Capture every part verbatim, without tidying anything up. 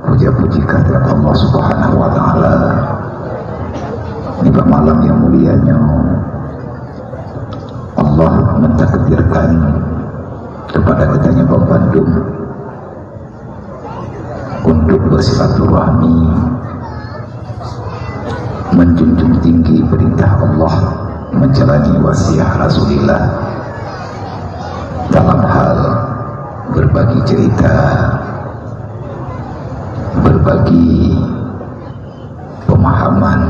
Puja-puji kehadirat Allah Subhanahu wa Ta'ala. Di malam yang mulia nyoe, Allah mentakdirkan kepada kita nyoe bandum untuk bersilaturahmi, menjunjung tinggi perintah Allah, menjalani wasiat Rasulullah dalam hal berbagi cerita, berbagi pemahaman,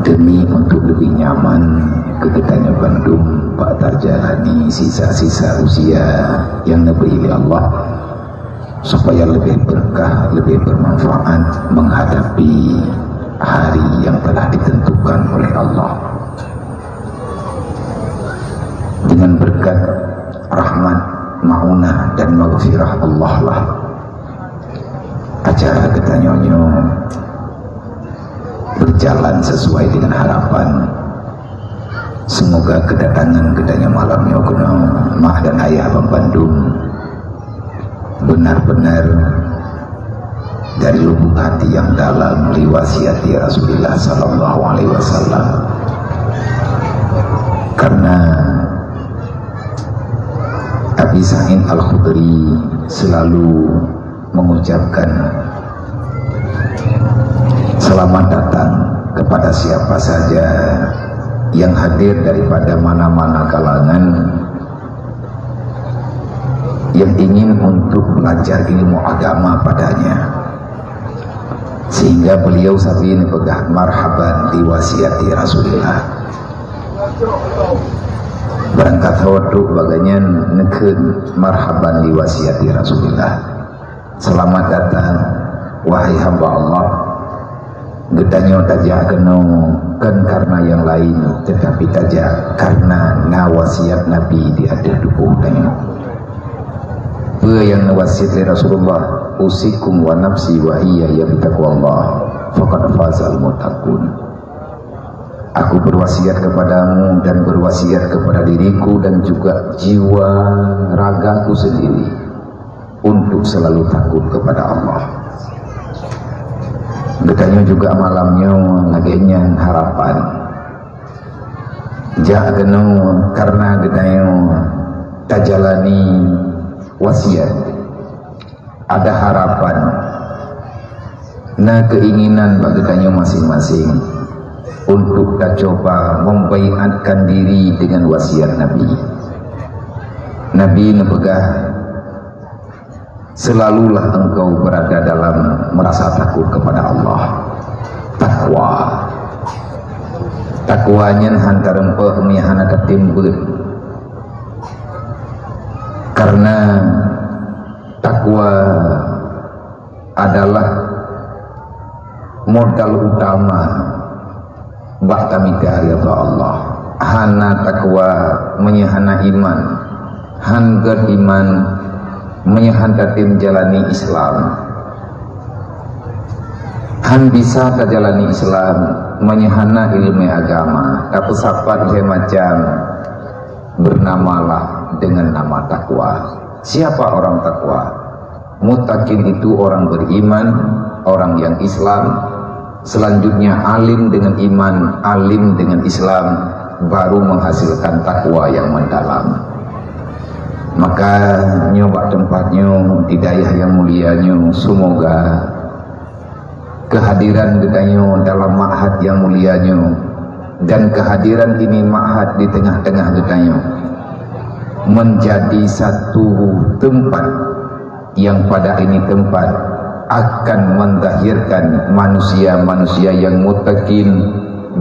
demi untuk lebih nyaman keu geutanyoe bandum bak tajalani sisa-sisa usia nyang neubri lé Allah, supaya lebih berkah, lebih bermanfaat menghadapi hari yang telah ditentukan oleh Allah. Dengan berkat rahmat, maunah, dan maghfirah Allah lah acara geutanyoe nyoe berjalan sesuai dengan harapan. Semoga kedatangan geutanyoe malam nyoe keunoe, mak dan ayah bandum, benar-benar dari lubuk hati yang dalam diwasiati Rasulullah sallallahu alaihi wasallam. Karena Abi Sa'id Al-Khudri selalu mengucapkan selamat datang kepada siapa saja yang hadir daripada mana-mana kalangan yang ingin untuk belajar ilmu agama padanya. Sehingga beliau sabe neupeugah, "Marhaban li wasiati Rasulillah." Barangkasoe trok bak gobnyan neukheun, "Marhaban li wasiati Rasulillah." Selamat datang, wahai hamba Allah. Geutanyoe tajak keunoe kon karena nyang laén, tetapi tajak karena na wasiat Nabi di ateueh tuboh tanyoe. Peue nyang neuwasiat lé Rasulullah, "Usikum wa nafsi wa iyaya bitaqwallah, faqad fazal muttaqun." Aku berwasiat kepadamu dan berwasiat kepada diriku dan juga jiwa ragaku sendiri untuk selalu takut kepada Allah. Geutanyoe juga malam nyoe lagée nyan harapan. Jak keunoe karena geutanyoe tajalani wasiat. Ada harapan, na keinginan bak geutanyoe masing-masing untuk tacoba membaiatkan diri dengan wasiat Nabi. Nabi neupeugah, "Selalulah engkau berada dalam merasa takut kepada Allah." Takwa. Takwa nyan han tareumpok meunyo hana tatem beuet. Karena takwa adalah modal utama bak tamita ridha Allah. Hana takwa meunyo hana iman, han gét iman meunyo han tatem jalani Islam. Han bisa tajalani Islam meunyo hana ileumé agama, tapeusapat lhée macam bernamalah dengan nama takwa. Siapa orang takwa? Muttaqin itu orang beriman, orang yang Islam. Selanjutnya alim dengan iman, alim dengan Islam, baru menghasilkan takwa yang mendalam. Maka nyoe bak teumpat nyoe di dayah nyang mulia nyoe, semoga kehadiran geutanyoe dalam ma'had nyang mulia nyoe dan kehadiran ini ma'had di tengah-tengah geutanyoe menjadi satu tempat yang pada ini tempat akan menzahirkan manusia-manusia yang muttaqin,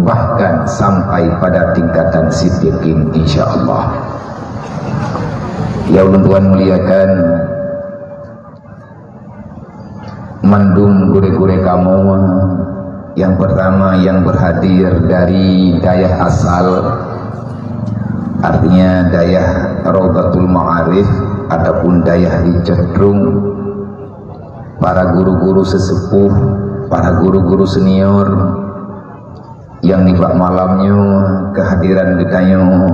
bahkan sampai pada tingkatan siddiqin, insya Allah. Ya ulôn tuan muliakan, mandum gurée-gurée kamoe, yang pertama yang berhadir dari dayah asal, artinya dayah Raudhatul Ma'arif ataupun dayah di Ceutrung, para guru-guru sesepuh, para guru-guru senior, nyang nibak malam nyoe kehadiran geutanyoe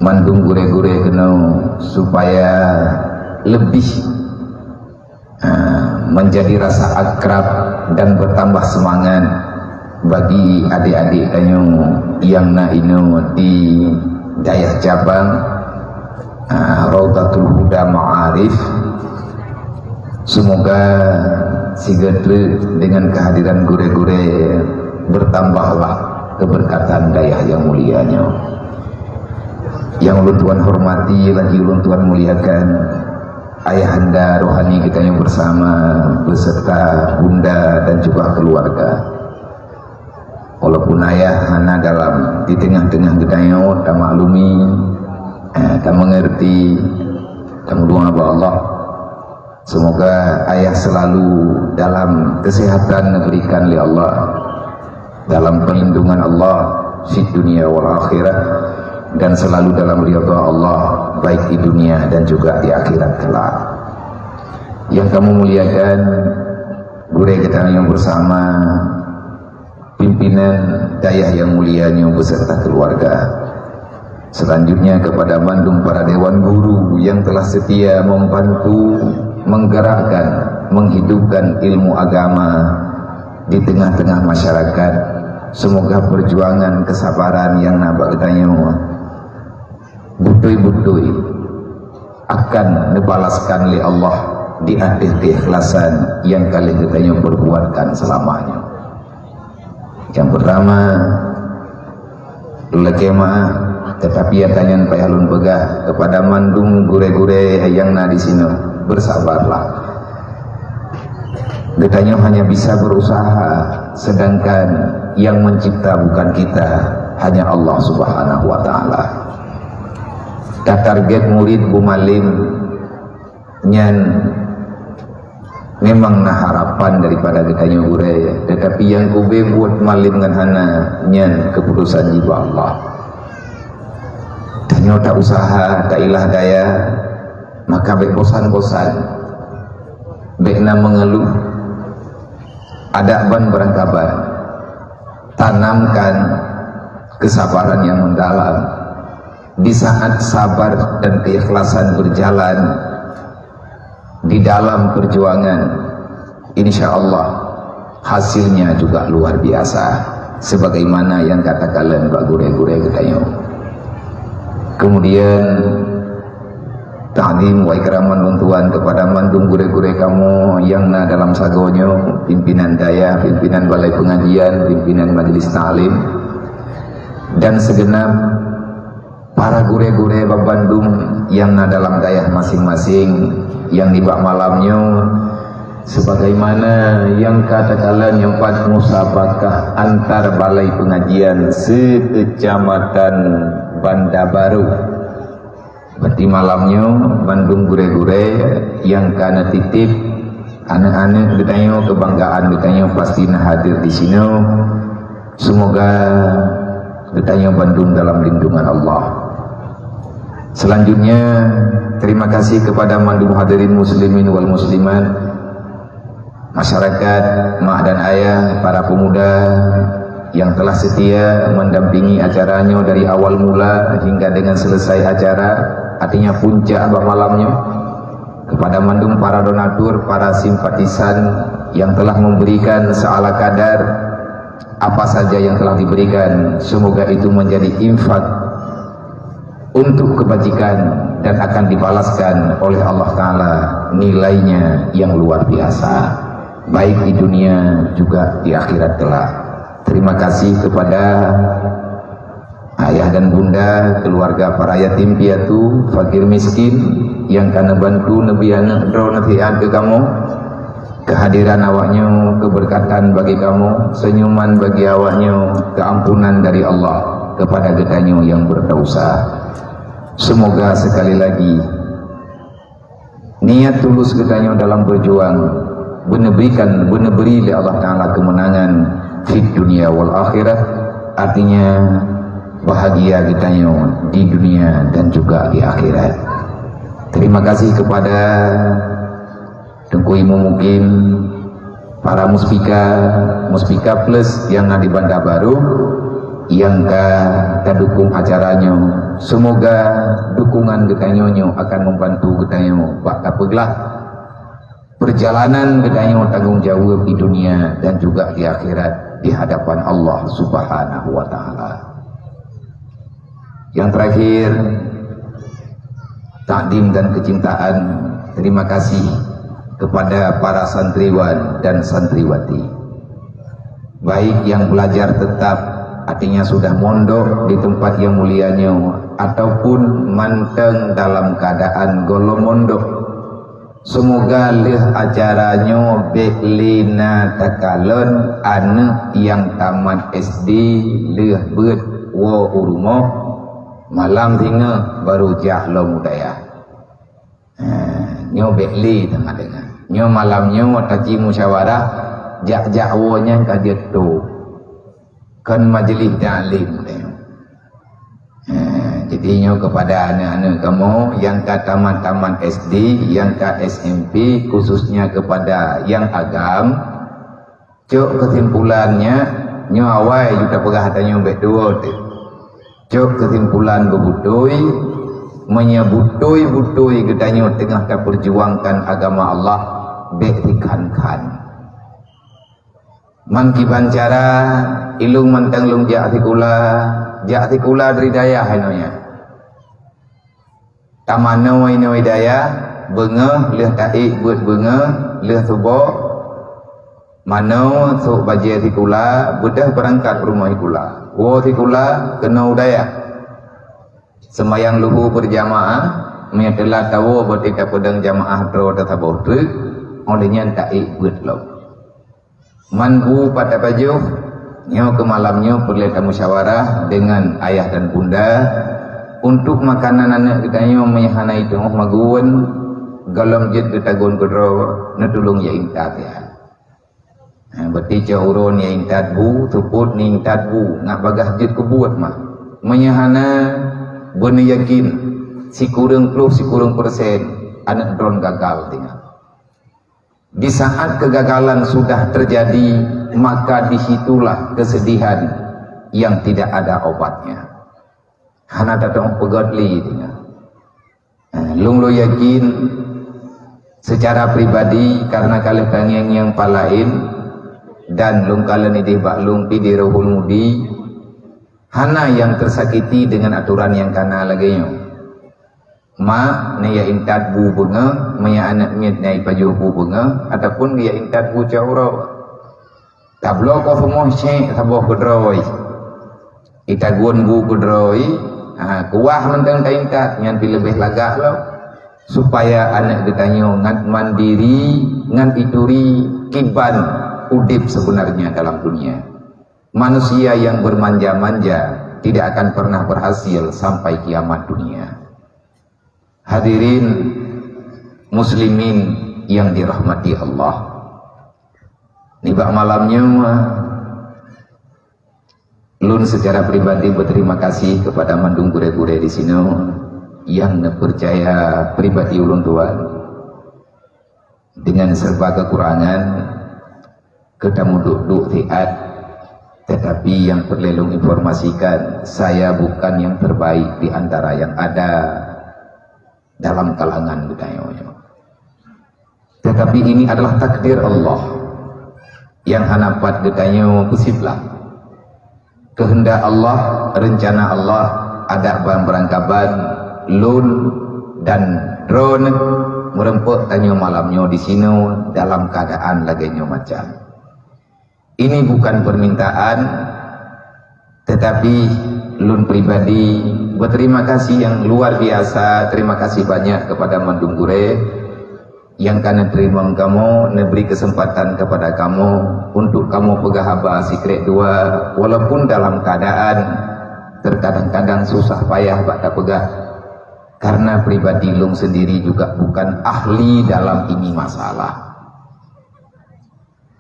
mandum gurée-gurée keunoe supaya leubeh Ah, menjadi rasa akrab dan bertambah semangat bagi adik-adik tanyoe nyang na inoe di dayah cabang, ah, Raudhatul Huda Ma'arif. Semoga sigoe treuk dengan kehadiran gurée-gurée bertambahlah keberkatan dayah nyang mulia nyoe. Nyang ulôn tuan hormati lagi ulôn tuan muliakan, ayahanda rohani geutanyoe bersama beserta bunda dan juga keluarga. Walaupun ayah hana dalam di tengah-tengah geutanyoe, tamaklumi, eh, tamengerti, tameudoa bak Allah. Semoga ayah selalu dalam kesehatan diberikan oleh Allah, dalam perlindungan Allah di dunia wal akhirat, dan selalu dalam ridha Allah baik di dunia dan juga di akhirat kelak. Yang kami muliakan, gurée geutanyoe bersama, pimpinan dayah nyang mulia nyoe beserta keluarga. Selanjutnya kepada bandum para dewan guru yang telah setia membantu menggerakkan, menghidupkan ilmu agama di tengah-tengah masyarakat. Semoga perjuangan kesabaran nyang na bak geutanyoe beutôi-beutôi akan neubalaskan lé Allah di ateueh keikhlasan nyang ka lheueh geutanyoe perbuatkan seulama nyoe. Nyang peurtama, lakée meuáh, teutapi nyang tanyan payah lôn peugah keupada mandum gurée-gurée nyang na disinoe, beusabarlah. Geutanyoe hanya bisa berusaha, sedangkan nyang mencipta bukan kita, hanya Allah Subhanahu wa Ta'ala. Tatarget murit beumalém nyan memang na harapan daripada geutanyoe gurée, teutapi nyang keubeuet buet malém ngon hana, nyan keuputosan jih bak Allah. Tanyoe ta usaha, ta ilah daya, maka bék bosan-bosan, bék na meungeuluh, adak ban beurangkaban. Tanamkan kesabaran yang mendalam. Di saat sabar dan keikhlasan berjalan di dalam perjuangan, insya Allah hasilnya juga luar biasa, sebagaimana nyang ka takalon bak gurée-gurée geutanyoe. Kemudian, takzim wa ikraman lôn tuan kepada mandum gurée-gurée kamoe nyang na dalam sagoe nyoe, pimpinan dayah, pimpinan balai pengajian, pimpinan majelis taklim, dan segenap para gurée-gurée bandum nyang na dalam dayah masing-masing, nyang nibak malam nyoe, sebagaimana nyang ka takalon nyang pat musabakah antar balai pengajian se-Kecamatan Banda Baru. Berarti malam nyoe, bandum gurée-gurée nyang ka neutitip aneuëk-aneuëk geutanyoe, keubanggaan geutanyoe pasti na hadir di sinoe. Semoga geutanyoe bandum dalam lindungan Allah. Selanjutnya, terima kasih kepada mandum hadirin muslimin wal muslimat, masyarakat, mak dan ayah, para pemuda yang telah setia mendampingi acara nyoe dari awal mula hingga dengan selesai acara, artinya puncak bak malam nyoe. Kepada mandum para donatur, para simpatisan yang telah memberikan seala kadar apa saja yang telah diberikan, semoga itu menjadi infak untuk kebajikan dan akan dibalaskan oleh Allah Ta'ala nilainya yang luar biasa, baik di dunia juga di akhirat kelak. Terima kasih kepada ayah dan bunda, keluarga para yatim piatu, fakir miskin, nyang ka neubantu neubri aneuëk droe nasihat keu kamoe. Kehadiran awaknyoe keberkatan bagi kamoe, senyuman bagi awaknyoe, keampunan dari Allah kepada geutanyoe nyang berdosa. Semoga sekali lagi niat tulus geutanyoe dalam berjuang beuneuberikan, beuneuberi lé Allah Ta'ala kemenangan fid dunia wal akhirat, artinya bahagia geutanyoe di dunia dan juga di akhirat. Terima kasih kepada Teungku Imum Mukim, para muspika, muspika plus nyang na di Banda Baru nyang ka tadukong acara nyoe. Semoga dukungan geutanyoe nyoe akan membantu geutanyoe bak tapeuglah perjalanan geutanyoe tanggong jaweueb di dunia dan juga di akhirat di hadapan Allah Subhanahu wa Ta'ala. Yang terakhir, takdim dan kecintaan, terima kasih kepada para santriwan dan santriwati, baik yang belajar tetap, artinya sudah mondok di tempat yang mulia nyoe, ataupun manteng dalam keadaan gohlom mondok. Seumoga lheueh acara nyoe bék lé na takalon aneuk nyang tamat S D lheueh beuet woe u rumoh, malam singoh barô jak lom u dayah. Ha, nyoe bék lé teuma deungon. Nyoe malam nyoe taji musyawarah, jak-jak woe nyan ka jeuet tôb. Kon majelis taklim nyoe. Ha, jadi nyoe kepada aneuk-aneuk kamoe nyang ka tamat-tamat S D, nyang ka S M P, khususnya kepada nyang agam, cok kesimpulannya, nyoe awai ju tapeugah tanyoe bék tuwoe teuh. Cok kesimpulan beubutôi, meunyoe butôi-butôi geutanyoe teungoh tapeurjuangkan agama Allah, bék dikhan-khan. Meukiban cara, ilôn mantong lôn jak sikula, jak sikula dari dayah inoe nyan. Tamanoe inoe dayah, beungoh lheueh taék beuet beungoh, lheueh suboh, manoe sôk bajée sikula, beudôh beurangkat rumoh sikula. Woe sikula, keunoe u dayah. Seumayang luhu beurjamaah, meunyoe teulat tawoe berarti tapeudong jamaah droe teusaboh treuk, óh lheueh nyan taék beuet lom. Man bu pat tapajoh, nyoe keu malam nyoe peureulée tamusyawarah deungon ayah dan bunda, untuk makanan aneuk geutanyoe meunyoe hana jiteungoh magun, gohlom jeuet geutagun keudroe, neutulông ya intat ya. Ha, berarti cok uroe ni intat bu, seupôt ni intat bu, ngat bagaih jeuet keu buet mah. Meunyoe hana, beuneuyakin sikureueng ploh sikureueng persen aneuk droen gagal tinggai. Di saat kegagalan sudah terjadi, maka disitulah kesedihan yang tidak ada obatnya. Hana tatong peugét lé tinggai. Eh, lôn lôn yakin secara pribadi karena ka lheueh tangieng nyang pat laén dan lôn kalon idéh bak lôn pi di Rohul Mudi, hana nyang tersakiti dengan aturan nyang kana lagée nyoe. Mak, neuya intat bu beungoh, meunyoe aneuk miet neuya ipajoh bu beungoh, ataupun neuya intat bu cot uroe. Tabloe koseumoh cék saboh keudroe. Itagun bu keudroe, ha, kuwah mantong taintat, nyan pi leubeh lagak lom. Supaya aneuk geutanyoe ngat mandiri, ngat ituri kiban udeb sebenarnya dalam dunia. Manusia yang bermanja-manja tidak akan pernah berhasil sampai kiamat dunia. Hadirin muslimin yang dirahmati Allah. Nibak malam nyoe, lôn secara pribadi berterima kasih kepada mandum gurée-gurée di sinoe yang neupercaya pribadi ulôn tuan. Dengan serba kekurangan, keu tamuduek-duek siat, tetapi yang perlu lôn informasikan, saya bukan yang terbaik di antara yang ada dalam kalangan geutanyoe nyoe. Tetapi ini adalah takdir Allah yang hana pat geutanyoe peusiblah. Keuheundak Allah, reuncana Allah, adak ban beurangkaban, lôn dan droeneuh meureumpok tanyoe malam nyoe di sinoe dalam keuadaan lagée nyoe macam. Ini bukan permintaan, tetapi lôn pribadi berterima kasih yang luar biasa, terima kasih banyak kepada mandum gurée yang ka neuteurimong kamoe, neubri keuseumpatan kepada kamoe untuk kamoe peugah haba sikrek dua, walaupun dalam keadaan terkadang-kadang susah payah bak tapeugah, karena pribadi lôn sendiri juga bukan ahli dalam ini masalah.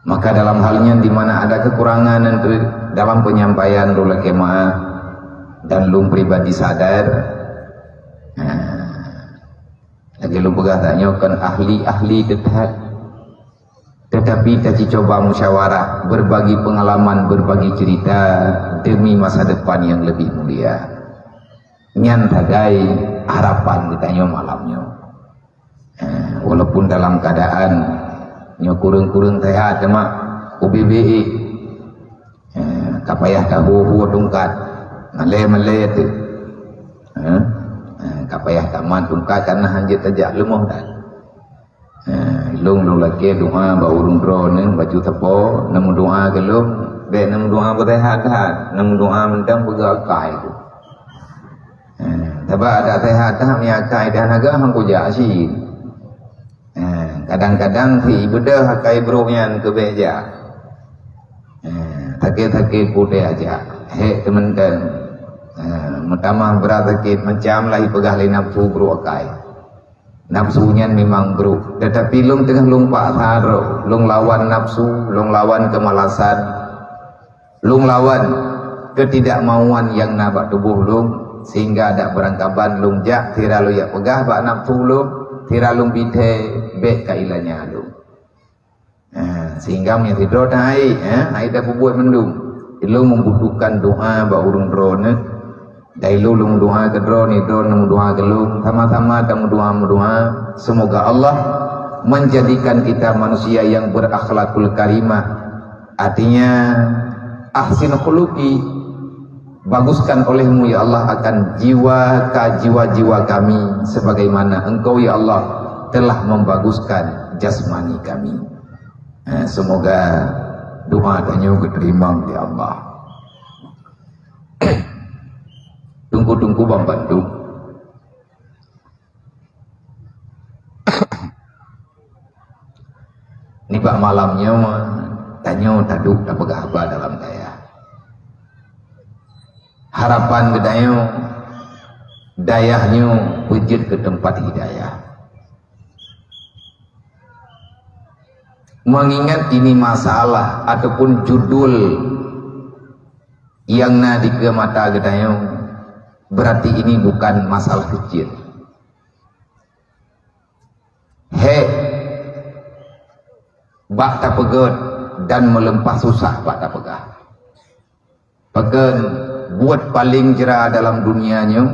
Maka dalam hal nyan di mana ada kekurangan dalam penyampaian lôn lakée meu'ah dan lôn pribadi sadar, nah, lagée lôn peugah tanyoe kon ahli-ahli teutap, tetapi taci coba musyawarah, berbagi pengalaman, berbagi cerita demi masa depan yang lebih mulia. Nyan sagai harapan geutanyoe malam nyoe. Eh, walaupun dalam keadaan Nyoe kureueng-kureueng seuhat teuma ubit-bit. Eh, ka payah tahu-hu tungkat. Malée-malée teuh. Eh, eh, ka payah tamat tungkat kana hanjeuet tajak leumoh that. Eh, lôn, lôn lakée doa bak ureuëng droeneuh baju sapo, neumeudoa keu lôn, bék neumeudoa beuseuhat that, neumeudoa mantong peugah akai tu. Eh, sabab adak seuhat that, meunyo akai that hana gah, han kujak cit. Eh, kadang-kadang si ibeudôh akai brôk nyan keu bék jak. Eh, sakét-sakét putih aja. Hék teumeunteun. Eh, meutamah brat sakét macam lah ipeugah lé nafsu brôk akai. Nafsu nyan memang brôk, tetapi lôn teungoh lôn paksa droe, lôn lawan nafsu, lôn lawan keumalasan, lôn lawan ketidakmauan nyang na bak tuboh lôn, sehingga dak beurangkaban lôn jak sira lôn jak peugah bak nafsu lôn, sira lôn bithée bék ka ilanya lôn. Ha, sehingga meunyoe sidroe tahi, ha, hai tapeubuet mandum. Ilôn membutuhkan doa bak ureuëng droeneuh. Dan ilôn lôn doa keu droeneuh, droeneuh meudoa keu lôn, sama-sama tameudoa-meudoa. Semoga Allah menjadikan kita manusia yang berakhlakul karimah. Artinya, ahsin khuluqi, baguskan olehmu, ya Allah, akan jiwa ka, jiwa-jiwa kami, sebagaimana Engkau, ya Allah, telah membaguskan jasmani kami. Eh, semoga doa tanyoe geuteurimong lé Allah. Teungku-teungku banmandum, nibak malam nyoe, tanyoe taduek tapeugah haba dalam dayah. Harapan geutanyoe, dayah nyoe beujeuet keu teumpat hidayah. Mengingat ini masalah ataupun judul nyang na dikeue mata geutanyoe, berarti ini bukan masalah kecil. Hék bak tapeugét dan meulimpah susah bak tapeugah. Pakon buet paleng jra dalam dunia nyoe,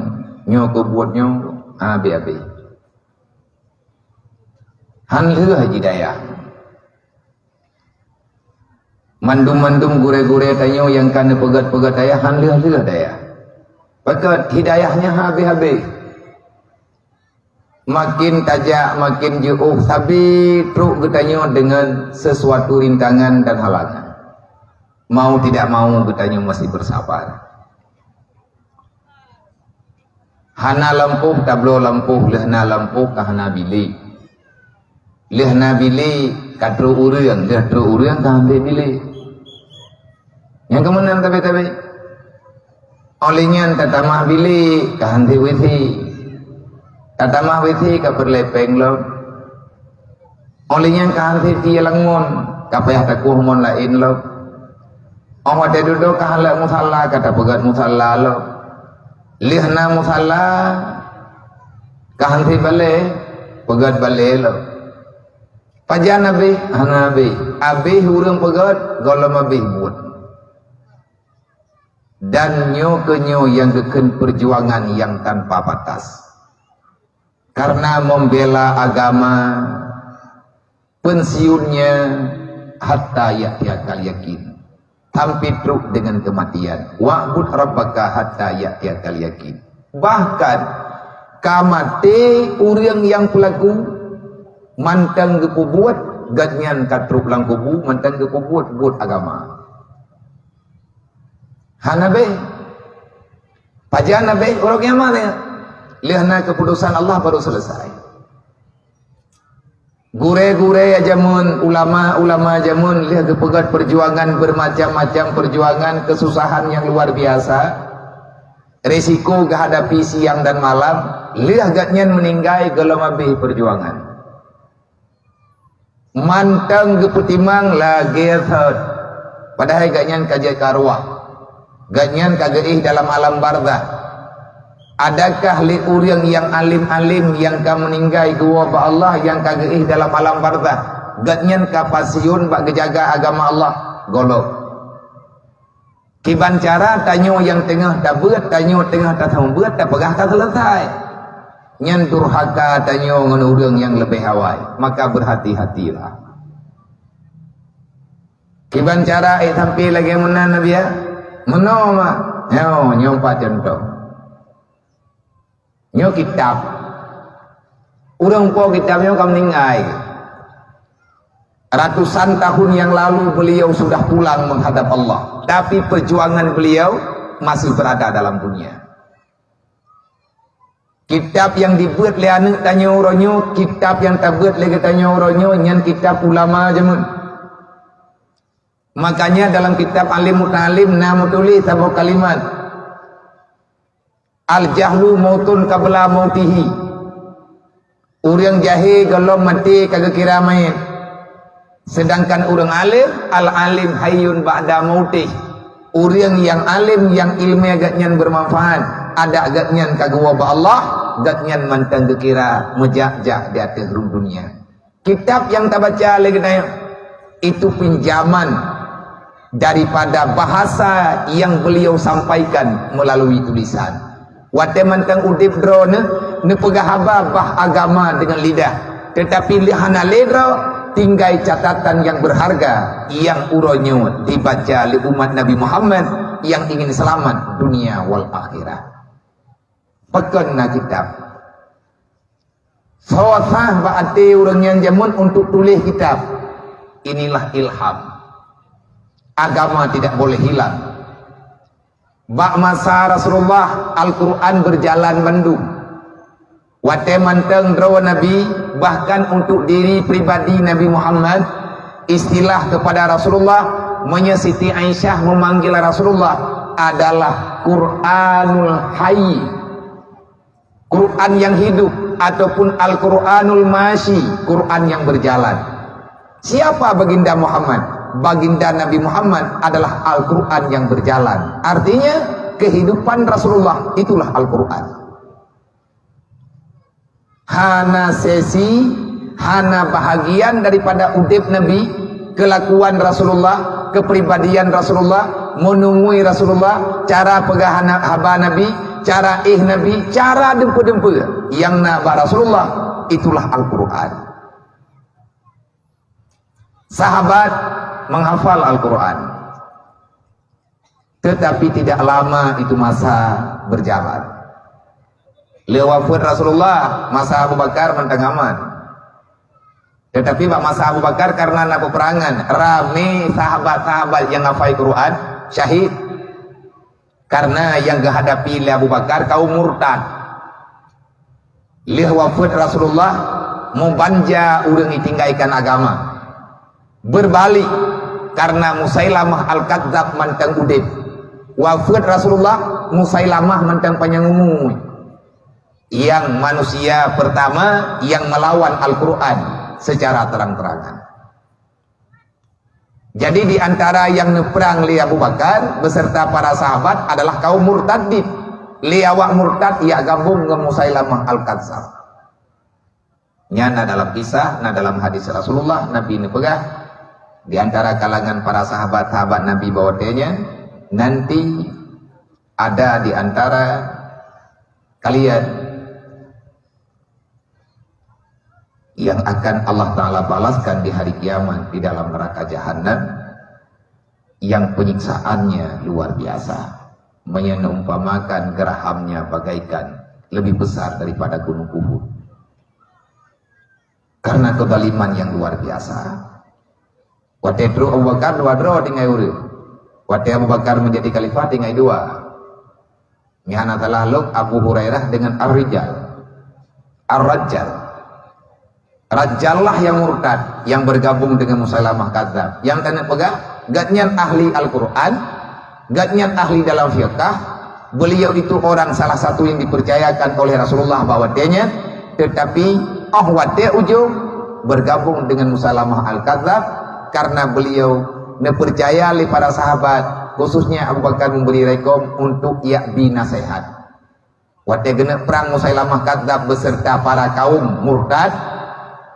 nyoe keu buet nyoe, habéh-habéh. Han lheueh jidayah. Mandum-mandum gurée-gurée tanyoe nyang ka neupeugét-peugét dayah, han lheueh-lheueh dayah. Pakon hidayah nyan habéh-habéh. Makin tajak, makin jiôh, sabe trok geutanyoe deungon sesuatu rintangan dan halangan. Mau tidak mau, geutanyoe masih bersabar. Hana lampôh, tabloe lampôh, lheueh na lampôh ka hana bilék. Lheueh na bilék ka trok ureuëng, lheueh trok ureuëng ka han bilék. Nyang keumeunang tabe-tabe. Óh lheueh nyan tatamah bilék ka han WC. Tatamah WC ka peureulée péng lom. Óh lheueh nyan ka han sie langon, ka payah takueh mon laén lom. Óh watée dudoe ka han lheueh musala, ka tapeugét musala lom. Lheueh na musala, ka han sie balée, peugét balée lom. Pajan habéh? Hana habéh. Habéh ureuëng peugét, gohlom habéh buet. Dan nyoe keuh nyoe nyang geukheun perjuangan nyang tanpa batas. Karena membela agama, pensiunnya hatta ya'tiyakal yakin, sampai trok dengan kematian. Wa'bud rabbaka hatta ya'tiyakal yakin. Bahkan ka maté ureuëng nyang peulaku, mantong geupeubuet, gobnyan ka trok lam kubu, mantong geupeubuet buet agama. Hana habéh. Pajan habéh? Uroe kiamat nyan. Lheueh na keuputusan Allah baru selesai. Gurée-gurée jameun, ulama-ulama jameun lheueh geupeugét perjuangan, bermacam-macam perjuangan, kesusahan yang luar biasa, risiko geuhadapi siang dan malam, lheueh gobnyan meuninggai gohlom habéh perjuangan. Mantong geupeutimang lagée thot. Padahai gobnyan ka jeuet keu arwah. Gobnyan ka geuéh dalam alam barzakh. Adakah lé ureuëng nyang alim-alim nyang ka meuninggai geuwoe bak Allah nyang ka geuéh dalam alam barzakh, gobnyan ka pasiun bak geujaga agama Allah? Gohlom. Kiban cara tanyoe nyang teungoh tabeuet, tanyoe teungoh taseumeubeuet, tapeugah ka seuleusoe. Nyan durhaka tanyoe ngon ureuëng nyang leubeh awai, maka berhati-hatilah. Kiban cara ék sampai lagée meunan Nabi ya? Meunoe ma. Nyoe, nyoe empat contoh. Nyoe kitab. Ureuëng po kitab nyoe ka meuninggai. Ratusan tahun yang lalu beliau sudah pulang menghadap Allah, tapi perjuangan beliau masih berada dalam dunia. Kitab nyang dibeuet lé aneuëk tanyoe uroe nyoe, kitab nyang tabeuet lé geutanyoe uroe nyoe, nyan kitab ulama jameun. Makanya dalam kitab Alim Muta'alim na meutuléh saboh kalimat, "Al-jahlu mautun qabla mautihi." Ureuëng jahé gohlom maté ka geukira manyét. Sedangkan ureuëng além, al-alim hayyun ba'da mautih. Ureuëng nyang além, nyang iéleumé geuhnyan beumanfaat, adak geuhnyan ka geuwoe bak Allah, geuhnyan mantong geukira meujak-jak di ateueh rhueng dunia. Kitab nyang tabaca lé geutanyoe, itu pinjaman daripada bahasa yang beliau sampaikan melalui tulisan. Watée mantong udeb droeneuh, neupeugah haba bah agama deungon lidah, teutapi lé hana lé droe tinggai catatan nyang beurharga nyang uroe nyoe dibaca lé umat Nabi Muhammad nyang ingin seulamat dunia wal akhirah. Pakon na kitab? Soe sah bak até ureuëng nyang jameun untuk tuléh kitab? Inilah ilham. Agama tidak boleh hilang. Bak masa Rasulullah, Al-Quran berjalan bandum. Watée mantong droe Nabi, bahkan untuk diri pribadi Nabi Muhammad, istilah kepada Rasulullah, meunyoe Siti Aisyah memanggil Rasulullah adalah Quranul Hayy. Quran yang hidup ataupun Al-Quranul Masyi, Quran yang berjalan. Siapa Baginda Muhammad? Baginda Nabi Muhammad adalah Al-Quran yang berjalan. Artinya, kehidupan Rasulullah itulah Al-Quran. Hana sesi, hana bahagian daripada udeb Nabi, kelakuan Rasulullah, kepribadian Rasulullah, meunungui Rasulullah, cara peugah hana-, haba Nabi, cara éh Nabi, cara dumpeue-dumpeue nyang na bak Rasulullah, itulah Al-Quran. Sahabat menghafal Al-Quran. Tetapi tidak lama itu masa berjalan. Lé wafeuet Rasulullah, masa Abu Bakar mantong aman. Tetapi bak masa Abu Bakar, karena na peperangan, ramé sahabat-sahabat nyang hafai Quran syahid. Karena nyang geuhadapi lé Abu Bakar kaum murtad. Lheueh wafeuet Rasulullah, mubanja ureuëng itinggaikan agama. Berbalik, karena Musailamah Al-Kadzab mantong udeb. Wafeuet Rasulullah, Musailamah mantong panyang umu. Nyang manusia pertama yang melawan Al-Quran secara terang-terangan. Jadi, di antara nyang neuprang lé Abu Bakar beserta para sahabat adalah kaum murtadin. Lé awak murtad jak gabong ngon Musailamah Al-Kadzab. Nyan na dalam kisah, na dalam hadis Rasulullah, Nabi neupeugah, di antara kalangan para sahabat-sahabat Nabi bak watée nyan, nanti ada di antara kalian yang akan Allah Ta'ala balaskan di hari kiamat di dalam neraka Jahannam, yang penyiksaannya luar biasa. Meunyoe neuumpamakan gerahamnya bagaikan lebih besar daripada gunung Uhud. Karena kezaliman yang luar biasa. Watée trok Abu Bakar dua droe tinggai ureuëng. Watée Abu Bakar menjadi khalifah tinggai dua. Nyang hana salah lom Abu Hurairah dengan Ar-Rijal. Ar-Rajjal. Rajjal lah nyang murtad, nyang bergabung dengan Musailamah Kadzab. Nyang taneuk peugah, gobnyan ahli Al-Quran, gobnyan ahli dalam fiqah, beliau itu orang salah satu yang dipercayakan oleh Rasulullah bak watée nyan, tetapi óh watée ujong bergabung dengan Musailamah Al-Kadzab karena beliau neupercaya lé para sahabat, khususnya Abu Bakar memberi rekom untuk jak bi naseuhat. Watée geuneuk prang Musailamah Kadzab beserta para kaum murtad,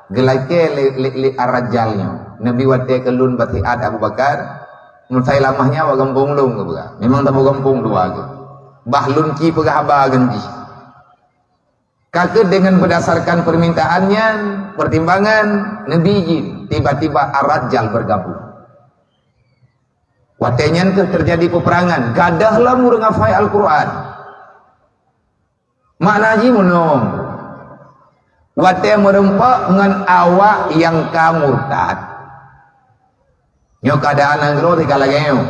geulakée lé, lé, lé Ar-Rajjal nyoe. Neubi watée keu lôn basiat Abu Bakar, Musailamah nyan awak gampông lôn geupeugah. Memang saboh gampông dua geuh. Bah lôn ki peugah haba ngon jih. Ka keuh dengan berdasarkan permintaan nyan, pertimbangan, neubi jih, tiba-tiba Ar-Rajjal bergabung. Watée nyan kheueh teujadi peupeurangan, gadôh lom ureuëng hafai Al-Qur'an. Makna jih meunong, watée meurumpok ngon awak nyang ka murtad. Nyoe keuadaan nanggroe sika lagée nyoe.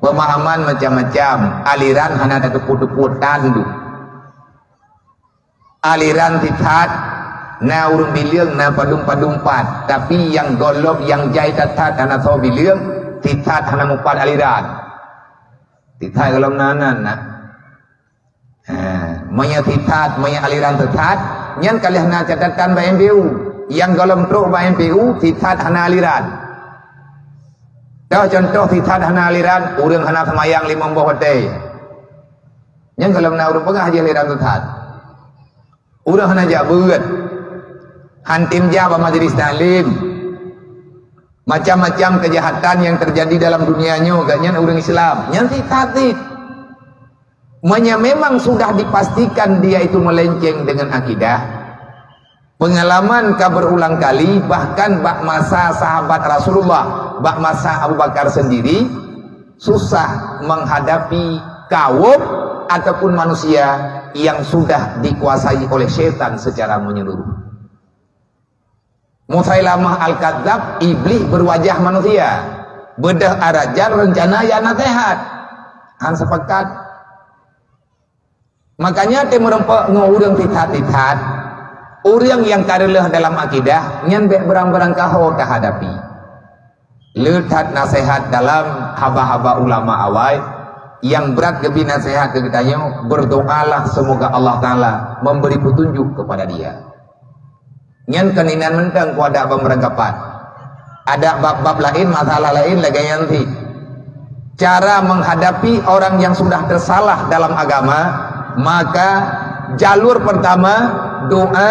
Peumahaman macam-macam, aliran hana tateupeue-teupeue tan duek. Aliran sisat, na ureuëng bileueng, na padum-padum pat, tapi nyang gohlom nyang jai that-that hana soe bileueng, sisat hana mupat aliran. Sisat gohlom na, na, na. Ha, meunyoe sisat, meunyoe aliran sisat, nyan ka lheueh na catatan bak M P U. Nyang gohlom trok bak M P U, sisat hana aliran. Toh contoh sisat hana aliran, ureuëng hana seumayang limong boh watée. Nyan gohlom na ureuëng peugah jih aliran sisat. Ureuëng hana jak beuet. Hantom jak bak majlis taklim. Macam-macam kejahatan yang terjadi dalam dunia nyoe, gobnyan ureuëng Islam. Nyan sisat cit. Meunyoe memang sudah dipastikan dia itu melenceng dengan akidah, pengalaman ka berulang kali, bahkan bak masa sahabat Rasulullah, bak masa Abu Bakar sendiri, susah menghadapi kaum ataupun manusia yang sudah dikuasai oleh setan secara menyeluruh. Musailamah Al-Kadzab, iblis berwajah manusia. Beudôh Ar-Rajal, rencana ya naseuhat. Han sepakat. Makanya teumeureumpok ngon ureuëng sisat-sisat, ureuëng nyang ka reuloh dalam akidah, nyan bék beurang-beurang kaho tahadapi. Le that naseuhat dalam haba-haba ulama awai, nyang brat geubri naseuhat keu geutanyoe, berdoalah semoga Allah Taala memberi petunjuk kepada dia. Nyan kon inan mantong keu adak bak meurangkapat. Adak bab-bab laén, masalah laén lagée nyan cit. Cara menghadapi orang yang sudah tersalah dalam agama, maka jalur pertama, doa,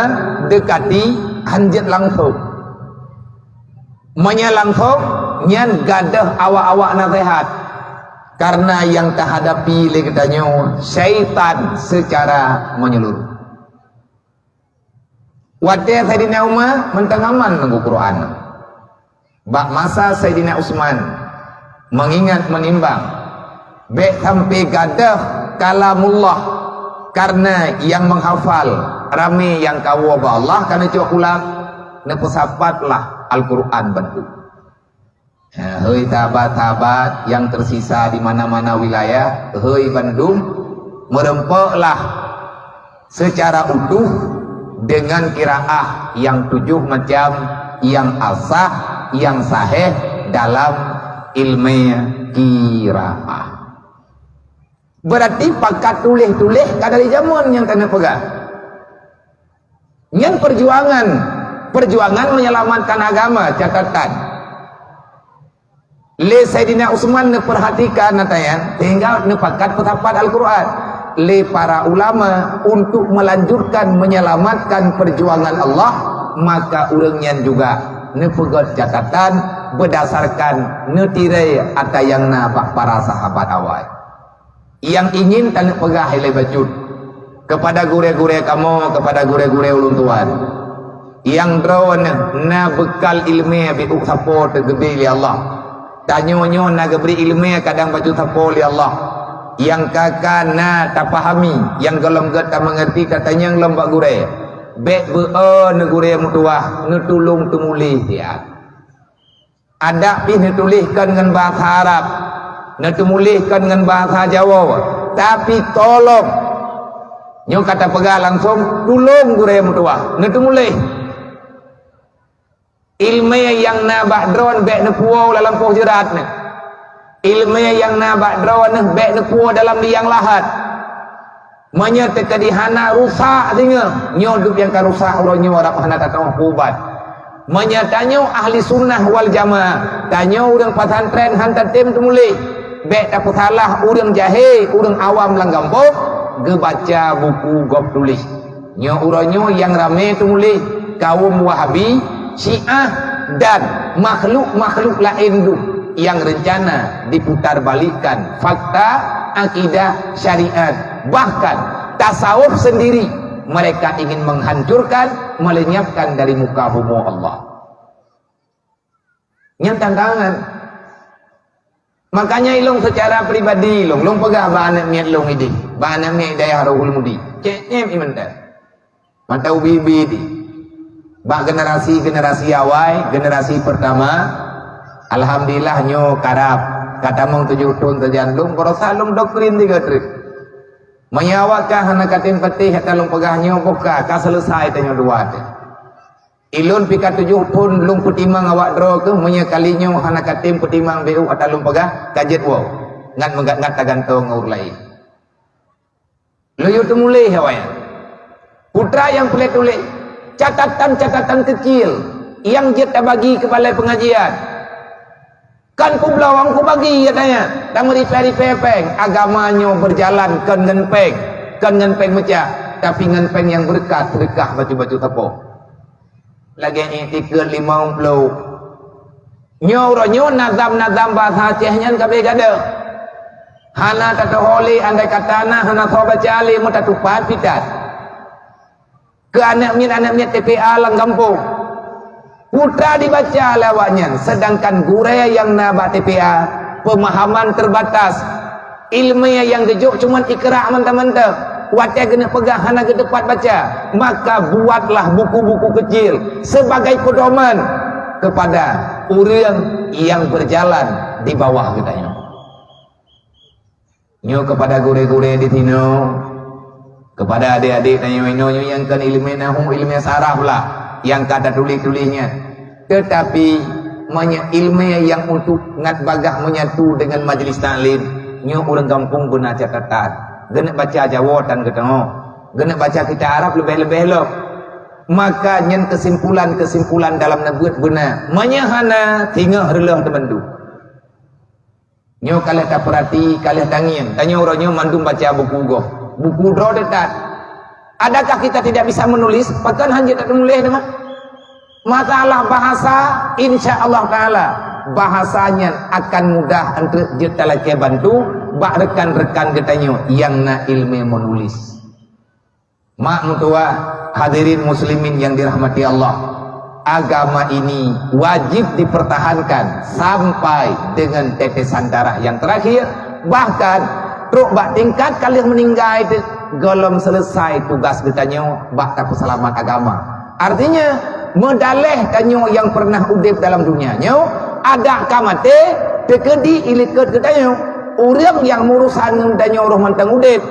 dekati, hanjeuet langsung. Meunyoe langsung, nyan gadôh awak-awak naseuhat. Karena nyang tahadapi lé geutanyoe syaitan secara menyeluruh. Watée Saidina Umar mantong aman ngon Quran. Bak masa Saidina Utsman meungingat meunimbang, bék sampoe gadôh kalamullah, karena nyang meuhafal ramé nyang kawoe bak Allah ka neucok pulang, neupeusapatlah Al-Quran bandum. Ha, hei sahabat-sahabat nyang tersisa di mana-mana wilayah, hei bandum, meureumpoklah secara utuh dengan qiraah nyang tujoh macam nyang asah, nyang sahih dalam ilmu qiraah. Berarti pakat tuléh-tuléh ka dari jameun nyang keuneuk peugah. Nyan perjuangan, perjuangan menyelamatkan agama, catatan. Lé Saidina Utsman neupeurhatikan ata nyan, sehingga neupakat peusapat Al-Quran. Lé para ulama untuk melanjutkan menyelamatkan perjuangan Allah, maka ureuëng nyan juga neupeugét catatan berdasarkan neutirée ata nyang na bak para sahabat awai. Nyang ingin taneuk peugah ilée bacut kepada gurée-gurée kamoe, kepada gurée-gurée ulôn tuan. Nyang droeneuh na beukal iéleumé beuuk sapo teugeubri lé Allah. Tanyoe nyoe na geubri iéleumé kadang bacut sapo lé Allah. Nyang ka-ka na tapahami, nyang gohlom gét tameungerti tatanyong lom bak gurée. Bék beu-o neugurée meutuwah, neutulông teumuléh siat. Adak pih neutuléh kon ngon bahasa Arab, neuteumuléh kon ngon bahasa Jawoe, tapi tolong, nyoe ka tapeugah langsong, tulông gurée meutuwah, neuteumuléh. Iéleumé nyang na bak droeneuh bék neupuwoe lam lampôh jeurat neuh. Iéleumé nyang na bak droeneuh bék neupuwoe dalam liang lahat. Meunyoe teukeudi hana rusak singoh, nyoe duek nyang ka rusak uroe nyoe rab hana tateupeue ubat. Meunyoe tanyoe ahli sunnah wal jamaah, tanyoe ureuëng pesantren han tatem teumuléh, bék tapeusalah ureuëng jahé, ureuëng awam lam gampông, geubaca buku gob tuléh. Nyoe uroe nyoe nyang ramé teumuléh, kaum Wahabi, Syiah, dan makhluk-makhluk laén duek nyang reuncana diputarbalikkan fakta, akidah, syariat, bahkan tasawuf sendiri mereka ingin menghancurkan, melenyapkan dari muka bumoe Allah. Nyan tantangan. Makanya ilong secara pribadi ilong, long peugah bak aneuk miet long idih, bak aneuk miet dayah Rohul Mudi. Cek nyem iman dah. Mata ubi-ubi di. Bak generasi-generasi awai, generasi pertama, alhamdulillah nyoe karab. Katamong tujoh thon sajan long, barosa long doktrin tiga trik. Meunyoe awak ka hana katem peuteh ata long peugah nyoe boh ka, ka selesai tanyoe dua teh. Ilôn pih ka tujoh thon lôn peutimang awak droe keuh, meunyoe kali nyoe hana katem peutimang beu ata lôn peugah, ka jeuet woe. Ngat meugat-ngat tagantong ngon ureuëng laén. Lôn yue teumuléh awaknyan. Putra nyang peulet tuléh, catatan-catatan keucil nyang jeuet tabagi keu balai peungajian. Kon kubloe, kubagi, katanya, dan meuripée-ripée péng. Agama nyoe berjalan kon ngon péng, kon ngon péng meucah, tapi ngon péng nyang beureukat, sedekah bacut-bacut sapo. Lagée iktikeuet limong ploh. Nyoe uroe nyoe nazam-nazam bahasa Aceh nyan ka abéh gadôh. Hana tateuhôi lé, andai kata na hana soe baca lé, meutatupat pitat. Keu aneuk miet-aneuk miet T P A lam gampông. Putra dibaca lé awaknyan, sedangkan gurée nyang na bak T P A peumahaman teubatas, iéleumé nyang geujok cuman ikra mantong-mantong. Watée geuneuk peugah hana geuteupat baca, maka buatlah buku-buku kecil sebagai pedoman kepada ureuëng nyang berjalan di bawah geutanyoe. Nyoe keupada gurée-gurée di sinoe, keupada adék-adék tanyoe inoe nyoe nyang kon iéleumé nahu, iéleumé saraf lah, nyang ka tatuléh-tuléh nyan. Teutapi, meunyoe iéleumé nyang untuk ngat bagaih menyatu deungon majlis taklim, nyoe ureuëng gampông beuna catatan. Geuneuk baca Jawoe tan geutanyoe, geuneuk baca kitab Arab leubeh-leubeh lom. Maka nyan keusimpulan-keusimpulan dalam neubeuet beuna. Meunyoe hana, singoh reuloh teumandum. Nyoe ka lheueh tapeurati, ka lheueh tangieng. Tanyoe uroe nyoe mandum baca buku gob. Buku droe teutat. Adakah kita tidak bisa menulis? Pakon hana jeuet tamenuléh teuma? Masalah bahasa, insya Allah Ta'ala, bahasa nyan akan mudah untuk jeuet talakée bantu bak rekan-rekan geutanyoe nyang na iéleumé menulis. Mak meutuwah, hadirin muslimin yang dirahmati Allah, agama ini wajib dipertahankan sampai dengan tetesan darah yang terakhir, bahkan trok bak tingkat ka lheueh meuninggai teuh gohlom selesai tugas geutanyoe bak tapeuseulamat agama. Artinya, meudaléh tanyoe nyang pernah udeb dalam dunia nyoe, adak ka maté, teukeudi ilikot geutanyoe. Ureuëng nyang meurusan ngon tanyoe roh mantong udeb,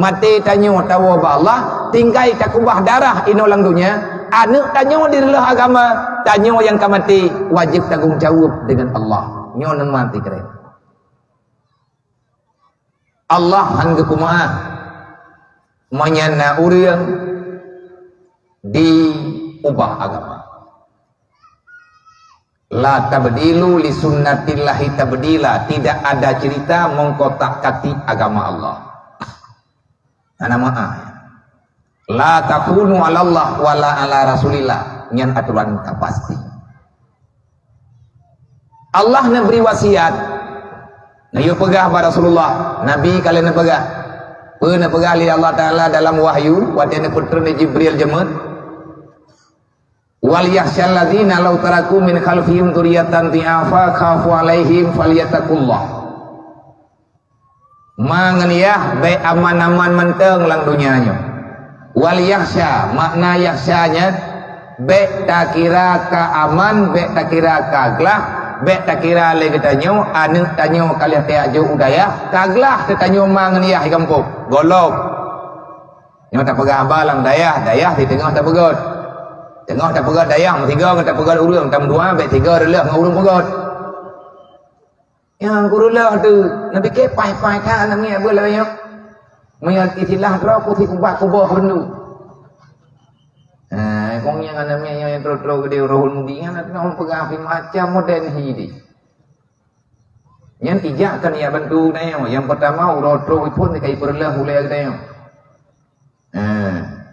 maté tanyoe tawoe bak Allah, tinggai takeubah darah inoe lam donya, aneuk tanyoe direuloh agama, tanyoe nyang ka maté wajéb tanggong jaweueb deungon Allah. Nyoe neumanti keu lé. Allah han geupeumaáh meunyoe na ureuëng diubah agama. La tabdilu li sunnatillahi tabdila, tidak ada cerita mengkotak-katik agama Allah. Hana meu'ah. La takunu 'alallah wala 'ala Rasulillah, nyan aturan ka pasti. Allah neubri wasiat, neuyue peugah bak Rasulullah, Nabi ka lheueh neupeugah. Peue neupeugah lé Allah Taala dalam wahyu watée neupeutreun lé Jibril jeumeut? "Wal yakhsyal ladzina law taraku min khalfihim dzurriyyatan dhi'afa khafu 'alaihim falyattaqullah." Ma ngon yah bék aman-aman mantong lam donya nyoe. Wal yakhsya, makna yakhsya nyan, bék takira ka aman, bék takira ka glah, bék takira lé geutanyoe aneuk tanyoe ka lheueh tajak jok u dayah, ka glah teuh tanyoe ma ngon yah di gampông. Gohlom. Nyoe tapeugah haba lam dayah, dayah di teungoh tapeugöt. Teungoh tapeugöt dayah, meusigoe ngon tapeugöt ureuëng, tameudoá bék sigoe reuloh ngon ureuëng peugöt. Nyang kureuloh tu, neupiké paih-paih that aneuk miet beuh lagée nyoe. Meunyoe istilah droe, ku si kubah kuboh beundu. Ha, kong nyang aneuk miet nyoe nyang troh-troh geude Rohul Mudi, nyan aneuk miet peugah pih macam modern hi di. Nyan ijak kan ya bantu na nyoe. Nyang pertama, uroe troh iphon ka ipeureuloh ulée geutanyoe. Ha,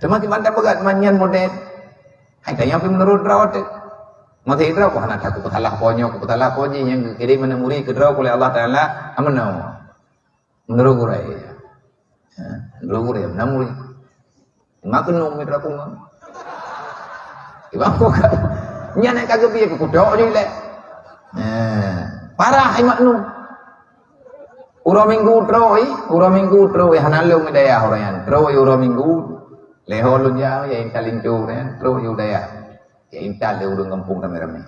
teuma kiban tapeugah manyan model. Hai tanyoe pih meunurot droe teuh. Maksud droe, "Wah, na takot peusalah po nyoe, peusalah po jih nyang geukirém aneuk murit keu droe uleh Allah Taala, ameunong." Meunurot gurée. Ha, meunurot gurée, aneuk murit. Mak keunoe mitra pungo. Iban bukan. Nyan ka geubie keu kutok jih lé. Ha, parah iman nyoe. Uroe Minggu trok i, uroe Minggu trok i, hana lôn i dayah uroe nyan. Trok i uroe Minggu, lheuh lôn jak, ya intat linto uroe nyan, trok i u dayah. Ya intat lé ureuëng gampông ramé-ramé.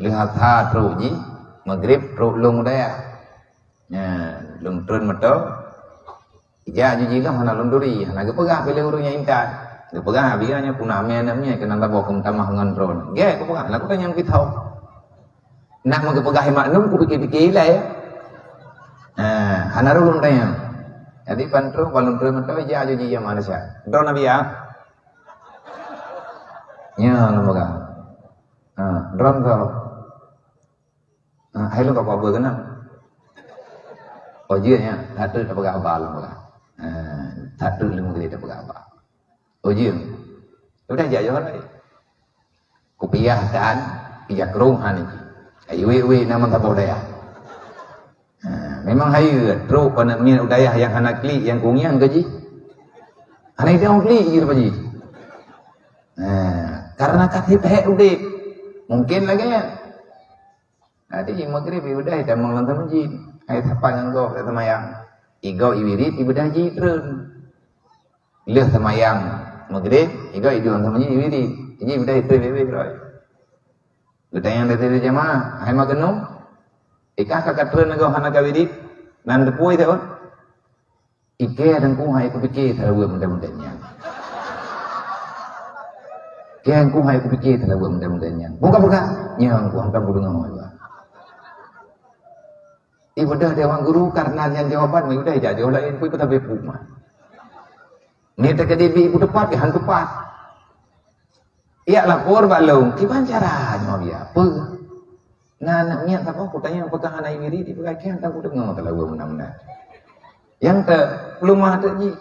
Lheuh asha trok jih, Maghrib trok lôn u dayah. Nyan, lôn treun moto. Ija aju jih lom hana lôn turi, hana geupeugah lé ureuëng nyang intat. Geupeugah, "Abi, nyoe puna amé aneuk miet keunan taboh keu meutamah ngon droeneuh." Gét geupeugah, lagu tanyoe pih thok. Nak meugeupeugah i maknum, kupike-pike ilée. Ha, hana rôh lôn tanyong. Jadi, ban trok, ban lôn treun moto, ija aju jih nyang manusia. Droeneuh, Abi, ya? Nyan lôn peugah. Ha, droeneuh. Ha, hai lôn ka kuba keunan. Oh, jeuet nyan, that treuk tapeugah haba lôn peugah. Ha, that treuk lôn meugeude tapeugah haba. Oh, jeuet. Udah jak yoh lagi. Kupiah tan, ija krong han jih. Ai wék-wék na meusaboh dayah. Ha, memang hai trok aneuk miet u dayah nyang hana klik, nyang kungieng keu jih. Hana idong klik jih leupah jih. Ha, karena ka sibuk udép. Mungkin lagée nyan. Jadi, Maghrib ibadah tamong lam masjid. Hai sapat ngon gob dak seumayang. Igob iwirit ibadah jih treun. Lheuh seumayang Maghrib, igob iduek lam masjid iwirit. Jadi, ibadah treun bebe droe. Geutanyong dari jamaah, "Hai maknum, ikah ka katreun gob hana kawirit? Nan teupui teuh?" Ikée dan kuhai kupike teulaweueng muda-muda nyan. Ikée dan kuhai kupike teulaweueng muda-muda nyan. Buka-buka. Nyang kuhai kamu dengar. Ibadah dewan guru karena nyan jawaban, ibadah ijak jawab lain, kui peutabe puma. Ni terjadi bi ibu tepat, ya hantu pat. Yak lapor bak lôn, kiban cara nyoe biar apa? Na aneuk miet saboh kutanyong, "Apakah hana iwirit?" Ipeugah, "Kian tan kudeungoe teulaweueng meunan-meunan." Nyang te, peulumah teuk jih,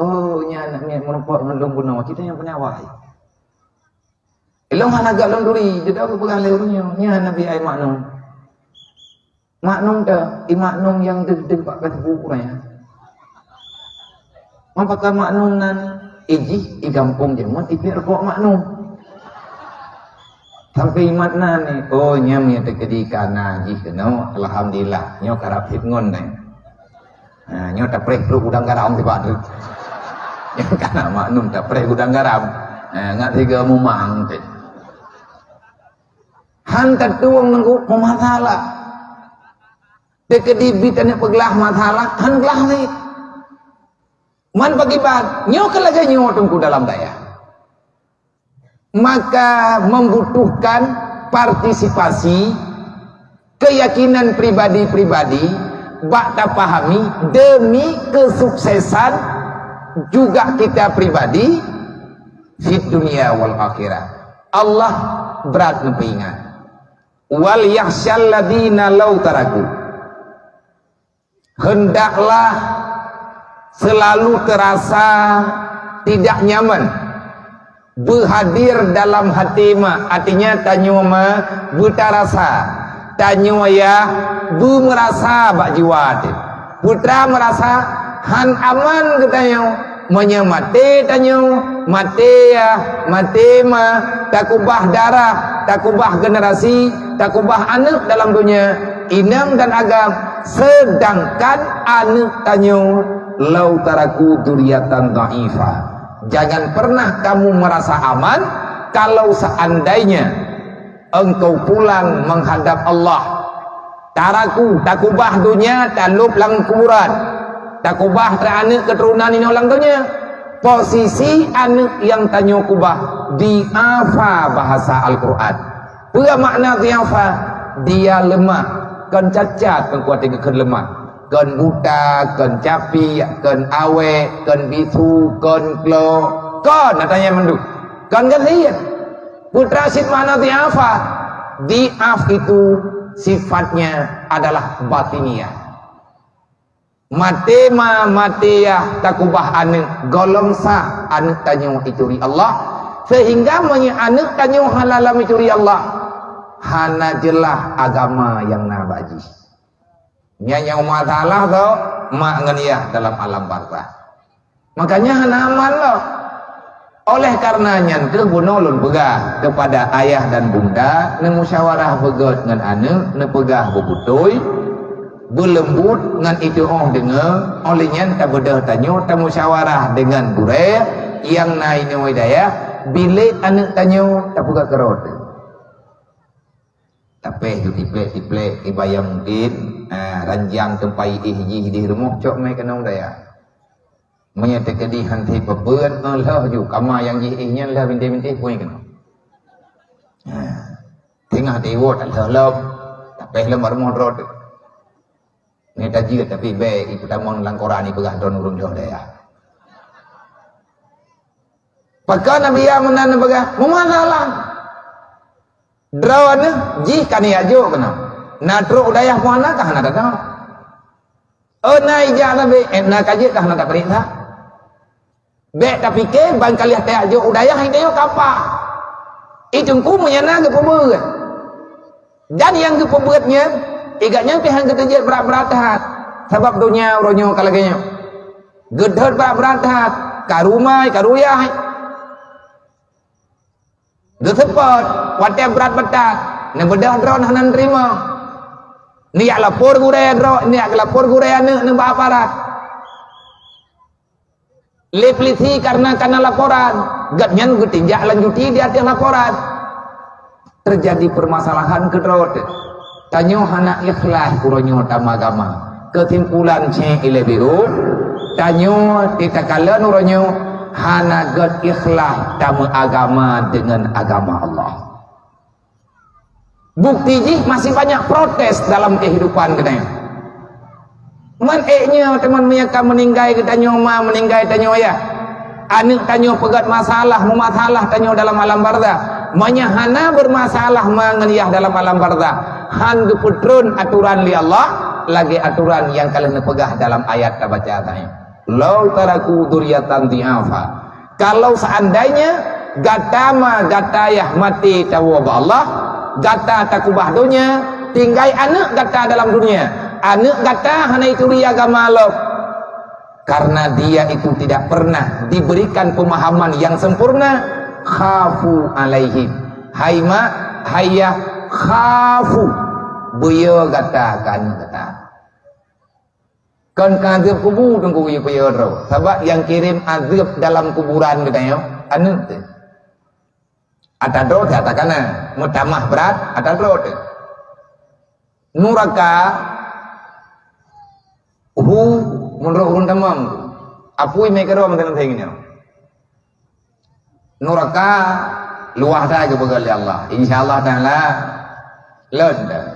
"Oh, nyan aneuk miet meureumpok ngon lôn bunoe, cit nyang peunawai." Ilôn hana gak lôn turi, jeuet geupeugah lé ureuëng nyoe, "Nyan Nabi ai maknum." Maknum teuh, i maknum nyang deuh-deuh bak Facebook uroe nyan. Apakah maknum nan? Ijih, i gampông jeuet, ipiet rukok maknum. Sampai imat nan ni, oh, nyan meunyo teukeudi kana jih keunoe, alhamdulillah, nyoe karab sit ngon nyan. Ha, nyoe tapreh trok gudang garam sibak tu. Nyoe kana maknum tapreh gudang garam. Ha, ngat siga mumang teh. Han tatueng nunggu peumasalah. Teukeudi bi taneuk peuglah masalah, han glah lé. Man pakiban, nyoe keuh lagée nyoe teungku dalam dayah. Maka membutuhkan partisipasi, keyakinan pribadi-pribadi, bak tapahami demi kesuksesan juga kita pribadi, fid dunia wal akhirah. Allah brat neupeuingat. Wal yakhsyal ladina lau taraku. Hendaklah selalu terasa tidak nyaman. Beuhadir dalam hati ma, artinya tanyoe ma beutarasa. Tanyoe ya beumeurasa bak jiwa teuh. Putra meurasa han aman geutanyoe. Meunyoe maté tanyoe, maté yah, maté ma, takubah darah, takubah generasi, takubah aneuk dalam donya, inong dan agam, sedangkan aneuk tanyoe lau taraku dzurriatan dha'ifa. Jangan pernah kamu merasa aman kalau seandainya engkau pulang menghadap Allah. Taraku, takubah donya, talop lam kuburan. Takubah teuh aneuk keuturonan inoe lam donya. Posisi aneuk nyang tanyoe kubah, dhi'afa bahasa Al-Quran. Peue makna dhi'afa? Dia lemah, kon cacat, kon kuat geukheun lemah. Kon buta, kon capiek, kon awék, kon bisu, kon klo, kon ata nyan mandum. Kon gasien. Putra cit makna dhi'afa. Dhi'af itu sifatnya adalah batiniah. Maté ma, maté yah takubah aneuk, gohlom sah aneuk tanyoe ituri Allah. Sehingga meunyoe aneuk tanyoe hana lam ituri Allah, hana jeulaih agama nyang na bak jih. Nyan nyang masalah tho, mak ngon yah dalam alam barzakh. Makanya hana aman lom. Oleh karena nyan keuh bunoe lôn peugah kepada ayah dan bunda, neumusyawarah beugét ngon aneuk, neupeugah beubeutôi, beuleumbot ngon itu'oh deungoe, óh lheueh nyan tabeudôh tanyoe tamusyawarah deungon gurée nyang na inoe dayah, bilék aneuëk tanyoe tapeugah keurot. Tapéh ju tiplek-tiplek iba nyang mungken, ah, ranjang teumpat éh jih di rumoh cok mé keunoe dayah. Meunyoe teukeudi han teupeubeuet, eh, lheueh ju kama nyang jih éh nyan lheueh bintéh-bintéh pui keunoe. Ah, teungoh diwoe lheueh lom, tapéh lom bak rumoh droe teuh. Nyoe tajeuet tapi bék ipeutamong lam koran ipeugah droe ureuëng lheueh dayah. Pakon Nabi ya meunan peugah, meumasalah. Droeneuh jih ka neujak jok keunoe. Na trok u dayah muhana ka hana teuka. Oh, na ijak sabe, eh, na ka jeuet ka hana tapeuriksa. Bék tapike ban ka lheueh tajak jok u dayah, hai tanyoe kapa. I teungku meunyan na geupeubeuet. Dan nyang geupeubeuet nyan, igat nyan pih han geuteujeuet brat-brat that. Sabab donya uroe nyoe ka lagée nyoe. Geudhôt brat-brat that, ka rumai, ka ruyah. Geuseupôt, watée brat beutat, neubeudôh droe hana neuteurimong. Neujak lapor gurée droe, neujak lapor gurée aneuëk nibak aparat. Lé polisi karena kana laporan, gobnyan geutinjak lanjuti di ateueh laporan. Teujadi peumasalahan keudroe teuh. Tanyoe hana ikhlas uroe nyoe tameuagama. Keusimpulan cék ilée biru, tanyoe teuh takalon uroe nyoe hana gét ikhlas tameuagama deungon agama Allah. Bukti jih masih banyak protes dalam kehidupan geutanyoe. Man ék nyoe teuma meunyoe ka meuninggai geutanyoe ma, meuninggai tanyoe yah. Aneuëk tanyoe peugét masalah, meumasalah tanyoe dalam alam barzah. Meunyoe hana beurmasalah ma ngon yah dalam alam barzah, han geupeutreun aturan lé Allah, lagée aturan nyang ka lheueh neupeugah dalam ayat tabaca tadi. "Lau taraku dzurriatan dhi'afa." Kalau seandainya gata ma gata yah maté tawoe bak Allah, gata takubah donya, tinggai aneuëk gata dalam dunia. Aneuëk gata hana ituri agama lom. Karena dia itu tidak pernah diberikan pemahaman yang sempurna, khafu alaihim. Hai mak, hai yah, khafu. Beuyo gata keu aneuëk gata. Kon keu azeueb kubu teungku yue peue droe. Sabab nyang kirém azeueb dalam kuburan geutanyoe aneuëk teuh. Ata droe teuh ata kana, meutamah brat ata droe teuh. Nuraka hu meunurot ureuëng tamong. Apui mé keudroe mantong-mantong nyoe. Nuraka luwah that geupeugah lé Allah. Insya Allah Taala lôn dah.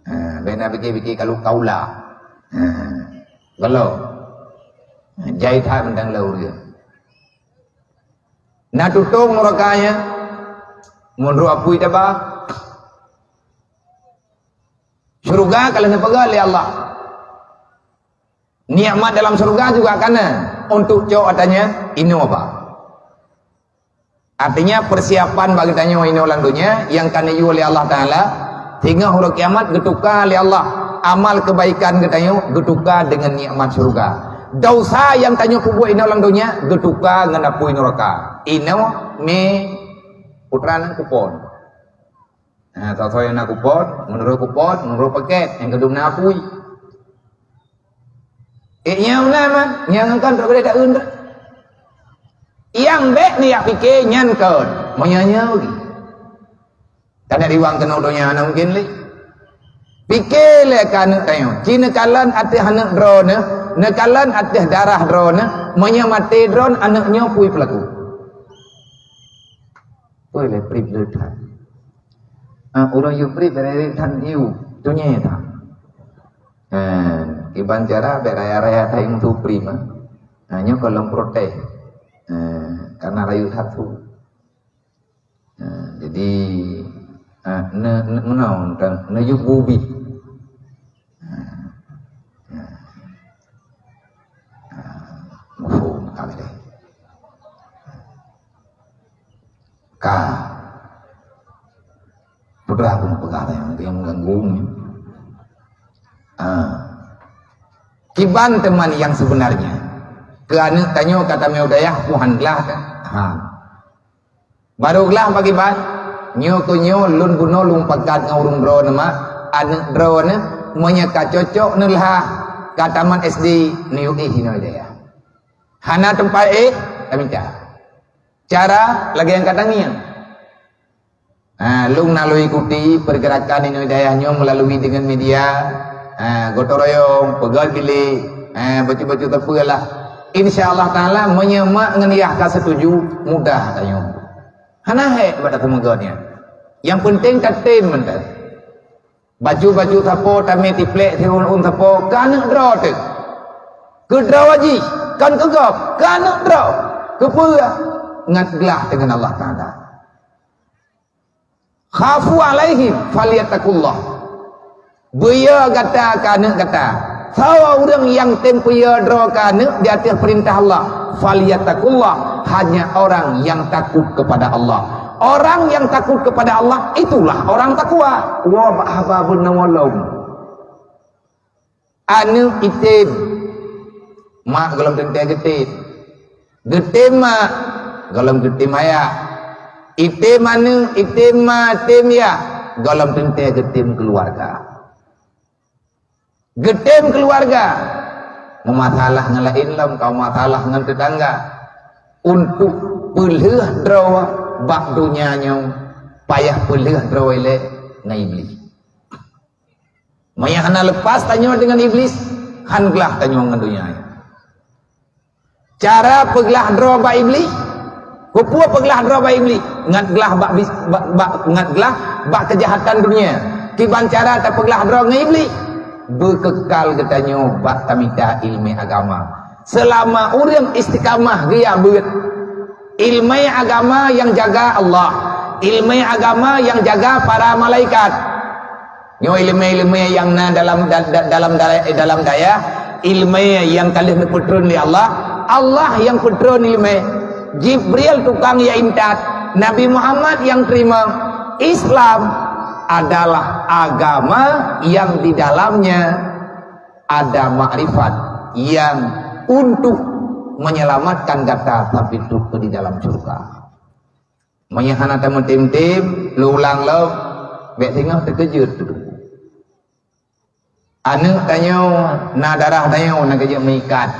Ha, bék na pike-pike kalau kaula. Ha, kalau jai that mantong lôn ureuëng. Na tutong nuraka nyan, meunurot apui taba. Syurga ka lheueh neupeugah lé Allah. Nikmat dalam syurga juga kana untuk cok katanya inoe ba. Artinya persiapan bagi tanyoe inoe lam dunia nyang ka neuyue lé Allah Taala, singoh uroe kiamat geutuka lé Allah amal kebaikan geutanyoe geutuka dengan nikmat syurga. Dosa nyang tanyoe peubuet inoe lam dunia geutuka ngon apui nuraka. Inoe mé putra nan kupon. Ha, soe-soe nyang na kupon, meunurot kupon, meunurot paket, nyang keudum na apui. Eh, nyang na man, nyang kon trok keudeh taeun. Nyang bék neujak pike nyan kon, meunyoe nyoe lé. Kana riwang keunoe donya hana mungken lé. Pike lé keu aneuëk tanyoe, ci neukalon ateueh aneuëk droeneuh, neukalon ateueh darah droeneuh, meunyoe maté droeneuh aneuëk nyoe pui peulaku. Oi lé prip le that. Ah, ureuëng yue prip raya that yue, tunyé that. Eh, iban cara bék raya-raya that yue suprim, ah. Ah, nyoe ka lom protes. Eh, karena rayu that tu. Eh, jadi, ah, ne, ne, meunoe tan, ne yue bubi. Mafhum ka lagée. Ka. Peugah aku peugah nyang, nyang mengganggu ni. Ah. Kiban teuma nyang sebenarnya. Keu aneuëk tanyoe ka tamé u dayah, Tuhan glah kan? Ha. Barô glah bagi ban, nyoe keu nyoe lôn bunoe lôn pakat ngon ureuëng droeneuh mak, aneuëk droeneuh, Meunyoe ka cocok neulhah, ka tamat S D, neuyue éh inoe dayah. Hana teumpat éh, tamita. Cara lagée nyang ka tangieng. Ha, lôn na lôn ikuti pergerakan inoe dayah nyoe melalui dengan media, ha, gotong royong, peugöt bilék, ha, bacut-bacut teupeu lah. Insya Allah Taala, meunyoe mak ngon yah ka setuju, mudah tanyoe. Hana hék bak tateumeugot nyan. Nyang penting tatem mantong. Bacut-bacut sapo tamé tiplek siôn-ôn sapo, ka aneuk droe teuh. Keu droe jih, kon keu gob, ka aneuk droe. Keupeue? Ngat glah deungon Allah Taala. Khafu alaihim falyattaqullah. Beuyo gata keu aneuk gata. Sawa ureuëng nyang tem peuyo droe keu aneuk di ateueh peurintah Allah, falyattaqullah, hanya orang yang takut kepada Allah. Orang yang takut kepada Allah, itulah orang takwa. Wa bak haba beunawalom. Aneuk item, mak gohlom teuntée geutem. Geutem mak, gohlom geutem ayah. Item aneuk, item ma, tem yah, gohlom teuntée geutem keuluwarga. Geutem keuluwarga, meumasalah ngon laén lom, ka meumasalah ngon teutangga. Untuk peulheueh droe bak donya nyoe, payah peulheueh droe ilée ngon Iblih. Meunyoe hana leupas tanyoe deungon Iblih, han glah tanyoe ngon donya nyoe. Cara peuglah droe bak Iblih, keupeue peuglah droe bak Iblih? Ngat glah bak bis-, bak, bak, ngat glah bak keujahatan dunia. Kiban cara tapeuglah droe ngon Iblih? Beukekal geutanyoe bak tamita iéleumé agama. Seulama ureuëng istiqamah geujak beuet, iéleumé agama nyang jaga Allah, iéleumé agama nyang jaga para malaikat. Nyoe iéleumé-iéleumé nyang na dalam da-, da-, dalam da-, dalam dayah, iéleumé nyang ka lheueh neupeutreun lé Allah. Allah nyang peutreun iéleumé. Jibril tukang nyang intat, Nabi Muhammad nyang teurimong. Islam adalah agama yang di dalamnya ada makrifat yang untuk menyelamatkan gata sampai trok di dalam syurga. Meunyoe hana tameutem-tem, lôn ulang lom, bék singoh teukeujot. Aneuk tanyoe na darah tanyoe nyang geujok meuikat.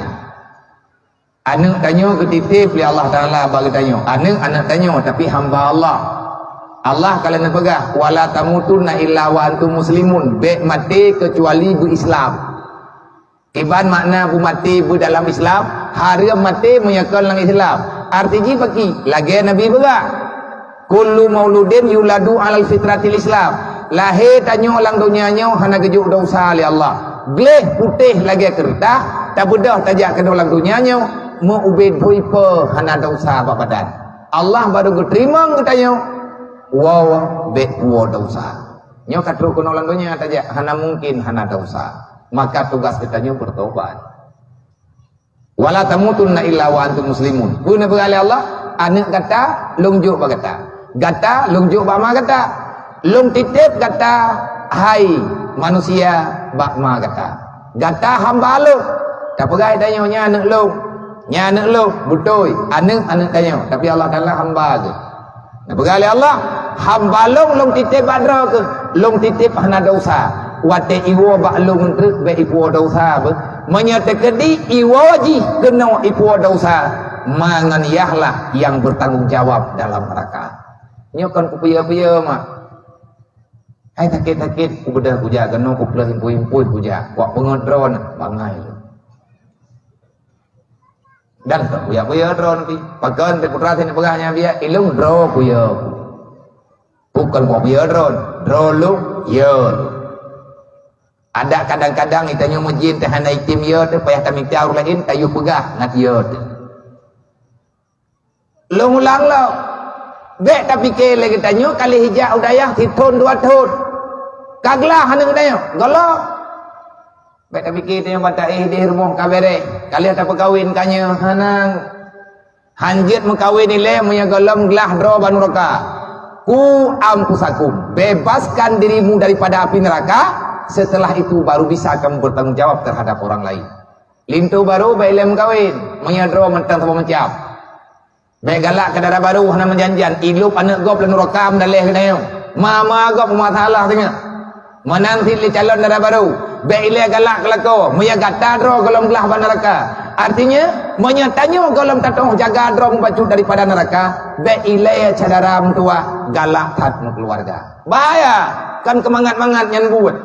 Aneuk tanyoe geutitép lé Allah Taala bak geutanyoe. Aneuk, aneuk tanyoe, tapi hamba Allah. Allah ka lheueh neupeugah, "Wala tamutunna illa wa antum muslimun." Bék maté keucuali beu-Islam. Kiban makna beumaté beu dalam Islam, hareuem maté meunyoe kon lam Islam. Arti jih pakri? Lagée Nabi peugah, "Kullu mauludin yuladu alal fitratil Islam." Lahé tanyoe lam donya nyoe hana geujok desya lé Allah. Gleh putéh lagée keureutah, tabeudôh tajak keunoe lam donya nyoe, meu-ubé dhui po hana desya bak badan. Allah barô geuteurimong geutanyoe, woe bék puwoe desya. Nyoe ka trok keunoe lam donya tajak, hana mungken hana desya. Maka tugas geutanyoe beutobat. "Wala tamutunna illa wa antum muslimun." Peue neupeugah lé Allah? "Aneuk gata lôn jok bak gata. Gata lôn jok bak ma gata. Lôn titép gata, hai manusia, bak ma gata. Gata hamba lôn." Tapeugah tanyoe, "Nyan aneuk lôn. Nyan aneuk lôn." Beutôi, aneuk, aneuk tanyoe. Tapi Allah Taala hamba geuh. Neupeugah lé Allah, "Hamba lôn, lôn titép bak droe keuh, lôn titép hana desya. Watée iwoe bak lôn treuk bék ipuwoe desya beuh. Meunyoe teukeudi iwoe jih keunoe ipuwoe desya, ma ngon yah lah nyang beutanggung jawab dalam neuraka." Nyoe kon kupiye-piye mak. Hai sakét-sakét, kubeudôh kujak keunoe, kuplôh impôi-impôi kujak. Kupeungeut droe na, bangai lôn. Dan kon kuya-kuya droe nanti. Pakon teuh putra sini peugah nyan biak, ilôn droe kuya. Bukon kuya droe, droe lôn, ya. Ada kadang-kadang geutanyoe meujin teuh hana item ya teuh, payah tamita ureuëng laén, tayue peugah ngat ya teuh. Lôn ulang lom. Bék tapike lé geutanyoe ka lheueh ijak u dayah sithon dua thon. Ka glah aneuk geutanyoe, gohlom. Bék tapike tanyoe bak taéh deh rumoh ka béreh. Ka lheueh tapeukawen ka nyoe, hana. Hanjeuet meukawen ilée meunyoe gohlom glah droe bak nuraka. Ku anfusakum, bebaskan dirimu daripada api neraka, setelah itu baru bisa kamu bertanggung jawab terhadap orang lain. Linto barô bék ilée meukawen, meunyoe droe mantong saboh macam. Bék galak keu dara barô hana meujanjian, ilôb aneuk gob lam nuraka meudaleh geutanyoe. Ma-ma gob meumasalah teungoh. Meunan cit lé calon dara barô, bék ilée galak keulakoe, meunyoe gata droe gohlom glah bak neuraka. Artinya, meunyoe tanyoe gohlom tatoh jaga droe mubacut daripada neuraka, bék ilée syedara meutuwah galak that meukeuluwarga. Bahaya, kan keumangat-mangat nyan buet.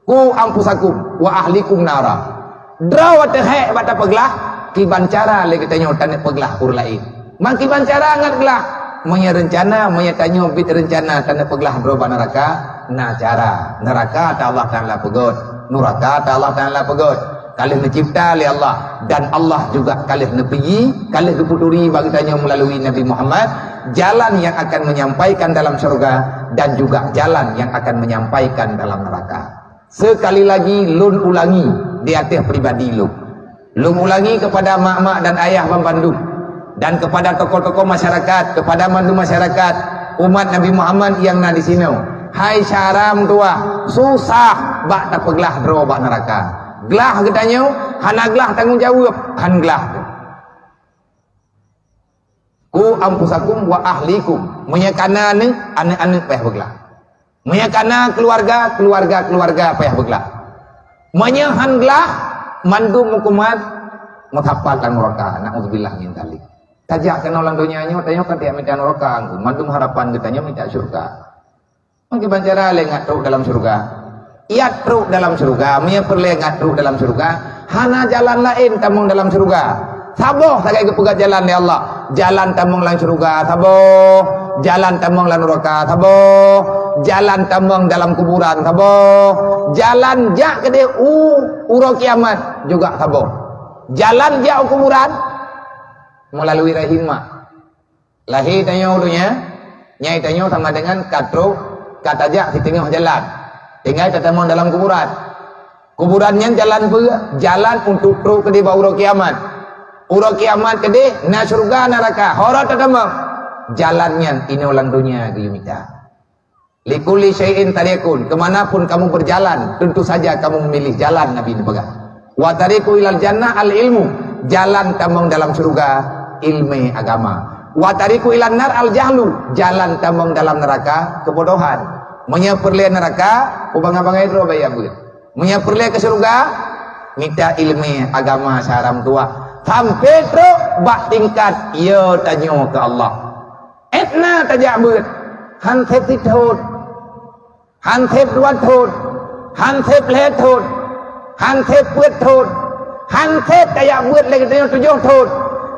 Ku anfusakum wa ahlikum nara. Droe watée hék bak tapeuglah, kiban cara lé geutanyoe taneuk peuglah ureuëng laén. Mang kiban cara ngat glah. Meunyoe reuncana, meunyoe tanyoe biet reuncana taneuk peuglah droe bak neuraka, na cara. Neuraka ata Allah Taala peugöt, nuraka ata Allah Taala peugöt. Ka lheueh neucipta lé Allah, dan Allah juga ka lheueh neupeuji, ka lheueh geuputuri bak geutanyoe meulalu Nabi Muhammad, jalan yang akan menyampaikan dalam syurga dan juga jalan yang akan menyampaikan dalam neraka. Sekali lagi lôn ulangi di ateueh pribadi lôn. Lôn ulangi kepada mak-mak dan ayah banmandum, dan kepada tokoh-tokoh masyarakat, kepada mandum masyarakat umat Nabi Muhammad nyang na disinoe. Hai syedara meutuwah, susah bak tapeuglah droe bak neuraka. Glah geutanyoe, hana glah tanggong jaweueb, han glah. Ku anfusakum wa ahlikum. Meunyoe kana aneuëk, aneuëk-aneuëk payah beuglah. Meunyoe kana keuluwarga, keuluwarga-keuluwarga payah beuglah. Meunyoe han glah, mandum meukumat meusapat lam neuraka. Na'udzubillah min dzalik. Tajak keunoe lam donya nyoe, tanyoe kan tajak mita neuraka, mandum harapan geutanyoe mita syurga. Mungken ban cara lé ngat trok dalam syurga. Iat trok dalam syurga, meunyoe peureulée ngat trok dalam syurga, hana jalan laén tamong dalam syurga. Saboh sagai geupeugah jalan lé Allah. Jalan tamong lam syurga saboh, jalan tamong lam neuraka saboh, jalan tamong dalam kuburan saboh, jalan jak keudeh u uroe kiamat juga saboh. Jalan jak u kuburan meulalu rahim mak. Lahé tanyoe u donya, nyai tanyoe sama dengan ka trok, ka tajak siteungoh jalan. Tinggai tatamong dalam kuburan. Kuburan nyan jalan peue? Jalan untuk trok keudeh bak uroe kiamat. Uroe kiamat keudeh na syurga, na neuraka, hora tatamong. Jalan nyan inoe lam donya geuyue mita. Likulli syai'in tariqun, ke mana pun kamu berjalan, tentu saja kamu memilih jalan, Nabi neupeugah. Wa tariqu ilal jannah al ilmu, jalan tamong dalam syurga, ilmu agama. Wa tariqu ilan nar al jahlu, jalan tamong dalam neuraka, kebodohan. Meunyoe peureulée neuraka, u bangai-bangai droe baya beuet. Meunyoe peureulée keu syurga, mita ilmu agama syedara meutuwah. Sampai trok bak tingkat, ya tanyoe keu Allah. Étna tajak beuet, han sép sithon, han sép dua thon, han sép lhée thon, han sép peuet thon, han sép tajak beuet lé geutanyoe tujoh thon.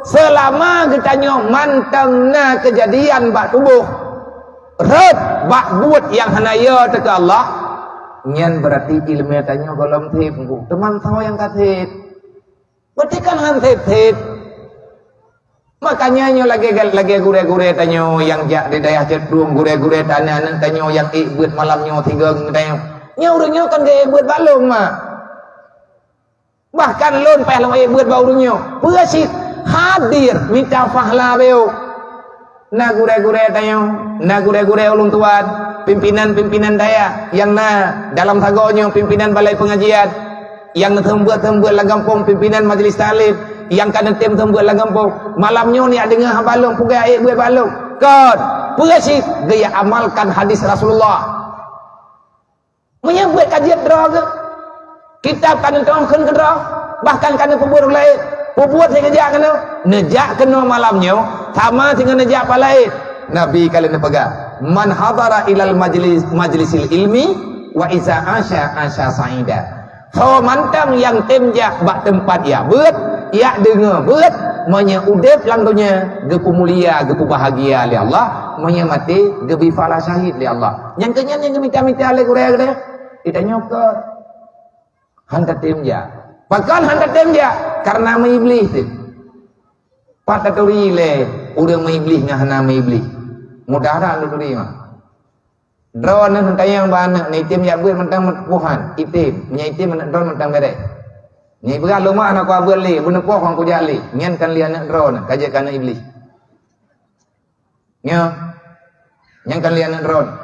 Seulama geutanyoe mantong na keujadian bak tuboh, rhot bak buet nyang hana yo teuka Allah, nyan beurati iéleumé tanyoe gohlom sép, teuma soe nyang ka sép. Berarti kan han sép-sép. Makanya nyoe lagée, lagée gurée-gurée tanyoe nyang jak di dayah Ceutueng, gurée-gurée tanyoe, aneuëk tanyoe nyang ék beuet malam nyoe sigoe tanyoe. Nyoe ureuëng nyoe kan geuék beuet bak lôn, mak. Bahkan lôn payah lôn ék beuet bak ureuëng nyoe. Peue cit hadir mita pahala beuh. Na gurée-gurée tanyoe, na gurée-gurée ulôn tuan, pimpinan-pimpinan dayah nyang na dalam sagoe nyoe, pimpinan balai peungajian, nyang seumeubeuet-seumeubeuet lam gampông, pimpinan majlis taklim, nyang ka neutem seumeubeuet lam gampông. Malam nyoe neujak deungoe haba lôn, peugah ék beuet bak lôn. Kon, peue cit geujak amalkan hadis Rasulullah. Meunyoe beuet ka jeuet droe geuh, kitab ka neutu'oh kheun keu droe, bahkan ka neupeubuet ureuëng laén, peubuet sigeujak keunoe, neujak keunoe malam nyoe, sama singoh neujak pat laén. Nabi ka lheueh neupeugah, "Man hadara ilal majlis, majlisil ilmi, wa iza asya, asya sa'ida." Soe mantong nyang tem jak bak teumpat jak beuet, jak deungoe beuet, meunyoe udeb lam donya, geupeumulia, geupeubahagia lé Allah, meunyoe maté, geubri pahala syahid lé Allah. Nyang keu nyan nyang geumita-mita lé gurée geude, geutanyoe kon han tatem jak. Pakon han tatem jak? Kareuna meuiblih teuh. Pat taturi lé ureuëng meuiblih ngon hana meuiblih? Mudah that taturi mah. Droeneuh neutanyong bak aneuëk, neuitem jak beuet mantong meutupohan, item. Meunyoe item aneuëk droeneuh mantong bèrèh. Nyoe ipeugah lôn mak hana kuabeuet lé, beuneupoh nyang kujak lé. Nyan kan lé aneuëk droeneuh, ka jeuet keu aneuëk iblih. Nyoe, nyan kan lé aneuëk droeneuh.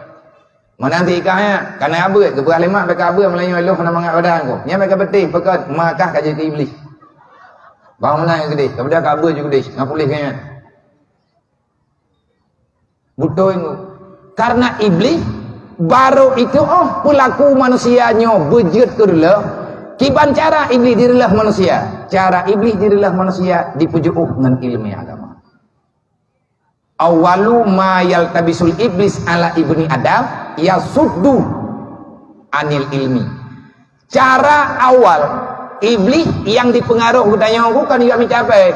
Meunan sit i kah nyan, ka na abeuet, geupeugah lé mak, bèk ka abeuet, meulayeue lôn hana mangat badan ku. Nyan bèk ka beuteh, peugah, ma kah ka jeuet keu iblih. Bah meunan nyang keudeh, ka beudôh ka abeuet ju keudeh, ngon puléh keu nyan. Beutôi ngon. Kareuna iblih Barô itu 'oh peulaku manusia nyoe beujeuet keu reuloh, kiban cara Iblih jireuleuh manusia. Cara Iblih jireuleuh manusia dipeujeuôh ngon ileumèe agama. Awwalu ma yaltabisul iblis ala ibni Adam yasuddu anil ilmi. Cara awal Iblih nyang jipeungaroh geutanyoe bukan jak mita bèe.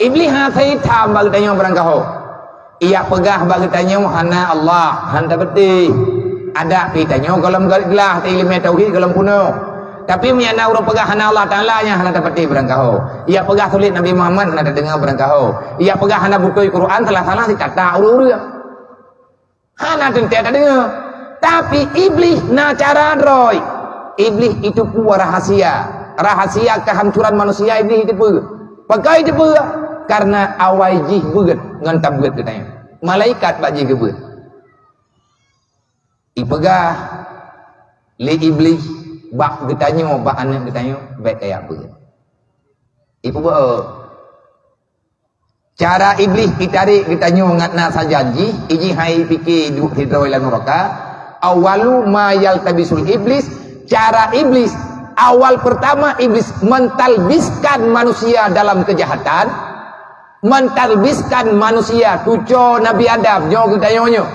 Iblih hana seuitam bak geutanyoe beurangkaho. Ijak peugah bak geutanyoe hana Allah, hana tapeuteh. Adak pih tanyoe gohlom glah teuileumèe tauhid gohlom peunoh. Tapi meunyo na ureuëng peugah hana Allah Taala, nyan hana tapeuteh beurangkaho. Ijak peugah sulet Nabi Muhammad hana tadeungoe beurangkaho. Ijak peugah hana beutôi Quran, salah-salah jitata ureuëng-ureuëng. Hana teuntèe tadeungoe. Tapi Iblih na cara droe. Iblih jiteupeue rahasia. Rahasia kehancuran manusia Iblih jiteupeue. Pakon jiteupeue? Karena awai jih beuet ngon tabeuet geutanyoe. Malaikat bak jih geubeuet. Ipeugah lé Iblih bak geutanyoe, bak aneuëk geutanyoe, bèk kajak beuet. Ipeugah, cara Iblih itarek geutanyoe ngat na sajan jih, ijih hai pike duek sidroe lam nuraka. Awwalu ma yaltabisul iblis, cara Iblih awal pertama Iblih mentalbiskan manusia dalam kejahatan, mentalbiskan manusia tuco Nabi Adam nyoe geutanyoe nyoe.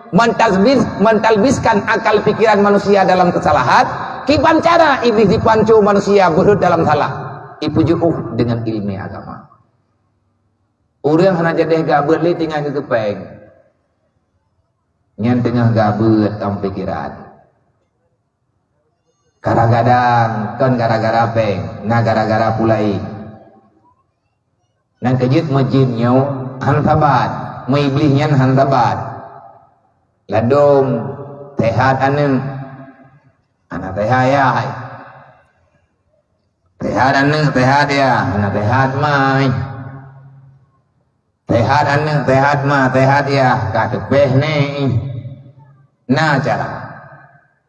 Mentalbis, mentalbiskan akal pikiran manusia dalam kesalahan, kiban cara Iblih jipanco manusia beuhot dalam salah. Ipeujeuôh dengan ilmu agama. Ureuëng hana jadeh gabeuet lé tinggai keu keupeng. Nyan teungoh gabeuet lam pikiran. Kadang-kadang kon gara-gara péng, na gara-gara pulai. Nyang keujeuet meujin nyoe han sabat, meuiblih nyan han sabat. Ladôm sehat aneuëk, hana sehat yah. Sehat aneuëk, sehat yah, hana sehat mai. Sehat aneuëk, sehat ma, sehat yah, ka teupeh neh. Na cara.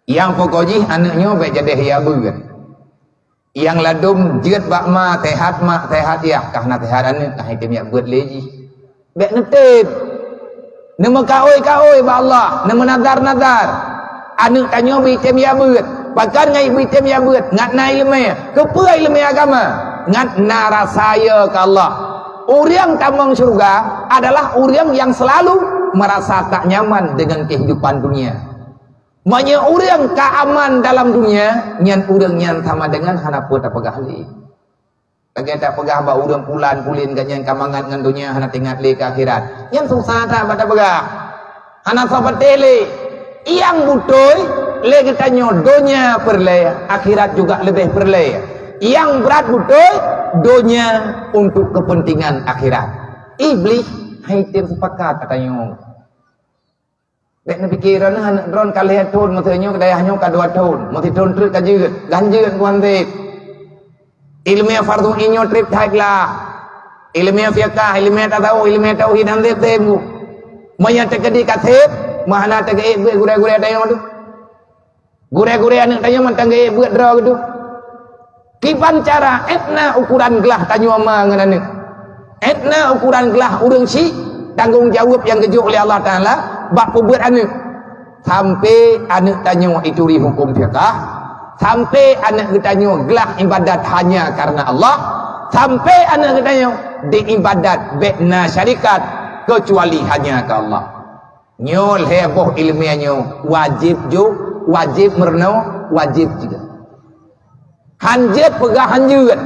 Nyang pokok jih aneuëk nyoe bèk jadeh yah beuet. Nyang ladôm jeuet bak ma, sehat ma, sehat yah, ka hana sehat aneuëk, ka item yah beuet lé jih. Bèk neutem. Neumeukaôi-kaôi bak Allah, neumeunazar-nazar. Aneuëk tanyoe beuitem yah beuet. Pakon ngai beuitem yah beuet? Ngat na iéleumé. Keupeue iéleumé agama? Ngat na rasa yö keu Allah. Ureuëng tamong syeuruga adalah ureuëng nyang seulalu meurasa tak nyaman deungon keuhidupan dunia. Meunyoe ureuëng ka aman dalam dunia, nyan ureuëng nyan sama deungon hana peue tapeugah lé. Lagée tapeugah bak ureuëng pulan-pulen geuh nyan ka mangat ngon donya hana teuingat lé keu akhirat. Nyan susah that bak tapeugah. Hana soe patéh lé. Nyang beutôi lé geutanyoe donya peureulée, akhirat juga leubeh peureulée. Nyang brat beutôi donya untuk kepentingan akhirat. Iblih hai tem sepakat geutanyoe. Bék neupike droeneuh aneuëk droen ka lhée thon, meuteunyoe dayah nyoe ka dua thon, meusitrön treuk ka jeuet, gan jeuet buhan sép. Iéleumé fardhu ain nyoe treb that glah. Iéleumé fiqah, iéleumé tasawuf, iéleumé tauhid han sép-sép bu. Meunyoe teukeudi ka sép, meuhana teugeue beuet gurée-gurée tanyoe tu. Gurée-gurée aneuëk tanyoe mantong geue beuet droe geutu. Kiban cara, étna ukuran glah tanyoe ma ngon aneuëk. Étna ukuran glah ureuëng syiek tanggong jaweueb nyang geujok lé Allah Taala bak peubeuet aneuëk. Sampai aneuëk tanyoe ituri huköm fiqah, sampai aneuëk geutanyoe glah iébadat hanya kareuna Allah, sampai aneuëk geutanyoe diiébadat bék na syarikat keucuali hanya keu Allah. Nyoe lhée boh iéleumé nyoe wajéb jok, wajéb meurunoe, wajéb jeuet. Han jeuet peugah han jeuet.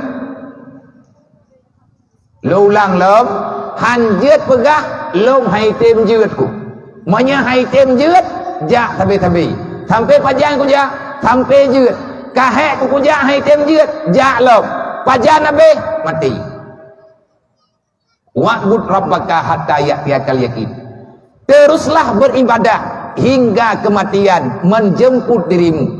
Lôn ulang lom, han jeuet peugah lôn hai tem jeuet ku. Meunyoe hai tem jeuet, jak sabe-sabe. Sampai pajan kujak, sampai jeuet. Ka hék ku kujak hai tem jeuet, jak lom. Pajan abéh, maté. Wa'bud rabbaka hatta ya'tiyakal yakin. Teruslah beribadah hingga kematian menjemput dirimu.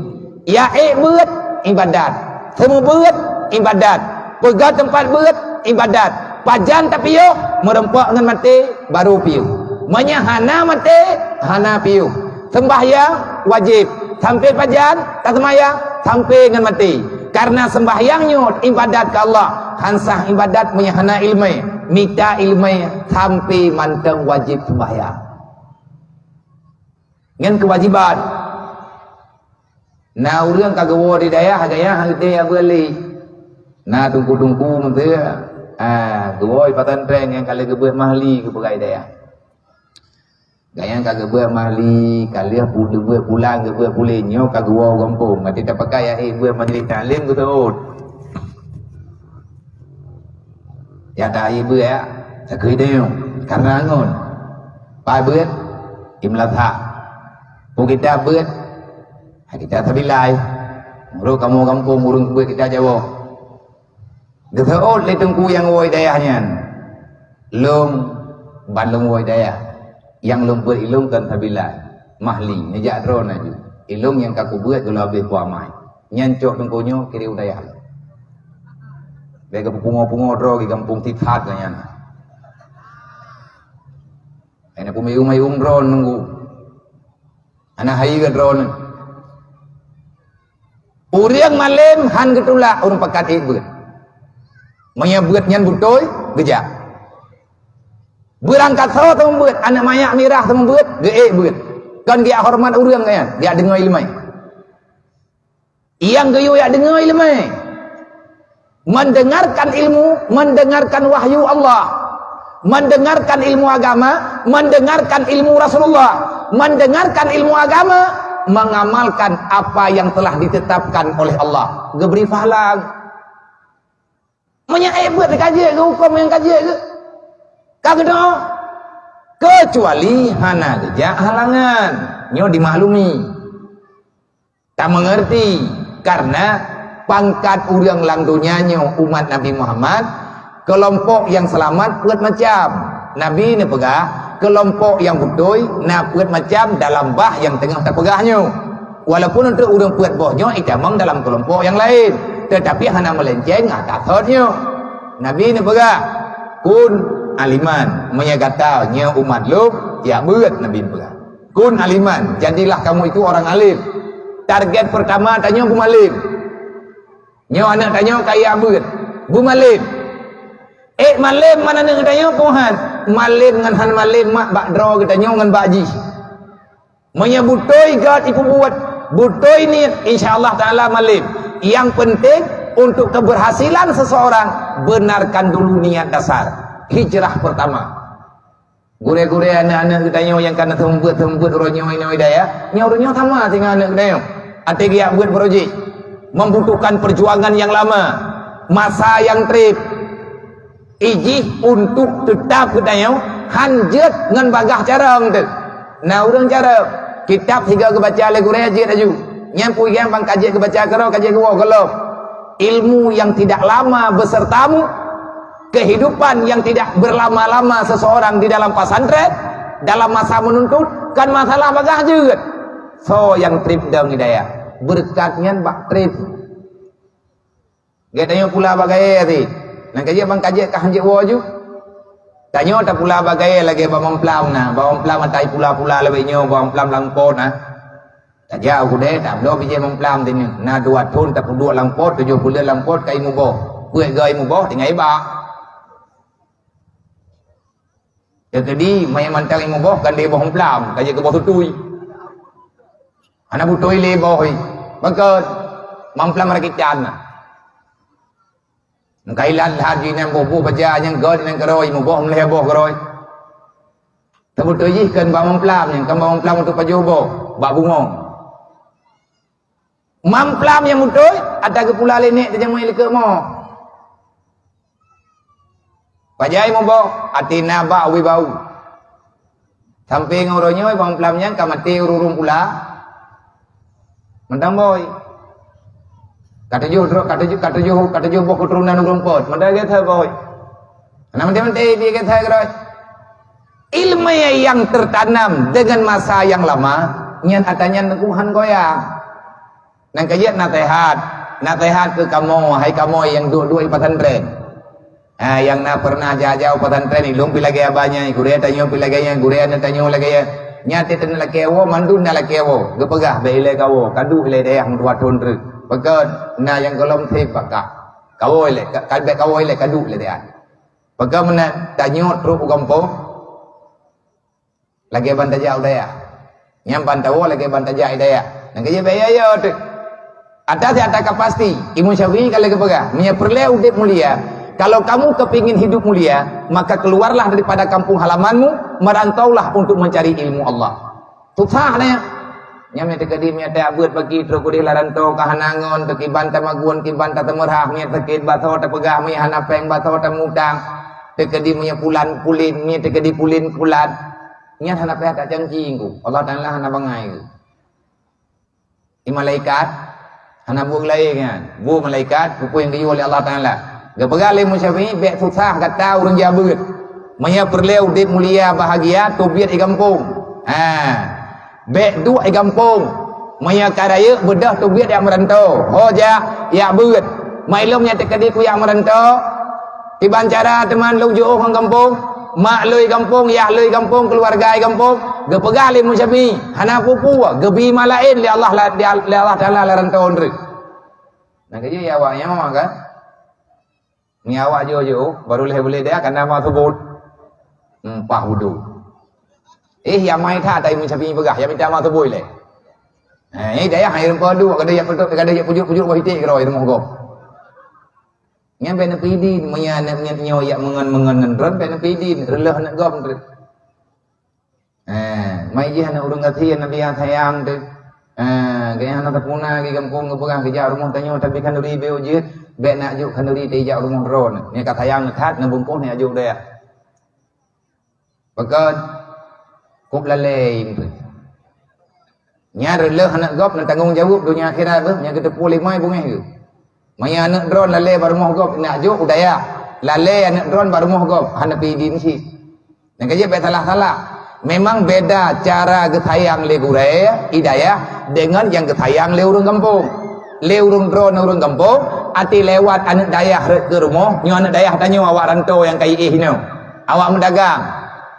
Ya ék beuet, ibadat. Seumeubeuet, ibadat. Peugah teumpat beuet, ibadat. Pajan tapiôh, meurumpok ngon maté, baru piôh. Meunyoe hana maté, hana piôh. Seumbahyang wajéb, sampai pajan taseumayang, sampai ngon maté. Kareuna seumbahyang nyoe ibadat keu Allah, han sah ibadat meunyoe hana iéleumé. Mita iéleumé sampai mantong wajéb seumbahyang. Nyan keuwajiban. Na ureuëng ka geuwoe di dayah, gaya hana geutem jak beuet lé. Na teungku-teungku meuseu, ah, geuwoe pesantren nyang ka lheueh geubeuet mahli geupeugah di dayah. Gaya ka geubeuet mahli, ka lheueh pu-, geubeuet pulang, geubeuet puléh, nyoe ka geuwoe u gampông. Maté tapakai jak ék beuet majlis taklim geuseuôt. Jak ta ék beuet, ya. Takui deueng, karena ngon. Pai beuet, imlasa. Pu kita beuet, ha kita sabilai. Meurok kamoe gampông ureuëng beuet kita jawoe. Geuseuôt lé teungku nyang woe dayah nyan. Lôn ban lôn woe dayah. Nyang lôn beuet ilôn kon sabilai. Mahli, neujak droe na ju. Ilôn nyang ka kubeuet gohlom habéh kuamai. Nyan cok teungku nyoe kirém u dayah lôn. Bèk geupeupungo-pungo droe di gampông sisat nyan. Hana peumiyum-miyum droe nunggu. Hana hai droe nyoe. Ureuëng malém han geutulak ureuëng pakat ék beuet. Meunyoe beuet nyan beutôi, geujak. Beurangkat soe teuma beuet, aneuëk manyak mirah teuma beuet, geuék beuet. Kon geujak horeumat ureuëng nyan, geujak deungoe iéleumé. Nyang geuyue jak deungoe iéleumé. Mendengarkan ilmu, mendengarkan wahyu Allah. Mendengarkan ilmu agama, mendengarkan ilmu Rasulullah. Mendengarkan ilmu agama, mengamalkan apa yang telah ditetapkan oleh Allah. Geubri pahala. Meunyoe ék beuet ka jeuet geuh, hukôm nyang ka jeuet geuh. Ka geudoa. Keucuali hana geujak halangan. Nyoe dimaklumi. Tameungeurti, karena pangkat ureuëng lam donya nyoe umat Nabi Muhammad, keulompok nyang seulamat peuet macam. Nabi neupeugah, keulompok nyang beutôi na peuet macam dalam bah nyang teungoh tapeugah nyoe. Walaupun untuk ureuëng peuet boh nyoe itamong dalam keulompok nyang laén, teutapi hana meulenceng atas thot nyoe. Nabi neupeugah, "Kun aliman, meunyoe gata nyoe umat lôn, jak beuet," Nabi neupeugah. "Kun aliman, jadilah kamu itu orang alim." Target pertama tanyoe beumalém. Nyoe aneuëk tanyoe kaya beuet, beumalém. Ék malém man aneuëk geutanyoe, pohan malém ngon han malém mak bak droe geutanyoe ngon bak jih. Meunyoe beutôi gét ipeubuet, beutôi niet, insya Allah Taala malém. Yang penting untuk keberhasilan seseorang, benarkan dulu niat dasar. Hijrah pertama. Gurée-gurée aneuëk-aneuëk geutanyoe nyang ka na seumeubeuet-seumeubeuet uroe nyoe inoe dayah, nyoe uroe nyoe sama singoh aneuëk geutanyoe. Até geujak beuet projek, membutuhkan perjuangan yang lama, masa yang treb. Ijih untuk teutap geutanyoe han jeuet ngon bagaih carông teuh. Na ureuëng carông, kitab sigoe geubaca lé gurée jeuet laju. Nyan peue nyang ban ka jeuet geubaca keudroe, ka jeuet geuwoe gohlom. Ilmu yang tidak lama besertamu, kehidupan yang tidak berlama-lama seseorang di dalam pesantren, dalam masa menuntut, kan masalah bagaih jeuet. Soe nyang treb dong hidayah, beureukat nyan bak treb. Gét tanyoe pula bak gayée teuh. Nang ka jeuet ban ka jeuet ka han jeuet woe ju. Tanyoe tapula bak gayée lagée bak mamplam na. Bak mamplam ata pula-pula lagée nyoe, bak mamplam lam pot na. Tajak u keudée, tabloe bijéh mamplam teuh nyoe. Na dua thon tapeuduek lam pot, tujoh buleuen lam pot, ka imuboh. Peuet goe imuboh, tinggai ibak. Teukeudi manyang mantong imuboh kan lé boh mamplam, ka jeuet keu boh tutui. Hana beutôi lé boh, ih. Pakon? Mamplam rakitan na. Meukaila that jih nyan boh-boh baja nyang gét nyang keurôi, muboh meulhée boh keurôi. Teubeutôi jih kheun bak mamplam nyang, kheun bak mamplam untuk pajoh boh, bak bungong. Mamplam nyang beutôi, ata geupula lé nek teujameun likot mo. Pajan muboh, até na bak ubé bau. Sampoe ngon uroe nyoe bak mamplam nyan ka maté ureuëng-ureuëng pula. Mantong boh. Ka tujoh droe, ka tujoh, ka tujoh, ka tujoh boh keuturonan ureuëng pot. Mantong lagée that boh. Hana maté-maté, lagée that keudroe. Ilmu yang tertanam dengan masa yang lama, nyan ata nyan Tuhan goyang. Nang ka jeuet naseuhat, naseuhat keu kamoe, hai kamoe nyang duek-duek i pesantren. Ha, nyang na peureunah jak-jak u pesantren, ilôn pih lagée abah nyan, gurée tanyoe pih lagée nyan, gurée aneuëk tanyoe lagée nyan. Nyan teuh lakée woe, mandum na lakée woe. Geupeugah bèk ilée kawoe, kaduek ilée dayah meudua thon treuk. Pakon na nyang gohlom sép bak kah. Kawoe ilée, ka, ka bèk kawoe ilée, kaduek ilée dayah. Pakon meunan tanyoe trok u gampông, lagée ban tajak u dayah. Nyang ban tawoe lagèe ban tajak i dayah. Nyang keujeuet bèk yo-yo teuh. Atas di atas ka pasti, Imam Syafi'i ka lagèe peugah, "Meunyoe peureulèe udép mulia, kalau kamu kepingin hidup mulia, maka keluarlah daripada kampung halamanmu, merantaulah untuk mencari ilmu Allah." Susah nyan. Nyan meunyoe teukeudi meunyoe tajak beuet pagi trok keudeh lam rantô ka hana ngon, teuh kiban tamagun, kiban tateumeurat, meunyoe sakét basoe tapeugah, meunyoe hana péng basoe tamutang. Teukeudi meunyoe pulan pulin, meunyoe teukeudi pulin pulan. Nyan hana payah tacangci ku. Allah Taala hana bangai ku. Di malaikat, hana buet laén nyan. Buet malaikat, peue nyang geuyue lé Allah Taala. Geupeugah lé Imam Syafi'i, bèk susah gata ureueng jak beuet. Meunyoe peureulèe udép mulia bahagia, teubiet i gampông. Ha. Bèk duek i gampông. Meunyoe ka rayeuk beudôh teubiet jak meurantô. Ho jak, jak beuet. Maklum nyan teukeudi ku jak meurantô, Kiban cara teuma lôn jiôh ngon gampông, mak lôn i gampông, yah lôn i gampông, keuluwarga i gampông. Geupeugah lé Imam Syafi'i, hana peue-peue, geubi ma laén lé Allah, lé Allah Taala lam rantô treuk. Nah, keujeuet awak nyoe kan. Nyoe awak jiôh-jiôh, baru lhèe buleuen dia ka na ma seubôt. Empah wudu. Eh, nyang mai that, Imam Syafi'i peugah, nyang mita ma seubôt lé. Eh, dayah hai rumpah duek, kada jak peuduek, kada jak pujok-pujok bak iték keudroe rumoh gob. Nyan bèk neupeuidin, meunyoe aneuk miet nyoe jak meungon-meungon ngon droen, bèk neupeuidin, reuloh aneuk gob treuk. Eh, mai jih aneuk ureueng gasien Nabi nyang sayang teuh. Eh, geuhnyan hana teupuna lé gampông geupeugah geujak rumoh tanyoe, tapi khanuri beu jeuet, bèk neujok khanuri teuh jak rumoh droen. Nyan ka sayang that, neubungkôh neujok dayah. Pakon? Kôp lalée intu. Nyan reuloh aneuk gob neutanggong jaweueb donya akhirat beuh, nyang geuteupeue lé mai beungéh geuh. Meunyoe aneuk droen lalée bak rumoh gob, neujok u dayah. Lalée aneuk droen bak rumoh gob, hana peuidin cit. Nyang keujeuet bèk salah-salah. Memang beda cara geusayang lé gurée i dayah deungon nyang geusayang lé ureueng gampông. Lé ureueng droen ureueng gampông, até lewat aneuk dayah rhot keu rumoh, nyoe aneuk dayah tanyoe awak rantô nyang ka iéh inoe. Awak meudagang.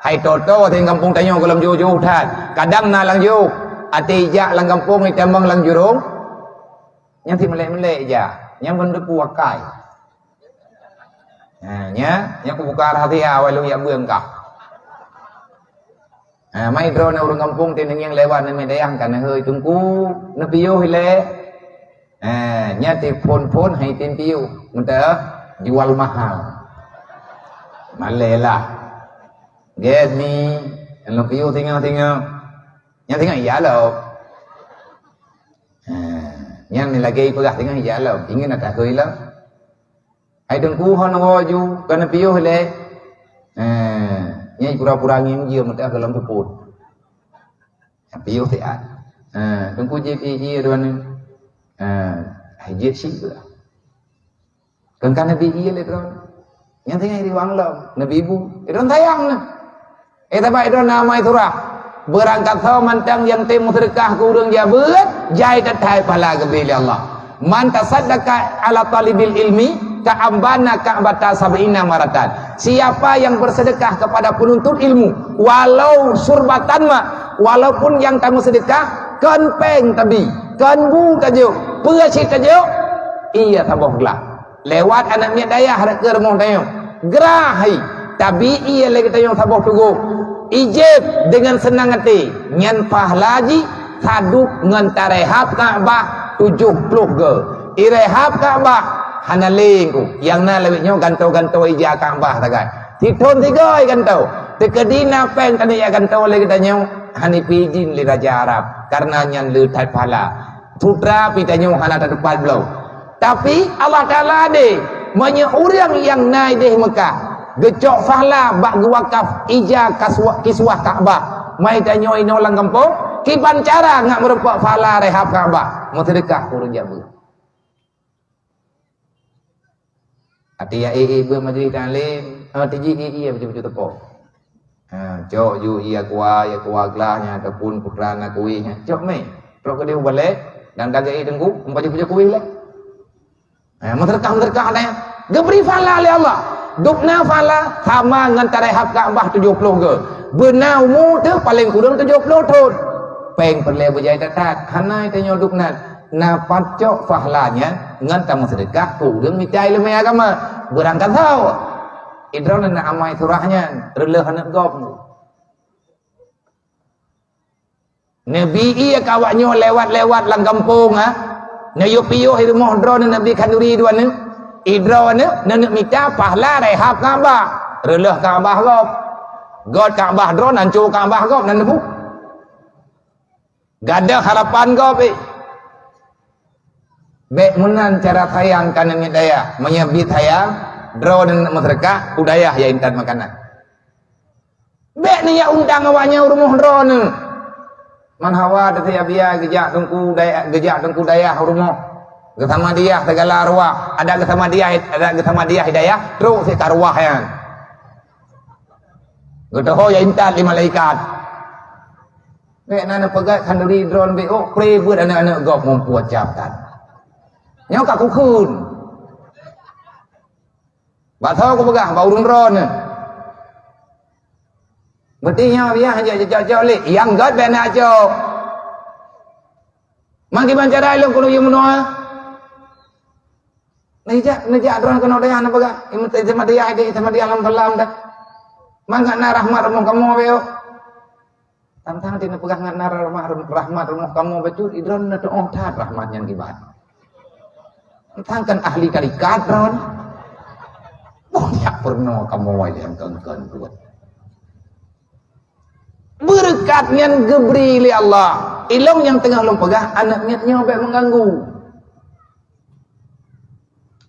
Hai toto teuh gampông tanyoe gohlom jôh-jôh that. Kadang na lam jôh. Até ijak lam gampông itamong lam jurông. Nyan si melék-melék ijak. Nyan ban teupeu akai. Ha, nya, nya kubuka rahasia awai lôn jak beueng kah. Ha, mai droeneuh ureueng gampông teuh neungieng lewat, neumiet dayah ka neuhôi, "Teungku, neupiôh ilée?" Ha, nya teuh phon-phon hai tem piôh, meuteuk jual mahal. Malée lah. Gét ni, lôn piôh singoh-singoh. Nyan singoh iya lom. Ha, nyan lagée ipeugah singoh iya lom. Ingat na tahôi lom. Hai Teungku, hana woe ju, ka neupiôh ilée. Eh, nyan pura-pura ngieng jeuem teuh gohlom teupot. Piôh siat. Eh, Teungku jeuet ié droeneuh. Eh, hai jeuet syiek. Kon ka neubi ié lé droeneuh. Nyan singoh riwang lom, neubi bu. Droeneuh sayang na. Eh, tabak droeneuh na amai surah. Beurangkat soe mantong nyang tem meuseudeukah keu ureueng jak beuet, jai that-that pahala geubri lé Allah. "Man tasaddaqa ala talibil ilmi ka'anbana ka'bata sab'ina maratan." Siapa yang bersedekah kepada penuntut ilmu, walau surbatan ma, walaupun nyang tameusedekah kon péng tabi, kon bu tajok, peue cit tajok, iya saboh glah. Lewat aneuk miet dayah rot keu rumoh tanyoe. Grah hai, tabi ié lé geutanyoe saboh tugoh. Ijép deungon seunang até, nyan pahala jih sadub ngon tarehab Ka'bah tujoh ploh goe. Irehab Ka'bah hana lé ku, nyang na lawét nyoe gantoe-gantoe ija Ka'bah sagai. Sithon sigoe gantoe. Teukeudi na péng taneuk jak gantoe lé geutanyoe, hana peuidin lé raja Arab, kareuna nyan le that pahala. Sutra pih tanyoe hana tatupat bloe. Tapi Allah Taala adé, meunyoe ureueng nyang na idéh Meukah geucok pahala bak geuwakaf ija kaswa-, kiswah Ka'bah, mai tanyoe inoe lam gampông, kiban cara ngat meurumpok pahala rehab Ka'bah, meuseudeukah keu ureueng jak beuet. Até ya ék-ék beuet majlis taklim, ha, tiji ék-ék bacut-bacut teupok. Ha, cok ju iya kuah, iya kuah glah nyan ataupun putra na kueh nyan. Cok mé. Trok keudeh u balée, dan dagée teungku, meupajoh-pajoh kueh lé. Ha, meuseudeukah-meuseudeukah nyan. Geubri pahala lé Allah. Dubna pahala sama ngon tarehab Ka'bah tujoh ploh goe. Beuna umu teuh paleng kureueng tujoh ploh thon. Péng peureulée beujai that-that. Hana tanyoe dubna. Na pacok pahala nyan ngon tameuseudeukah keu ureueng mita ileumé agama. Beurangkat soe? Idroeneuh na amai surah nyan, reuloh aneuk gob. Neubi ie keu awaknyoe lewat-lewat lam gampông, ha? Neuyue piôh i rumoh droeneuh neubi khanduri droeneuh. I droeneuh neuneuk mita pahala rehab Ka'bah, reuleueh Ka'bah gob. Göt Ka'bah droeneuh, hanco Ka'bah gob nan neubu. Gadôh harapan gob, eh. Bék meunan cara sayang keu aneuk miet dayah. Meunyoe bi sayang, droeneuh meuseudeukah, u dayah ya intat makanan. Bék neujak undang awaknyan u rumoh droeneuh. Man hawa teusiab biaya geujak teungku dayah, geujak teungku dayah u rumoh. Geusamadiah sigala arwah, adak geusamadiah, adak geusamadiah hidayah, trok sika arwah nyan. Geutoho ya intat lé malaikat. Bék na neupeugah khanduri droeneuh bék, oh, pré beuet aneuk-aneuk gob muphom cap that. Nyoe ka kukheun. Bak soe kupeugah, bak ureueng droeneuh. Berarti nyoe biah jak cok-cok lé, nyang göt bék na cok. Mangki ban cara ilong keuneuk yue meunoe. Neujak, neujak droeneuh keunoe dayah neupeugah, "Imeuteuh sama dayah deh, sama dayah lam salam dah." Mangat na rahmat rumoh kamoe bék. Tang-tang di neupeugah ngat na rahmat, rahmat rumoh kamoe bacut, i droeneuh neutuoh that rahmat nyan kiban. Tang kan ahli tarikat droeneuh. Boh jak peurunoe kamoe nyang kon-kon buet. Beureukat nyan geubri lé Allah. Ilong nyang teungoh lôn peugah, aneuk miet nyoe bék meuganggu.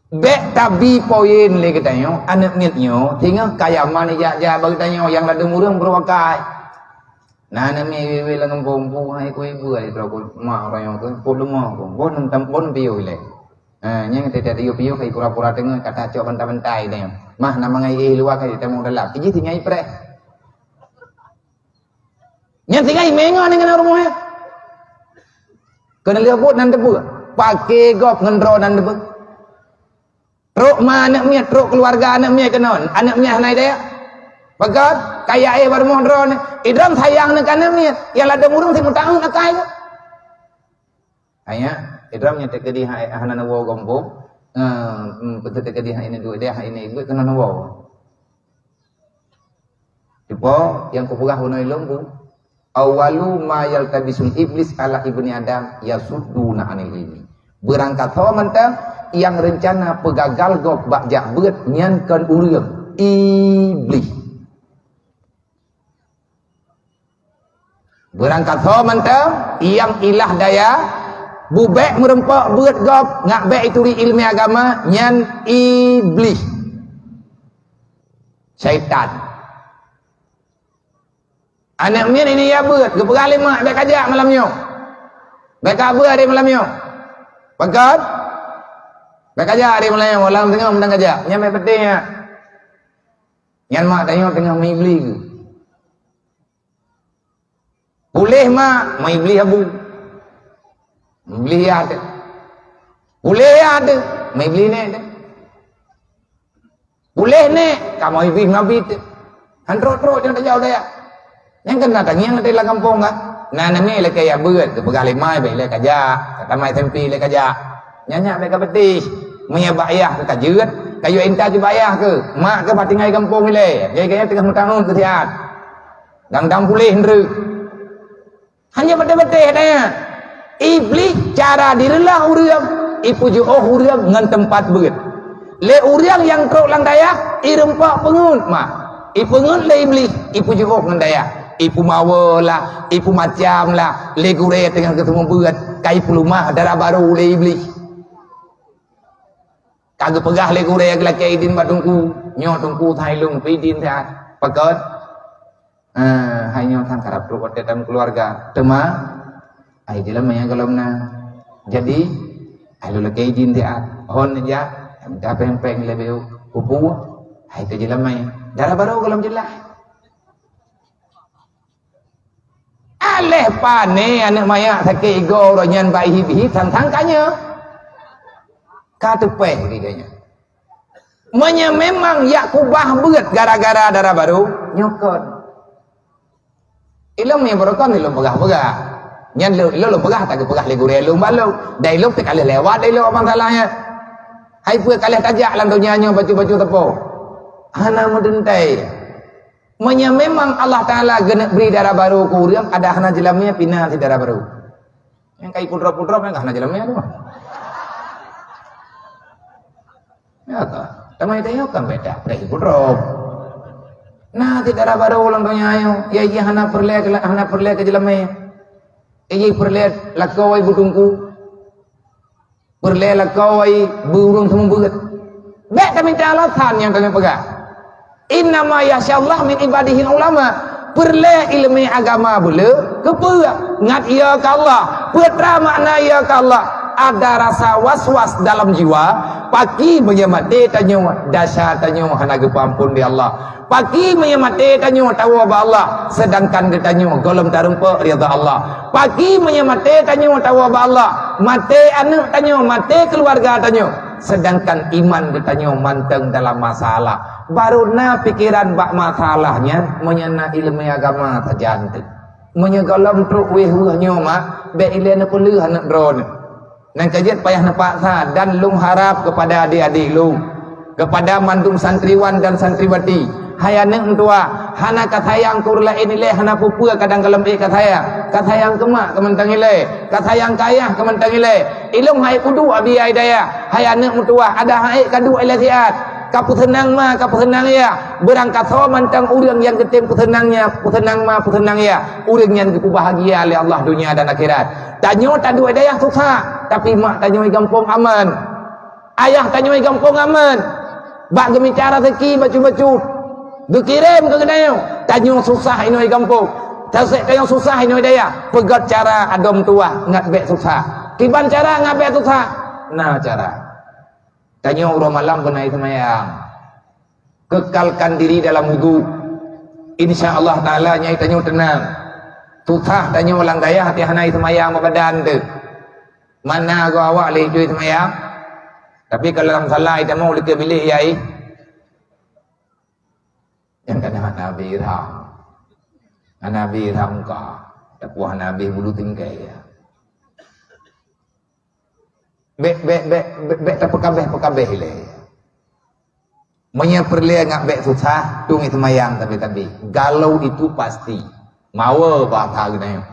Bék tabi poin lé geutanyoe, aneuk miet nyoe, singoh kaya man jak-jak bak geutanyoe nyang ladôm ureueng beureuakai. Na aneuk miet wé-wé lam gampông, hai ku ibu, hai droe ku, mak uroe nyoe ku, ku leumoh ku, bon tam bon piôh ilée. Ha, nyang teuka piôh-piôh, hai pura-pura teungoh, ka tacok bantai-bantai geutanyoe. Mah na mangai éh luwa ka jitamong dalam. Iji tinggai preh. Nyan tinggai mé ngon ngon rumoh nyan. Keuneulheueh buet nan teupeue, paké gob ngon droe nan teupeue. Trok ma aneuk miet, trok keuluwarga aneuk miet keunoe, aneuk miet hana idéh. Peugah, kaya éh bak rumoh droeneuh, idrom sayang neu keu aneuk miet, nyang ladôm ureueng simeuta akai nyoe. Hanya, idrom nyang teukeudi ha-, hana neuwoe gompông, eh, em, beutôi teukeudi ha ini duek idéh, ha ini ibuet keunoe neuwoe. Cuba nyang kupeugah bunoe lôn bu, "Awwalu ma yaltabisul iblis ala ibni Adam yasudduna anil ilmi." Beurangkat soe mantong nyang reuncana peugagal gob bak jak beuet nyan kon ureueng, iblis. Beurangkat soe mantong nyang ilah daya, bubek meurumpok beuet gob ngat bék ituri ileumèe agama nyan iblis. Syaitan. Aneuk miet ini ya beuet, geupeugah lé mak, "Bék kajak malam nyoe. Bék kabeuet hari malam nyoe." Pakon? "Bék kajak hari malam nyoe, malam singoh mantong kajak." Nyan bék peudeh nyan. Nyan mak tanyoe teungoh meuibli geuh. Puléh mak, meuibli abu. Meuibli ya teuh. Puléh ya teuh, meuibli nèk teuh. Puléh nèk, kamoe ibih mabit. Han trok-trok nyang tajak u dayah. Nyang keunan tangieng teuh lam gampông ka. Na aneuk miet lakèe ya beuet, geupeugah lé mai, "Bék ilèe kajak, ka tamai S M P ilèe kajak." Nyan nyak bék ka beutih. Meunyo bak yah keu ka jeuet, ka yue intat bak yah keu. Mak keu bak tinggai gampông ilèe. Jadi gaya teungoh meutahun keu siat. Dang-dang puléh ndreuk. Hanya beuteh-beuteh daya. Iblih cara direulah ureueng, ipeujiôh ureueng ngon teumpat beuet. Lé ureueng nyang trok lam dayah, irumpok peungeut mah. Ipeungeut lé Iblih, ipeujiôh ngon dayah. Ipeumawa lah, ipeumacam lah, lé gurèe teungoh geuseumeubeuet, ka ipeulumah dara barô lé Iblih. Ka geupeugah lé gurèe geulakèe idin bak teungku, nyoe teungku that ilôn peuidin that. Pakon? Ah, hai nyoe that karab trok watèe tameukeuleurga. Teuma, ai jeulamèe nyang gohlom na. Jadi, ai lôn lakèe idin siat. Hon neujak, mita péng-péng leubeh pupu. Hai teu jeulamèe. Dara barô gohlom jeulaih. Aléh pané aneuk manyak sakét igoe uroe nyan bak ihib-ihib sang-sang ka nyoe. Ka teupèh lagèe nyan. Meunyoe memang jak kubah beuet gara-gara dara barô, nyoe kon. Ilôn nyang barô kon ilôn peugah-peugah. Nyan lôn, ilôn lôn peugah, tak geupeugah lé gurèe lôn bak lôn. Dan ilôn teuka lheueh lewat ilôn abang salah nyan. Hai peue ka lheueh tajak lam donya nyoe bacut-bacut teupô. Hana meudeuntèe. Meunyoe memang Allah Taala geuneuk bri dara barô keu ureuëng, adak hana jeulamé pih na sit dara barô. Nyang ka ipudrop-pudrop nyang ka hana jeulamé tu. Ya ka. Teuma tanyoe kan beda, preh ipudrop. Na sit dara barô lam donya nyoe, ya jih hana peureulée keu, hana peureulée keu jeulamé. Ya jih peureulée lakoe beuteungku. Peureulée lakoe beu ureuëng seumeubeuet. Bék tamita alasan nyang tanyoe peugah. Innama yakhsyallaha min ibadihil ulama. Peureulée iéleumé agama beuleu keupeue ngat ya keu Allah. Peue teuma makna ya keu Allah? Ada rasa was-was dalam jiwa, pakri meunyoe maté tanyoe, desya tanyoe hana geupeuamphon lé Allah. Pakri meunyoe maté tanyoe tawoe bak Allah, seudangkan geutanyoe gohlom tarumpok ridha Allah. Pakri meunyoe maté tanyoe tawoe bak Allah, maté aneuëk tanyoe, maté keuluwarga tanyoe, seudangkan iman geutanyoe mantong dalam masalah. Barô na pikeran bak masalah nyan meunyoe na iéleumé agama sajan teuh. Meunyoe gohlom trok wéh-wéh nyoe mak, bék ilée neupeuleueh aneuëk droeneuh. Nyang ka jeuet payah neupaksa dan lôn harab keupada adék-adék lôn, keupada mandum santriwan dan santriwati, hai aneuëk meutuwah, hana kasayang keu ureuëng laén ilée hana peue-peue kadang gohlom ék kasayang. Kasayang keu mak keumantong ilée, kasayang keu ayah keumantong ilée. Ilôn hai kuduek abi ai dayah, hai aneuëk meutuwah, adak han ék kaduek ilée siat. Kapeuseunang ma, kapeuseunang yah. Beurangkasoe mantong ureuëng nyang geutem peuseunang nya, peuseunang ma, peuseunang yah. Ureuëng nyan geupeubahgia lé Allah donya dan akhirat. Tanyoe taduek dayah susah, tapi mak tanyoe gampông aman. Ayah tanyoe gampông aman. Bak geumita raseuki bacut-bacut, geukirém keu geutanyoe. Tanyoe susah inoe gampông. Tasek tanyoe susah inoe dayah. Peugét cara adoe meutuwah ngat bék susah. Kiban cara ngat bék susah? Na cara. Tanyoe uroe malam beunai seumayang. Kekalkan diri dalam wudu. Insya Allah Taala nyan tanyoe teunang. Susah tanyoe lam dayah até hana seumayang bak badan teuh. Mana go awak lé cuy seumayang? Tapi kalau lam salah tanyoe lé bilék yai. Nyang kana hana habéh rham. Hana habéh rham ka. Tapi hana habéh bulu tinggai ya. Bék, bék, bék, bék, bék tapeukabéh-peukabéh ilée. Meunyoe peureulée ngat bék susah, tueng seumayang tabi-tabi. Galau itu pasti. Mawe bahasa geutanyoe.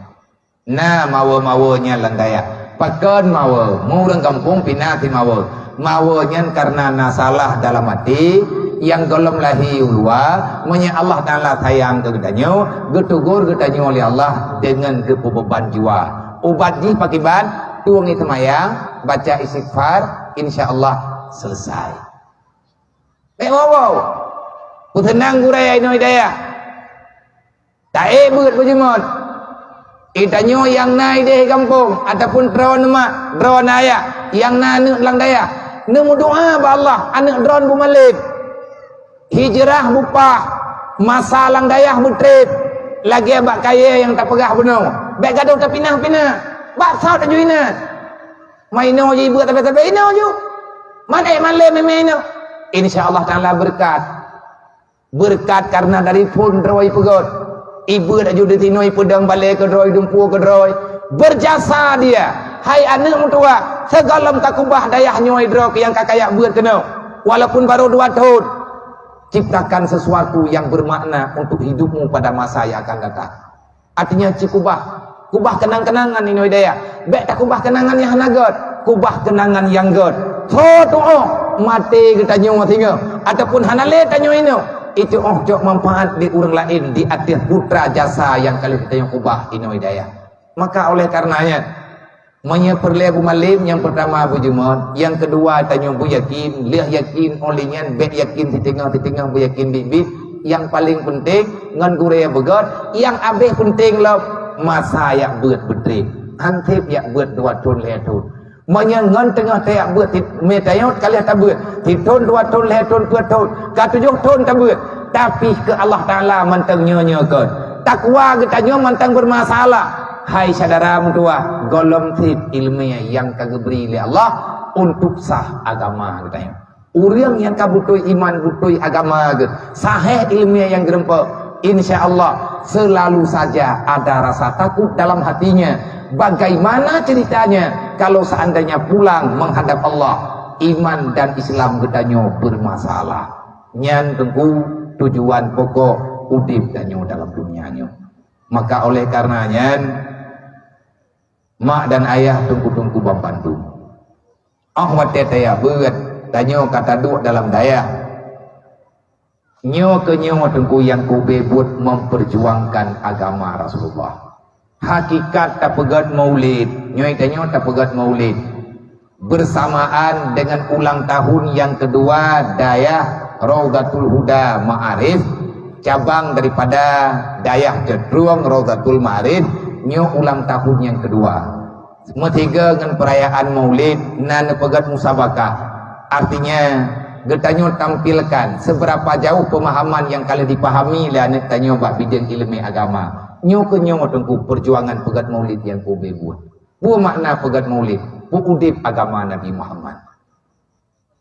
Na mawe-mawe nyan lam dayah. Pakon mawe? Meu ureuëng gampông pih na sit mawe. Mawe nyan kareuna na salah dalam até nyang gohlom lahé u luwa. Meunyoe Allah Taala sayang keu geutanyoe, geuteugor geutanyoe lé Allah deungon geupeubeban jiwa. Ubat jih pakiban? Tueng seumayang, baca istighfar, insya Allah selesai. Bék woe-woe. Peuseunang gurée inoe dayah. Taék beuet beujeumeun. Geutanyoe nyang na idéh gampông ataupun droeneuh mak, droeneuh ayah, nyang na aneuëk lam dayah, neumeudoá bak Allah, aneuëk droeneuh beumalém. Hijrah bupah, masa lam dayah beutreb, lagée bak kayée nyang tapeugah bunoe. Bék gadôh tapinah-pinah. Bak saut aju inan. Ma inoe ju ibeuet sabe-sabe inoe ju. Man ék malém mé inoe. Insya Allah Taala beureukat. Beureukat kareuna dari phon droe ipeugét. Ibeuet aju di sinoe ipeudong balée keudroe, dumpeue keudroe. Beurjasa dia. Hai aneuëk meutuwah, sigohlom takeubah dayah nyoe droe nyang ka kayak beuet keunoe. Walaupun baru dua thon. Ciptakan sesuatu yang bermakna untuk hidupmu pada masa yang akan datang. Artinya, ci kubah. Kubah keunang-keunangan inoe dayah. Bék takubah keunangan nyang hana gét. Kubah keunangan nyang gét. Soe tuoh maté geutanyoe singoh ataupun hana lé tanyoe inoe, ituoh cok manfaat di ureuëng laén di ateueh putra jasa nyang ka lheueh tanyoe kubah inoe dayah. Maka oleh karenanya, meunyoe peureulée beumalém, nyang peurtama beujeumeun, nyang keudua tanyoe beuyakin, lheueh yakin, óh lheueh nyan bék yakin siteungoh-siteungoh, beuyakin biet-biet. Nyang paleng peunteng ngon gurée beugét, nyang habéh peunteng lom masa jak beuet beutreb. Han seb jak beuet dua thon lhée thon. Meunyoe ngon teungoh tajak beuet, mé tayot ka lheueh tabeuet, sithon dua thon lhée thon peuet thon, ka tujoh thon tabeuet, tapi keu Allah Taala mantong nyoe-nyoe kon. Takwa geutanyoe mantong beurmasalah. Hai syedara meutuwah, gohlom seb iéleumé nyang ka geubri lé Allah untuk sah agama geutanyoe. Ureuëng nyang ka beutôi iman, beutôi agama geuh, sahéh iéleumé nyang geurumpok, insya Allah selalu saja ada rasa takut dalam hatinya. Bagaimana ceritanya kalau seandainya pulang menghadap Allah, iman dan Islam geutanyoe beurmasalah? Nyan teungku tujuan pokok udeb tanyoe dalam dunia nyoe. Maka oleh karena nyan, mak dan ayah teungku-teungku banmandum, 'oh watée tajak beuet, tanyoe ka taduek dalam dayah. Nyoe keuh nyoe teungku nyang kubée buet memperjuangkan agama Rasulullah. Hakikat tapeugét maulid, nyoe tanyoe tapeugét maulid bersamaan dengan ulang tahun nyang keudua dayah Raudhatul Huda Ma'arif, cabang daripada dayah Ceutrong Raudhatul Ma'arif, nyoe ulang tahun nyang keudua. Meusigoe ngon peurayaan Maulid na neupeugét musabakah, artinya geutanyoe tampilkan seberapa jauh pemahaman nyang ka lheueh dipahami lé aneuëk tanyoe bak bidang iéleumé agama. Nyoe keuh nyoe teungku perjuangan peugét Maulid nyang kubée buet. Peue makna peugét Maulid? Peuudeb agama Nabi Muhammad.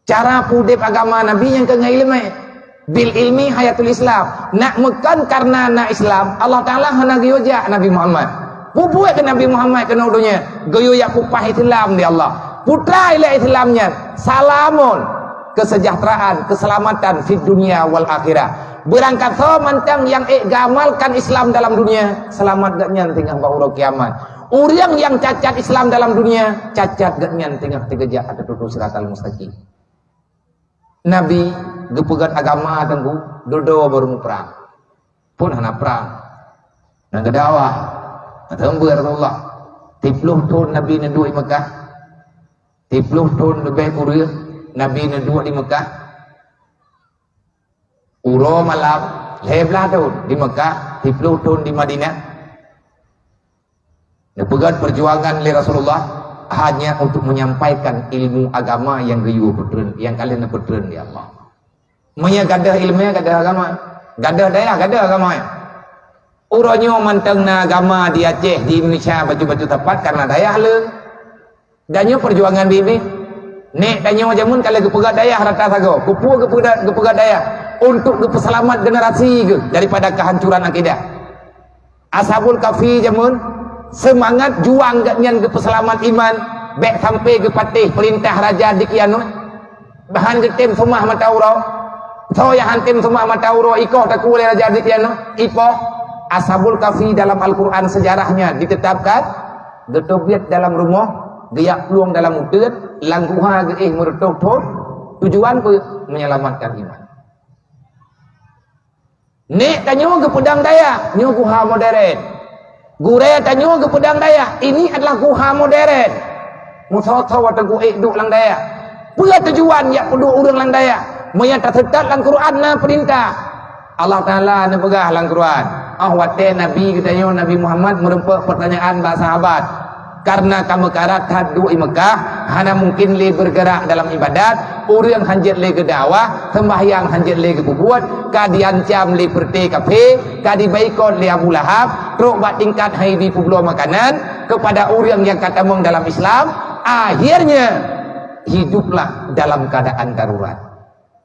Cara peuudeb agama Nabi nyang keu ngon iéleumé. Bil ilmi hayatul Islam. Nak meukan karena na Islam, Allah Taala hana geuyue jak Nabi Muhammad. Peubuet keu Nabi Muhammad keunoe donya, geuyue jak peupah Islam di Allah. Putra ilée Islam nyan, salamun, kesejahteraan, keselamatan fid dunia wal akhirah. Beurangkasoe mantong nyang ék gamalkan Islam dalam dunia, seulamat geuhnyan singoh bak uroe kiamat. Ureuëng nyang cacat Islam dalam dunia, cacat geuhnyan singoh teugeujak ateueh tutoe siratal mustaqim. Nabi geupeugét agama teungku, dudoe barô muprang. Phon hana prang. Nyang geudakwah, meuteumé Rasulullah. Siploh thon Nabi neuduek di Meukah. Siploh thon leubeh kureueng Nabi neuduek di Meukah. Uroe malam, lhée blaih thon di Meukah, siploh thon di Madinah. Neupeugét perjuangan lé Rasulullah hanya untuk menyampaikan ilmu agama nyang geuyue peutreun, nyang ka lheueh neupeutreun lé Allah. Meunyoe gadôh iéleumé, gadôh agama. Gadôh dayah, gadôh agama. Uroe nyoe mantong na agama di Aceh, di Indonesia, bacut-bacut teumpat karena dayah le. Dan nyoe perjuangan bibi. Nek tanyoe jameun ka lheueh geupeugét dayah rata sagoe. Keupeue geupeugét, geupeugét dayah? Untuk geupeuseulamat generasi geuh daripada kehancuran akidah. Ashabul Kahfi jameun, seumangat juang geuhnyan geupeuseulamat iman, bék sampai geupatéh peurintah Raja Dikyanut. Bah han geutem seumah mata uroe. Soe nyang han tem seumah mata uroe, ikoh takue lé Raja Dikyanut, ipoh. Ashabul Kahfi dalam Al-Quran sejarahnya ditetapkan, geuteubiet dalam rumoh, geujak plueng dalam uteuen, lam guha geuéh meureutoh thon. Tujuan peue? Menyelamatkan iman. Nek tanyoe geupeudong dayah, nyoe guha modern. Gurée tanyoe geupeudong dayah, ini adalah guha modern. Meusoe-soe watée geuék duek lam dayah. Peue tujuan jak peuduek ureuëng lam dayah? Meunyoe taseutôt lam Quran na peurintah. Allah Taala neupeugah lam Quran, 'oh watée Nabi geutanyoe, Nabi Muhammad, meureumpok peurtanyaan bak sahabat. Karena ka meukarat that duek i Meukah, hana mungken lé beurgeurak dalam ibadat, ureuëng hanjeuet lé geudakwah, seumbahyang hanjeuet lé geupeubuet, ka diancam lé peureuté kafé, ka dibaikot lé Abu Lahab, trok bak tingkat hai jipeubloe makanan keupada ureuëng nyang ka tamong dalam Islam, akhirnya hiduplah dalam keadaan darurat.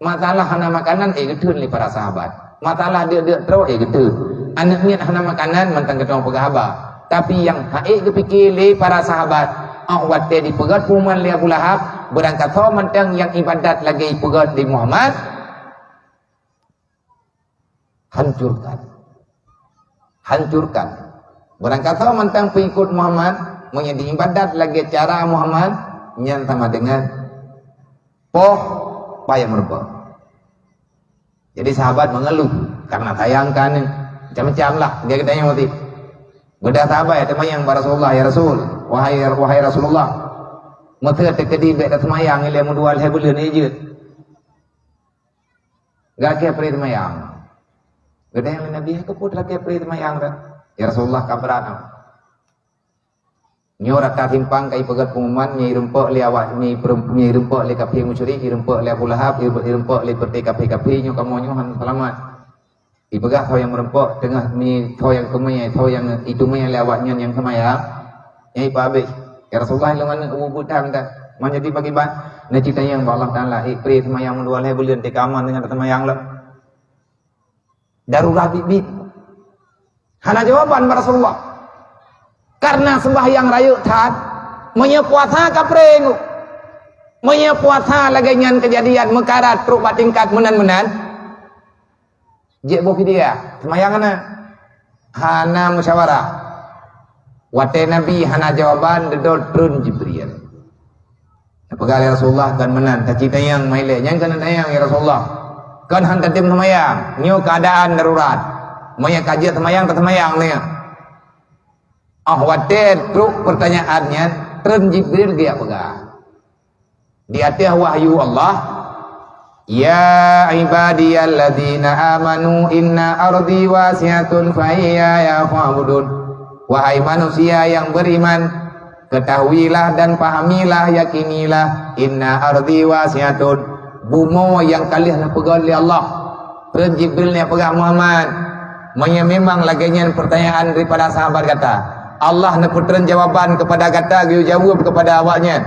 Masalah hana makanan, ék geutheun lé para sahabat. Masalah deuk-deuk troh, ék geutheun. Aneuëk miet hana makanan, mantong geutanyoe peugah haba. Tapi nyang han ék geupike lé para sahabat, 'oh watée dipeugét pengumuman lé Abu Lahab, beurangkasoe mantong nyang ibadat lagée ipeugét lé Muhammad, hancurkan. Hancurkan. Beurangkasoe mantong pengikut Muhammad, meunyoe diibadat lagée cara Muhammad, nyan sama dengan poh payah meureumpok. Jadi sahabat mengeluh karena sayang ka aneuëk. Macam-macam lah, dia kata yang mati. Beda sahabat ya, teuma nyang bak Rasulullah, "Ya Rasul, wahai, wahai Rasulullah, meuteuk teukeudi bék taseumayang ilée meudua lhée buleuen ni jeuet." Gak keu pri teumayang. Geutanyoe lé Nabi, "Keupeue lakée pri teumayang dah?" "Ya Rasulullah, ka brat." Nyoe rata simpang ka ipeugét pengumuman, nyoe ireumpok lé awak, nyoe ireumpok lé kafé musyrik, ireumpok lé Abu Lahab, ireumpok lé peureuté kafé-kafé, nyoe kamoe nyoe hana seulamat. Ipeugah soe nyang meureumpok, teungoh mi soe nyang teumé, soe nyang iteumé lé awak nyan nyang seumayang, nyang ipeubéh. "Ya Rasulullah, lôn aneuëk ubu-ubu tham dah. Man jadi bagi ban?" Neucit tanyong bak Allah Taala, "Ék pri seumayang meudua lhée buleuen teuka aman deungon seumayang lom?" Darurat biet-biet. Hana jawaban bak Rasulullah. Karena sembahyang rayeuk that, meunyoe puasa ka preng. Meunyoe puasa lagée nyan keujadian meukarat trok bak tingkat meunan-meunan, Jeuet boh fidyah, seumayang hana. Hana musyawarah. Watée Nabi hana jawaban, dudoe treun Jibril. Neupeugah lé Rasulullah, "Kon meunan, taci tanyong mailée." "Nyan kon tanyong, ya Rasulullah. Kon han tatem seumayang. Nyoe keuadaan darurat. Meunyoe ka jeuet seumayang, taseumayang nyoe." Óh watée trok peurtanyaan nyan, treun Jibril geujak peugah. Di ateueh wahyu Allah, "Ya ibadiyalladzina amanu inna ardi wasi'atun fa iyaya fa'budun." Wahai manusia yang beriman, ketahuilah dan pahamilah, yakinilah, inna ardi wasi'atun, bumoe nyang ka lheueh neupeugét lé Allah. Treun Jibril nyan peugah, "Muhammad, meunyoe memang lagée nyan peurtanyaan daripada sahabat gata, Allah neupeutreun jawaban keupada gata geuyue jaweueb keupada awaknyan.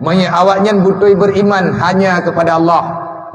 Meunyoe awaknyan beutôi beriman hanya keupada Allah,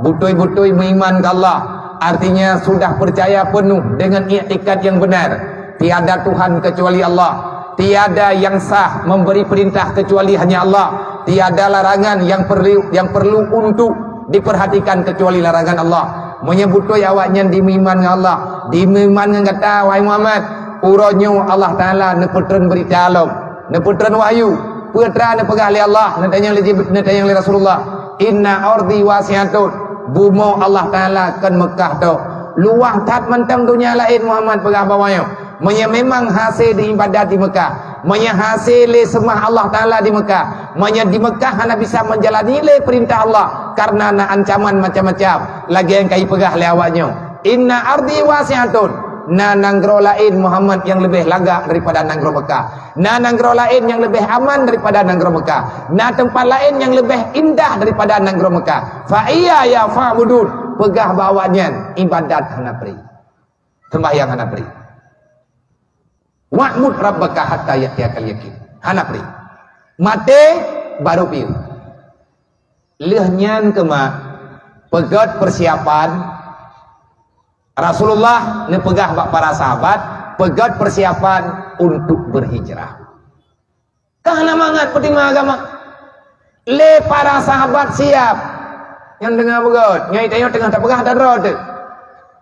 beutôi-beutôi meuiman keu Allah, artinya sudah peucaya peunoh deungon iktikad nyang beunar, tiada Tuhan keucuali Allah, tiada nyang sah memberi peurintah keucuali hanya Allah, tiada larangan nyang perlu, nyang perlu untuk diperhatikan keucuali larangan Allah. Meunyoe beutôi awaknyan dimeuiman ngon Allah, dimeuiman ngon gata, wahai Muhammad, uroe nyoe Allah Taala neupeutreun beurita lom, neupeutreun wahyu, peue teuma neupeugah lé Allah, neutanyong lé Jib-, neutanyong lé Rasulullah, 'Inna ardi wasi'atun,' bumoe Allah Taala kon Meukah tok, luwah that mantong donya laén, Muhammad, peugah bak awaknyoe. Meunyoe memang hase diibadat di Meukah, meunyoe hase lé seumah Allah Taala di Meukah, meunyoe di Meukah hana bisa meujalani lé peurintah Allah kareuna na ancaman macam-macam, lagée nyang ka ipeugah lé awaknyoe, 'Inna ardi wasi'atun,' na nanggroe laén, Muhammad, nyang leubeh lagak daripada nanggroe Meukah, na nanggroe laén nyang leubeh aman daripada nanggroe Meukah, na teumpat laén nyang leubeh indah daripada nanggroe Meukah. Fa iyaya fa'budun, peugah bak awaknyan, ibadat hana pri. Seumbahyang hana pri. 'Wa'bud rabbaka hatta ya'tiyakal yakin.' Hana pri. Maté baru piôh. Lheueh nyan keuma peugét peusiapan, Rasulullah neupeugah bak para sahabat, peugét peusiapan untuk berhijrah. Ka hana mangat peutimang agama. Lé para sahabat siap. Nyang deungoe beugét, nyoe tanyoe teungoh tapeugah dan droe teuh.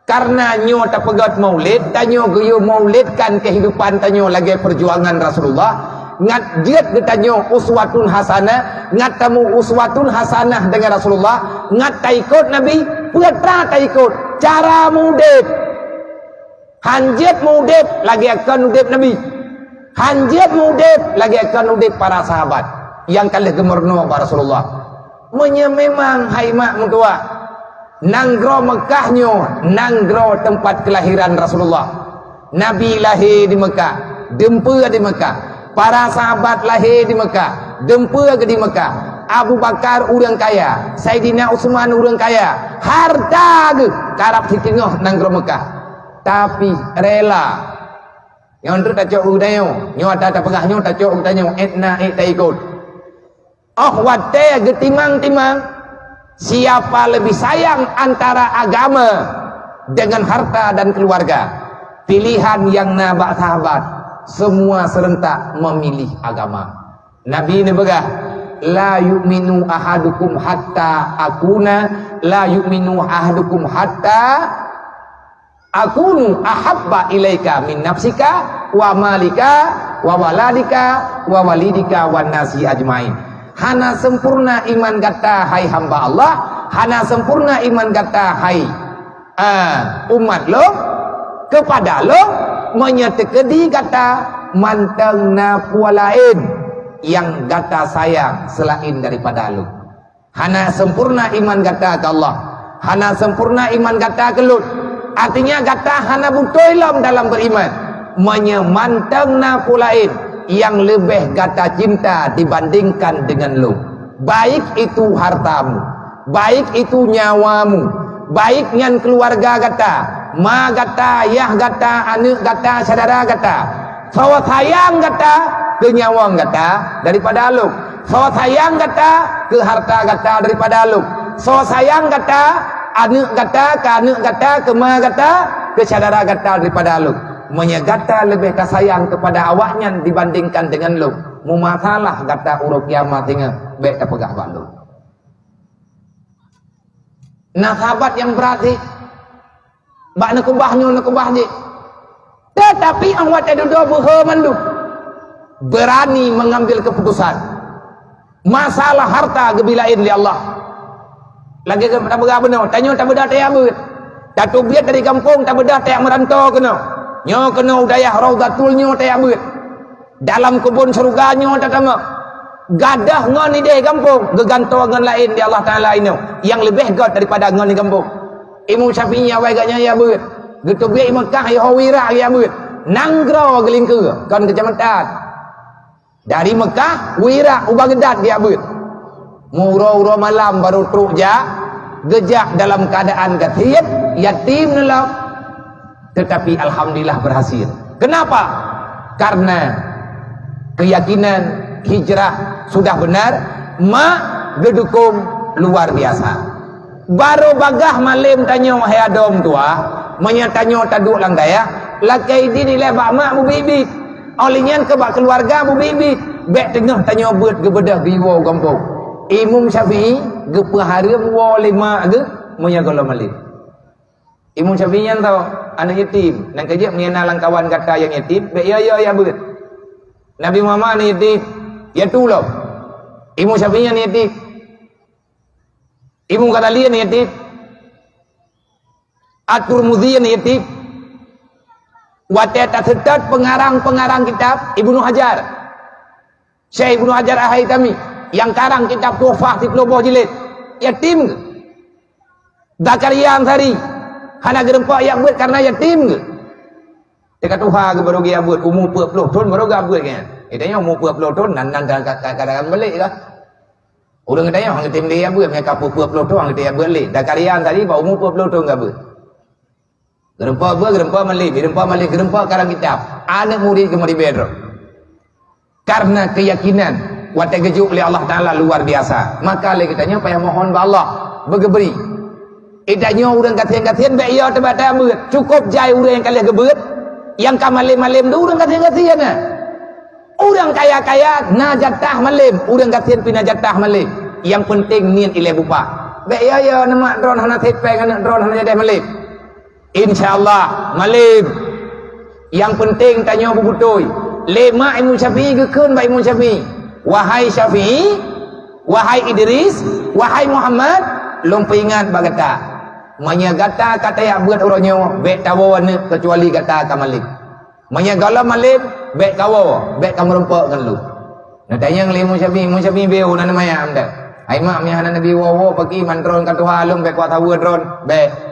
Kareuna nyoe tapeugét maulid, tanyoe geuyue maulidkan kehidupan tanyoe lagée perjuangan Rasulullah. Ngat jeuet geutanyoe uswatun hasanah, ngat tamu uswatun hasanah deungon Rasulullah, ngat taikot Nabi, peue teuma taikot, cara mudeb. Han jeuet mudeb lagée kon udeb Nabi. Han jeuet mudeb lagée kon udeb para sahabat nyang ka lheueh geumeurunoe bak Rasulullah. Meunyoe memang hai mak meutuwah, nanggroe Meukah nyoe nanggroe teumpat keulahiran Rasulullah. Nabi lahé di Meukah, dumpeue di Meukah. Para sahabat lahé di Meukah, dumpeue di Meukah. Abu Bakar ureuëng kaya, Saidina Utsman ureuëng kaya, hareuta geuh karab siteungoh nanggroe Meukah. Tapi rela. Nyoe treuk tacok u geutanyoe, nyoe ata tapeugah nyoe tacok u geutanyoe, ék na ék taikot. Óh watée geutimang-timang, siapa lebih sayang antara agama dengan harta dan keluarga? Pilihan nyang na bak sahabat, semua serentak memilih agama. Nabi neupeugah, "La yu'minu ahadukum hatta akuna, la yu'minu ahadukum hatta akunu ahabba ilaika min nafsika wa malika wa waladika wa walidika wan nasi ajmain." Hana sempurna iman gata, hai hamba Allah, hana sempurna iman gata, hai ah, umat lôn, keupada lôn, meunyoe teukeudi gata mantong na peue laén nyang gata sayang seulaén daripada lôn. Hana sempurna iman gata keu Allah, hana sempurna iman gata keu lôn. Artinya gata hana beutôi lom dalam beriman. Meunyoe mantong na peue laén nyang leubeh gata cinta dibandingkan deungon lôn, baik itu hartamu, baik itu nyawamu, baik nyan keuluwarga gata, ma gata, yah gata, aneuëk gata, syedara gata. Soe sayang gata keu nyawa gata daripada lôn. Soe sayang gata keu harta gata daripada lôn. Soe sayang gata, aneuëk gata, keu aneuëk gata, keu ma gata, keu syedara gata daripada lôn. Meunyoe gata leubeh tasayang keupada awaknyan dibandingkan deungon lôn, meumasalah gata uroe kiamat singoh, bék tapeugah bak lôn. Na sahabat nyang brat sit. Bak neukeubah nyoe, neukeubah jih. Tetapi 'oh watèe dudoe beuhe mandum, berani mengambil keputusan. Masalah harta geubri laén lé Allah. Lagèe tapeugah bunoe, tanyoe tabeudôh tajak beuet. Tateubiet dari gampông tabeudôh tajak meuranto keunoe. Nyoe keunoe u dayah Raudhatul nyoe tajak beuet. Dalam keubon syeuruga nyoe tatamong. Gadôh ngon idéh gampông geugantoe ngon laén di Allah Taala inoe nyang leubeh gét daripada ngon di gampông. Imam Syafi'i awai gobnyan jak beuet. Geuteubiet i Meukah, i Irak jak beuet. Nanggroe geulingkeue, kon keucamatan. Dari Meukah, u Irak, u Baghdad jak beuet. Meuuroe-uroe malam barô trok jak, geujak dalam keuadaan gasien, yatim neuh lom. Tetapi alhamdulillah berhasil. Kenapa? Karena keyakinan hijrah sudah benar, mak geudukong luar biasa. Barô bagaih malém tanyoe hai adoe meutuwah, meunyoe tanyoe taduek lam dayah, lakèe idin ilèe bak mak beubiet-biet. Óh lheueh nyan keu bak keuluwarga beubiet-biet. Bèk teungoh tanyoe beuet geubeudôh geuwoe u gampông. Imam Syafi'i geupeuhareuem woe lé mak geuh meunyoe gohlom malém. Imam Syafi'i nyan tho, aneuk yatim. Nyan keuh jeuet meunyoe na lam kawan gata nyang yatim, bèk yo-yo jak beuet. Nabi Muhammad aneuk yatim, ya tulông. Imam Syafi'i aneuk yatim. Imam Ghazali aneuk yatim. At-Tirmidzi aneuk yatim. Watèe taseutôt peungarang-peungarang kitab, Ibnu Hajar. Syekh Ibnu Hajar Al-Haitami nyang karang kitab Tuhfah siplôh boh jilid, yatim geuh. Zakaria Ansari hana geureumpok jak beuet kareuna yatim geuh. Teuka tuha geuh barô geujak beuet, umu peuet plôh thon barô geujak beuet nyan. Geutanyoe umu peuet plôh thon nan, nan ka, ka, ka, ka balek lah. Ureueng geutanyoe han geutem lé jak beuet, meunyo ka peuet plôh thon han geutem jak beuet lé. Zakaria Ansari bak umu peuet plôh thon geujak beuet. Geureumpok beuet, geureumpok malém, geureumpok malém, geureumpok karang kitab. Aneuk murit geumari bèe droe. Karena keyakinan watèe geujok lé Allah Taala luar biasa, maka lé geutanyoe payah mohon bak Allah beugeubri. Geutanyoe ureueng gasien-gasien bèk yo teubatai beuet, cukôp jai ureueng nyang ka lheueh geubeuet, nyang ka malém-malém tu ureueng gasien-gasien na. Ureueng kaya-kaya na jatah malém, ureueng gasien pih na jatah malém. Nyang peunteng niet ilèe bupah. Bèk yo-yo neumak droen hana sép pèng, aneuk droen hana jadeh malém. Insya Allah, malém. Nyang peunteng tanyoe beubeutôi. Lé mak Imam Syafi'i geukheun bak Imam Syafi'i, "Wahai Syafi'i, wahai Idris, wahai Muhammad, lôn peuingat bak gata. Meunyoe gata ka tajak beuet uroe nyoe, bèk tawoe aneuk keucuali gata ka malém. Meunyoe gohlom malém, bèk kawoe, bèk kameurumpok ngon lôn." Neutanyong lé Imam Syafi'i, Imam Syafi'i beu na neumayam dak? "Hai mak, meunyoe hana neubi woe-woe, paki mantong ka tuha lôn bèk kuat saweue droen, bèk."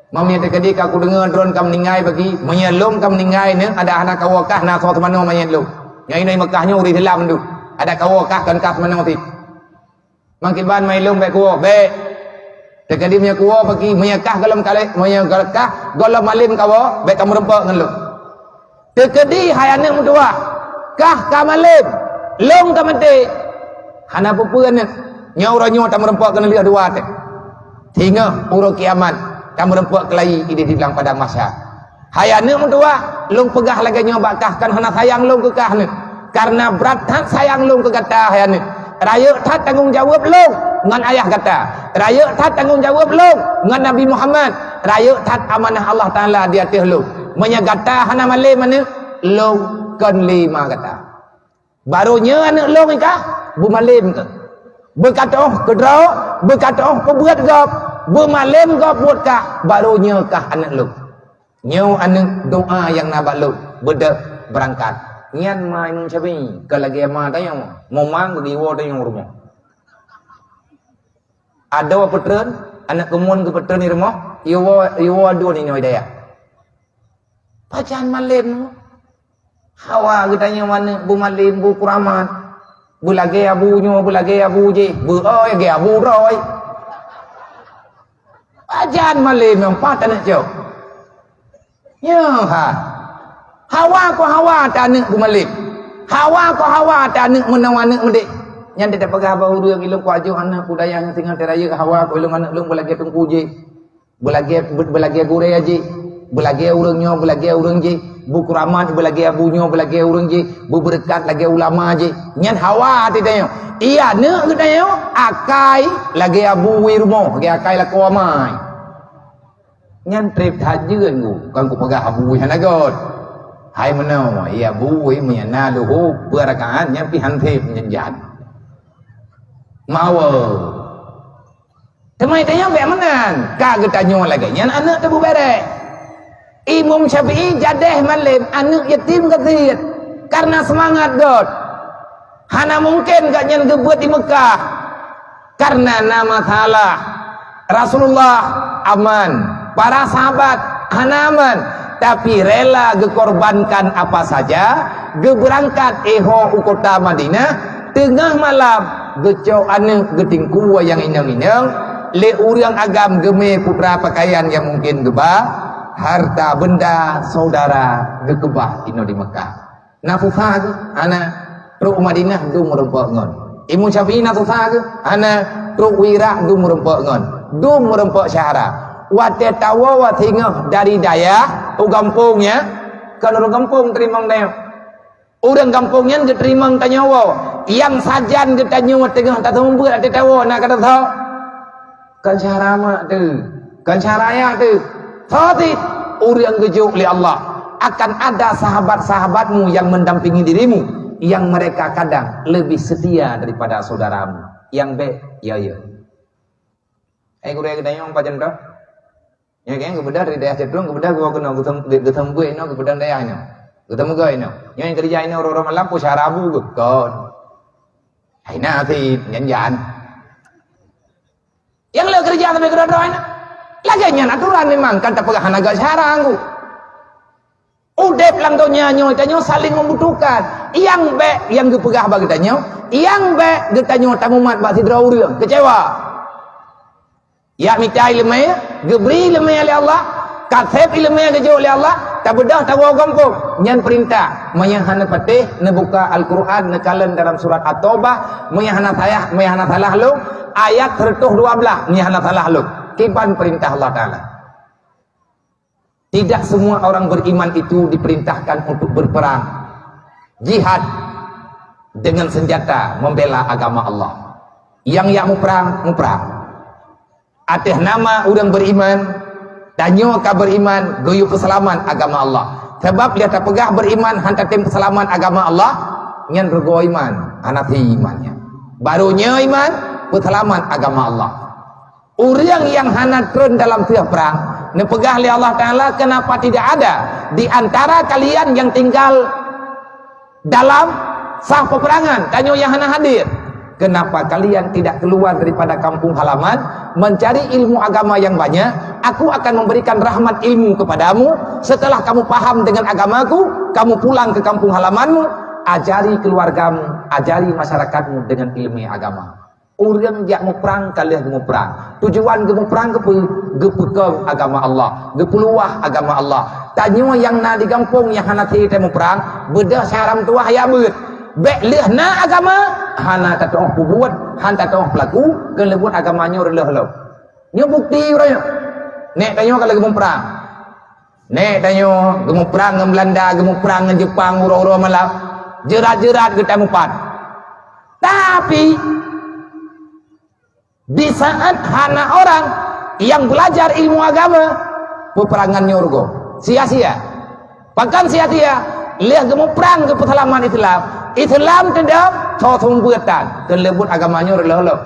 Meunyoe teukeudi ka kudeungoe droen ka meuninggai bagi, meunyoe lôn ka meuninggai nyoe, adak hana kawoe kah na soe seumanoe manyét lôn. Nyoe inoe Meukah nyoe ureueng Islam tu. Adak kawoe kah kon kah seumanoe cit. Mangkiban mai lôn bèk kuwoe, bèk. Teukeudi meunyoe kuwoe bagi, meunyoe kah gohlom kalé, meunyoe kah gohlom malém kawoe, bèk kameurumpok ngon lôn. Teukeudi hai aneuk meutuwah, kah ka malém, lôn ka maté. Hana peue-peue aneuk, nyoe uroe nyoe tameurumpok keuneulheueh dua teuh. Singoh uroe kiamat tameurumpok keulayi idéh di lam padang mahsyar. Hai aneuk meutuwah, lôn peugah lagèe nyoe bak kah, kon hana sayang lôn keu kah aneuk. Kareuna brat that sayang lôn keu gata hai aneuk. Rayeuk that tanggông jaweueb lôn ngon ayah gata. Rayeuk that tanggông jaweueb lôn ngon Nabi Muhammad. Rayeuk that amanah Allah Taala di ateueh lôn. Meunyoe gata hana malém aneuk, lôn kon lé ma gata. Barô nyoe aneuk lôn kah, beumalém kah. Beukatoh keudroe, beukatoh peubeuet gob, beumalém gob buet kah, barô nyoe kah aneuk lôn. Nyoe aneuk doa nyang na bak lôn, beudôh beurangkat. Nyan ma Imam Syafi'i, kon lagèe ma tanyoe, meumang geuwoe tanyoe rumoh. Adoe peutreun, aneuk keumuen geupeutreun di rumoh, iwoe, iwoe aduen inoe di dayah. Pajan malém nyoe. Hawa geutanyoe aneuk beumalém, beukuramat. Beulagèe abu nyoe, beulagèe abu jéh, beu-oi lagèe abu droe. Pajan malém nyoe, pat aneuk cok. Nyoe ha. Hawa keu hawa ta aneuk beumalém. Hawa keu hawa ta aneuk meunoe aneuk meudéh. Nyan teupeugah bak ureueng, "Ilôn kuajoh aneuk kudayah nyang singoh teurayeuk, hawa keu ilôn aneuk lôn beulagèe teungku jéh." Beulagèe, be-, beulagèe gurèe jéh, beulagèe ureueng nyoe, beulagèe ureueng jéh, beukuramat, beulagèe abu nyoe, beulagèe ureueng jéh, beubeureukat lagèe ulama jéh. Nyan hawa até tanyoe. Iya, aneuk geutanyoe akai lagèe abu wee rumoh, lagèe akai lakoe amai. Nyan treb that jeuet ku, kon kupeugah bui hana göt. Hai meunoe, ya bui meunyo na leuhô beurakaat nyan pih han treb nyan jan. Mawe. Teuma tanyoe bék meunan, ka geutanyoe lagée nyan aneuk teuh beubereh. Imam Syafi'i jadeh malem, aneuk yatim geusiet, karena seumangat göt. Hana mungken gobnyan geubeuet di Meukah, karena na masalah. Rasulullah aman, para sahabat hana aman, tapi rela geukorbankan apa saja, geubeurangkat éh ho u kota Madinah, teungoh malam geucok aneuk geutingku nyang inong-inong, lé ureuëng agam geumé putra pakaian nyang mungken geuba, harta benda saudara geukeubah inoe di Meukah. Na susah geuh? Hana. Trok u Madinah dum meureumpok ngon. Imam Syafi'i na susah geuh? Hana. Trok u Irak dum meureumpok ngon. Dum meureumpok syahara. Watée tawoe singoh dari dayah u gampông nyan, kon ureuëng gampông teurimong tanyoe. Ureuëng gampông nyan geuteurimong tanyoe woe. Nyang sajan geutanyoe teungoh taseumeubeuet watée tawoe na ka tasoe. Kon syahara mak teuh, kon syahara ayah teuh. Soe cit? Ureuëng geujok lé Allah. Akan ada sahabat-sahabatmu yang mendampingi dirimu, yang mereka kadang lebih setia daripada saudaramu. Nyang bék, ya, ya. Eh, gurée geutanyoe pajan dah? Nyoe kan geubeudôh dari dayah Ceutrong, geubeudôh geuwoe keunoe, geusem-, geuseumeubeuet inoe, geupeudong dayah nyoe. Geuseumeubeuet inoe. Nyoe nyang keurija inoe uroe-uroe malam, peue syahara bu geuh? Kon. Hai na cit, nyan jan. Nyang le keureuja sampoe keudroe-droe nyan. Lagée nyan atoran memang, kan tapeugah hana gak syahara ngku. Udeb lam donya nyoe tanyoe saling membutuhkan. Nyang bék nyang geupeugah bak geutanyoe, nyang bék geutanyoe tamumat bak sidroe ureuëng, keucewa. Jak mita iéleumé, geubri iéleumé lé Allah, kaseb iéleumé geujok lé Allah, tabeudôh tawoe gampông. Nyan peurintah. Meunyo hana patéh, neubuka Al-Qur'an, neukalon dalam surat At-Taubah, meunyo hana sayah, meunyo hana salah lôn, ayat seratus dua belas, meunyo hana salah lôn. Kiban peurintah Allah Taala. Tidak semua orang beriman itu diperintahkan untuk berperang, jihad dengan senjata membela agama Allah. Nyang jak muprang, muprang. Ateueh nama ureuëng beriman, tanyoe ka beriman, geuyue peuseulamat agama Allah. Sabab lheueh tapeugah beriman han tatem peuseulamat agama Allah, nyan rugoe iman, hana sah iman nyan. Barô nyoe iman, peuseulamat agama Allah. Ureuëng nyang hana trön dalam siah prang, neupeugah lé Allah Taala, "Kenapa tidak ada di antara kalian yang tinggal dalam sah peperangan, tanyoe nyang hana hadir? Kenapa kalian tidak keluar daripada kampung halaman, mencari ilmu agama yang banyak? Aku akan memberikan rahmat ilmu kepadamu. Setelah kamu paham dengan agamaku, kamu pulang ke kampung halamanmu, ajari keluargamu, ajari masyarakatmu dengan ilmu agama." Ureuëng jak muprang ka lheueh geumuprang. Tujuan geumuprang keupeue? Geupeukong agama Allah, geupeuluwah agama Allah. Tanyoe nyang na di gampông nyang hana siribée muprang, beudôh cara meutuwah jak beuet. Bék lheueh na agama, hana tatuoh peubuet, hana tatuoh peulaku, keuneuleubuet agama nyoe reuloh lom. Nyoe bukti uroe nyoe. Nék tanyoe ka lheueh geumuprang. Nék tanyoe geumuprang ngon Beulanda, geumuprang ngon Jeupang uroe-uroe malam. Jeurat-jeurat geutanyoe mupat. Tapi, di saat hana orang yang belajar ilmu agama, peperangan nyoe rugoe. Sia-sia. Pakon sia-sia? Lheueh geumuprang keu peuseulamat Islam. Islam teudong, soe seumeubeuet tan. Keuneuleubuet agama nyoe reuloh lom.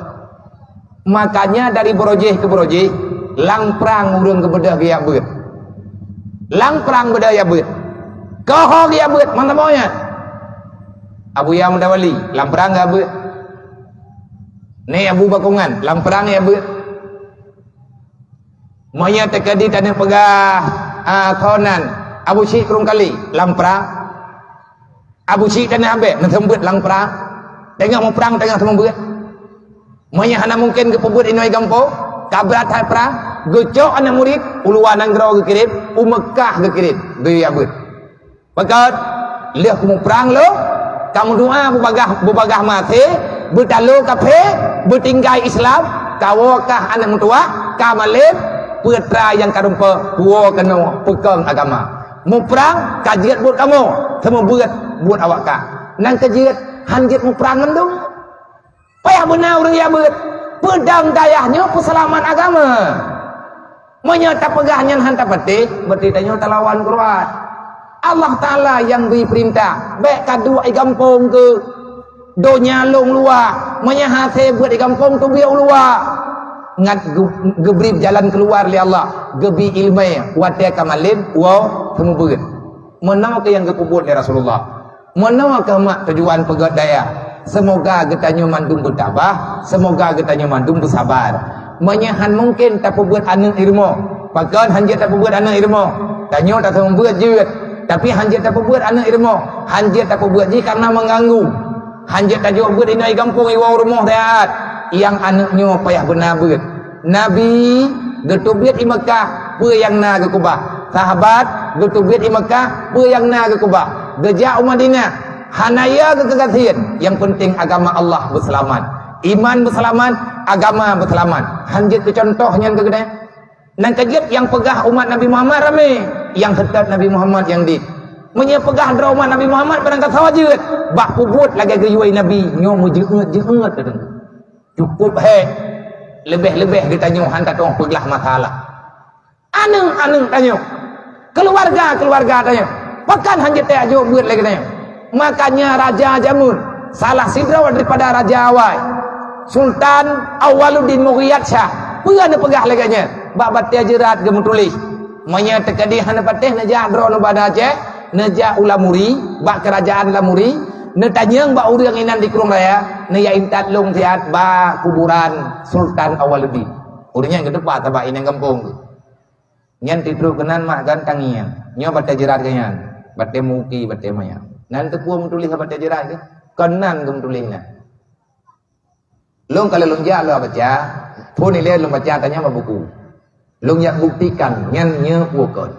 Makanya dari beurojéh keu beurojéh, lam prang ureuëng geubeudôh geujak beuet. Lam prang beudôh jak beuet. Keuhai geujak beuet, mantong nyan. Abuya Muda Wali, lam prang geujak beuet. Ni Abu Bakongan, lam prang geujak beuet. Meunyoe teukeudi taneuk peugah, ah, keunan, Abu Syik Krueng Kali, lam prang. Abu Syik Tanah Abee neuseumeubeuet lam prang, teungoh muprang teungoh seumeubeuet. Meunyoe hana mungken geupeubuet inoe gampông, ka brat that prang, geucok aneuk murit, u luwa nanggroe geukirém, u Meukah geukirém, geuyue beuet. Pakon, lheueh geumuprang lom, ka meudoa beubagaih, beubagaih maté, beutalo kafé, beutinggai Islam, ka woe kah aneuk meutuwah, ka malém, peue atra nyang ka rumpok, woe keunoe peukong agama. Muprang ka jeuet buet kamoe, seumeubeuet buet awak kah. Nyang ka jeuet, han jeuet muprang ngon dum. Payah beuna ureuëng jak beuet. Peudong dayah nyoe peuseulamat agama. Meunyoe tapeugah nyan hana tapatéh, berarti tanyoe talawan Quran. Allah Taala nyang bri peurintah, bèk kaduek i gampông keuh. Donya lôn luwa, meunyoe hase beuet i gampông teubiet u luwa. Ngat geu-, geubri jalan keuluwa lé Allah, geubri ileumèe, watèe ka malem, woe seumeubeuet. Meunoe keuh nyang geupeubuet lé Rasulullah. Meunoe keuh mak tujuan peugöt dayah. Seumoga geutanyoe mandum beutabah, seumoga geutanyoe mandum beusabar. Meunyoe han mungken tapeubeuet aneuk i rumoh, pakon han jeuet tapeubeuet aneuk i rumoh? Tanyoe taseumeubeuet jeuet, tapi han jeuet tapeubeuet aneuk i rumoh, han jeuet tapeubeuet jih karena mengganggu. Han jeuet tajok beuet inoe i gampông iwoe u rumoh siat, nyang aneuk nyoe payah beuna beuet. Nabi geuteubiet i Meukah, peue nyang na geukeubah. Sahabat geuteubiet i Meukah, peue nyang na geukeubah. Geujak u Madinah, hana ya geukeukasien, nyang penting agama Allah beuseulamat. Iman beuseulamat, agama beuseulamat. Han jeuet keu contoh nyan keu geutanyoe. Nyang keujeuet nyang peugah umat Nabi Muhammad ramé, nyang seutôt Nabi Muhammad nyang dit. Meunyoe peugah droe umat Nabi Muhammad barangkasoe jeuet, bak peubuet lagèe geuyue Nabi nyoe meujeuet-jeuet. Cukup hék, leubeh-leubeh geutanyoe han tatong peuglah masalah. Aneuk-aneuk tanyoe, keuluwarga-keuluwarga tanyoe, pakon han jiteuajok beuet lé geutanyoe? Makanya raja jameun, salah sidroe daripada raja awai, Sultan Awaluddin Mughiyat Syah, peue neupeugah lagèe nyan bak batèe jeurat geumeutuléh, "Meunyoe teukeudi hana patéh neujak droeneuh bak Aceh, neujak u Lamuri, bak keurajaan Lamuri, neutanyong bak ureueng inan di Krueng Raya, neuya intat lôn siat bak kuburan Sultan Awaluddin." Ureueng nyan geuteupat bak inong gampông geuh. Nyan titrok keunan mak gan tangieng. Nyoe batèe jeurat geuh nyan, batèe muki, batèe manyang. Nan teupeu meutuléh batèe jeurat geuh, keunan geumeutuléh nyan. Lôn ka lôn jak lôn baca, phon ilèe lôn baca tanyong bak buku. Lôn jak buktikan nyan nyoe peue kon.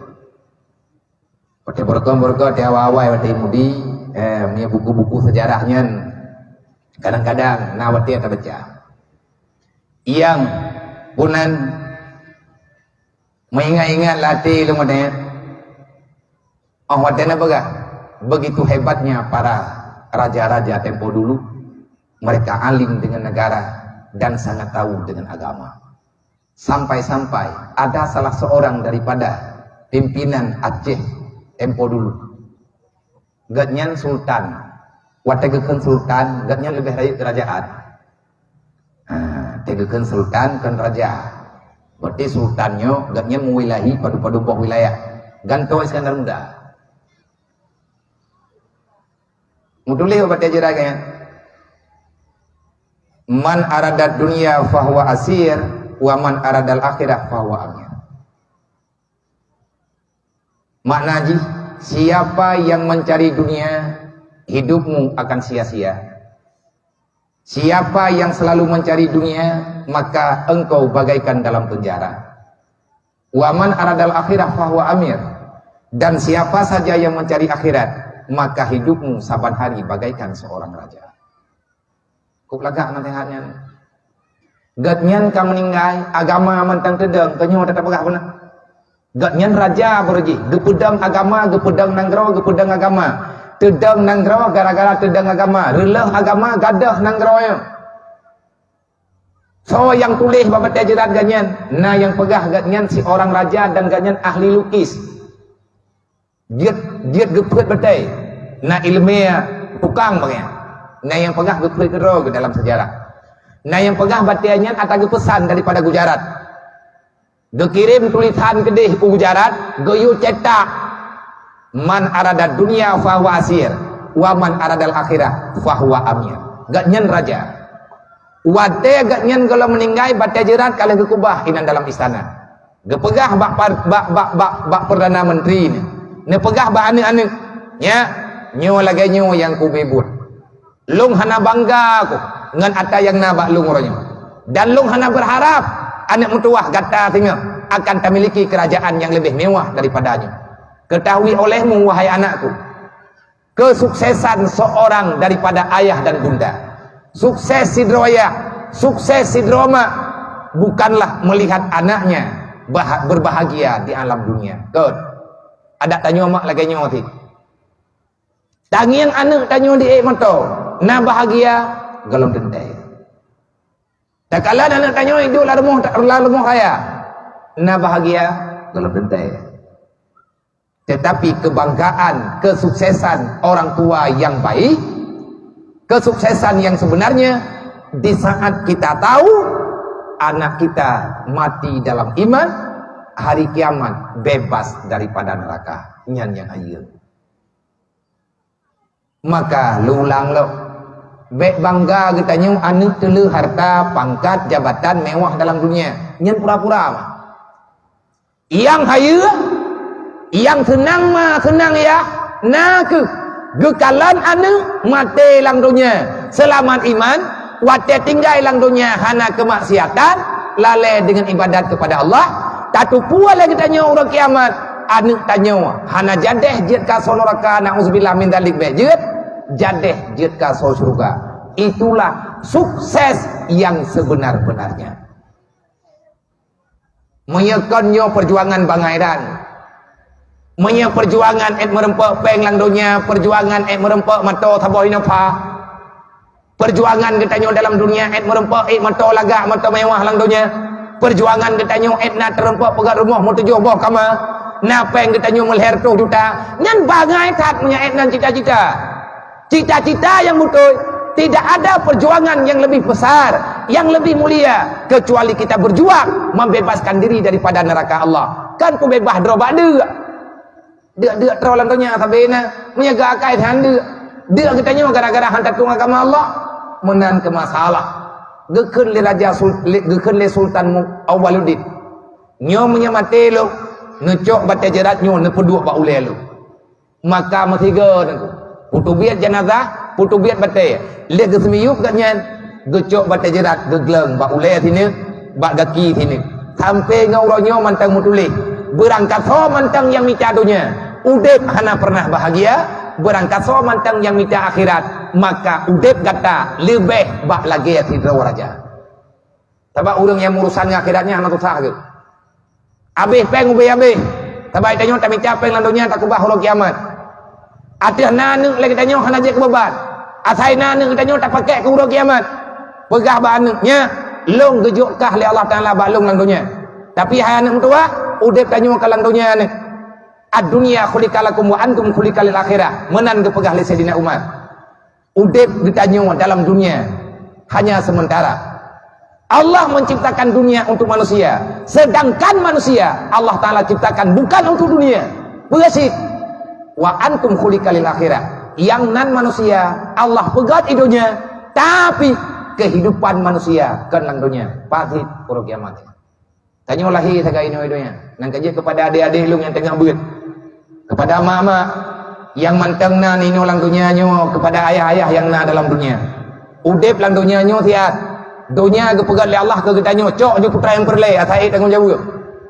Watèe beureugon-beureugon di awai-awai watèe Yahudi, eh, meunyoe buku-buku sejarah nyan kadang-kadang na watèe tabaca. Nyang bunan meuingat-ingat lam até lôn watèe, oh watèe na peugah, begitu hebatnya para raja-raja tempo dulu, mereka alim dengan negara dan sangat tahu dengan agama. Sampai-sampai ada salah seorang daripada pimpinan Aceh tempo dulu. Gobnyan sultan. Watèe geukheun sultan, gobnyan leubeh rayeuk keurajaan. Ha, watèe geukheun sultan, kheun raja. Berarti sultan nyoe, gobnyan meuwilahi padum-padum boh wilayah. Gantoe Iskandar Muda. Meutuléh bak batèe jeurat geuh nyan, "Man aradad dunya fahuwa asir, wa man aradal akhirah fahuwa amir." Makna jih, siapa yang mencari dunia, hidupmu akan sia-sia. Siapa yang selalu mencari dunia, maka engkau bagaikan dalam penjara. "Wa man aradal akhirah fahuwa amir." Dan siapa saja yang mencari akhirat, maka hidupmu saban hari bagaikan seorang raja. Kok lagak naseuhat nyan? Gobnyan ka meuninggai, agama mantong teudong, keu nyoe tapeugah beuna. Gobnyan raja beureuji, geupeudong agama, geupeudong nanggroe, geupeudong agama. Teudong nanggroe gara-gara teudong agama, reuloh agama gadôh nanggroe nyoe. Soe nyang tuléh bak batèe jeurat gobnyan? Na nyang peugah gobnyan siurang raja dan gobnyan ahli lukis. Jeuet, jeuet geupeuet batèe. Na ileumèe tukang bak nyan. Na nyang peugah geupeuet keudroe dalam sejarah. Na nyang peugah batèe nyan atra geupeusan daripada Gujarat. Geukirém tulisan keudéh u Gujarat, geuyue cetak, "Man aradad dunya fahuwa asir, wa man aradal akhirah fahuwa amir." Gobnyan raja. Watèe gobnyan gohlom meuninggai, batèe jeurat ka lheueh geukeubah inan dalam istana. Geupeugah bak par-, bak, bak, bak, bak Perdana Menteri nyoe. Neupeugah bak aneuk-aneuk, "Nyak, nyoe lagèe nyoe nyang kubri buet. Lôn hana bangga ku ngon atra nyang na bak lôn uroe nyoe. Dan lôn hana beurharap aneuk meutuwah gata singoh akan tamiliki keurajaan nyang leubeh mewah daripada nyoe. Keutahui olehmu, wahai anakku, kesuksesan seorang daripada ayah dan bunda. Sukses sidroe yah, sukses sidroe mak, bukanlah melihat anaknya bah-, berbahagia di alam dunia." Kon. Adak tanyoe mak lagèe nyoe cit. Tangieng aneuk tanyoe di ék moto, na bahagia, gohlom teuntèe. Takalon aneuk tanyoe iduek lam rumoh, lam rumoh raya. Na bahagia, dalam teuntèe. Tetapi kebanggaan, kesuksesan orang tua yang baik, kesuksesan yang sebenarnya, di saat kita tahu anak kita mati dalam iman, hari kiamat bebas daripada neraka. Nyan nyang hayeue. Maka lôn ulang lom, bèk bangga geutanyoe aneuk teulheueh harta, pangkat, jabatan, mewah dalam dunia. Nyan pura-pura mah. Nyang hayeue, nyang seunang ma seunang yah, na kheueh geukalon aneuk maté lam donya seulamat iman, watèe tinggai lam donya hana keumaksiatan, lalè deungon ibadat keupada Allah, tateupeue lé geutanyoe uroe kiamat, aneuk tanyoe hana jadèh jeuet ka soe neuraka, na'udzubillah min dzalik, bèk jeuet, jadèh jeuet ka soe syeuruga. Itulah sukses yang sebenar-benarnya. Meunyoe kon nyoe peujuangan bangai dan. Meunyoe peujuangan 'et meureumpok péng lam donya, peujuangan 'et meureumpok moto saboh inoe pha. Peujuangan geutanyoe dalam dunia 'et meureumpok ék moto lagak, moto mewah lam donya. Peujuangan geutanyoe 'et na teureumpok peugöt rumoh meutujoh boh kama. Na péng geutanyoe meulhèe reutôh juta. Nyan bangai that meunyoe 'et nan cita-cita. Cita-cita yang beutôi, tidak ada perjuangan yang lebih besar, yang lebih mulia, kecuali kita berjuang membebaskan diri daripada neraka Allah. Kan peubeubaih droe bak deuk. Deuk-deuk troh lam donya sabe na, meunyoe geuakai that deuk. Deuk geutanyoe gara-gara han tatueng agama Allah, meunan keu masalah. Geukheun lé raja Sul-, lé, geukheun lé Sultan Mu-, Awaluddin, "Nyoe meunyoe maté lôn, neucok batèe jeurat nyoe neupeuduek bak ulèe lôn." Maka meusigoe teungku, peuteubiet jeunazah, peuteubiet batèe. Lheueh geuseumiyueb gobnyan, geucok batèe jeurat geugleueng bak ulèe sineuk, bak gaki sineuk. Sampoe ngon uroe nyoe mantong meutuléh, beurangkasoe mantong nyang mita donya, udép hana peureunah bahagia, beurangkasoe mantong nyang mita akhirat, maka udép gata leubeh bak lagèe sidroe raja. Sabab ureueng nyang meurusan ngon akhirat nyan hana susah geuh. Abéh péng ubé abéh. Sabab tanyoe tamita péng lam donya takeubah uroe kiamat. Ateueh na aneuk lé geutanyoe hana jeuet keu beuban. Asai na aneuk geutanyoe tapakék keu uroe kiamat. Peugah bak aneuk, "Nyak, lôn geujok kah lé Allah Taala bak lôn lam donya. Tapi hai aneuk meutuwah, udép tanyoe ka lam donya nyoe. Ad-dunya khuliqa lakum wa antum khuliqa lil akhirah." Meunan geupeugah lé Saidina Umar. Udép geutanyoe dalam dunia hanya sementara. Allah menciptakan dunia untuk manusia, sedangkan manusia Allah Taala ciptakan bukan untuk dunia. Peue cit? "Wa antum khuliqa lil akhirah." Nyang nan manusia Allah peugöt i donya, tapi kehidupan manusia kon lam donya. Pat cit uroe kiamat. Tanyoe lahé sagai inoe i donya. Nyang ka jeuet keupada adék-adék lôn nyang teungoh beuet. Keupada mak-mak nyang mantong na inoe lam donya nyoe, keupada ayah-ayah nyang na dalam donya. Udép lam donya nyoe siat. Donya geupeugöt lé Allah keu geutanyoe, cok ju putra nyang peureulèe, asai ék tanggong jaweueb.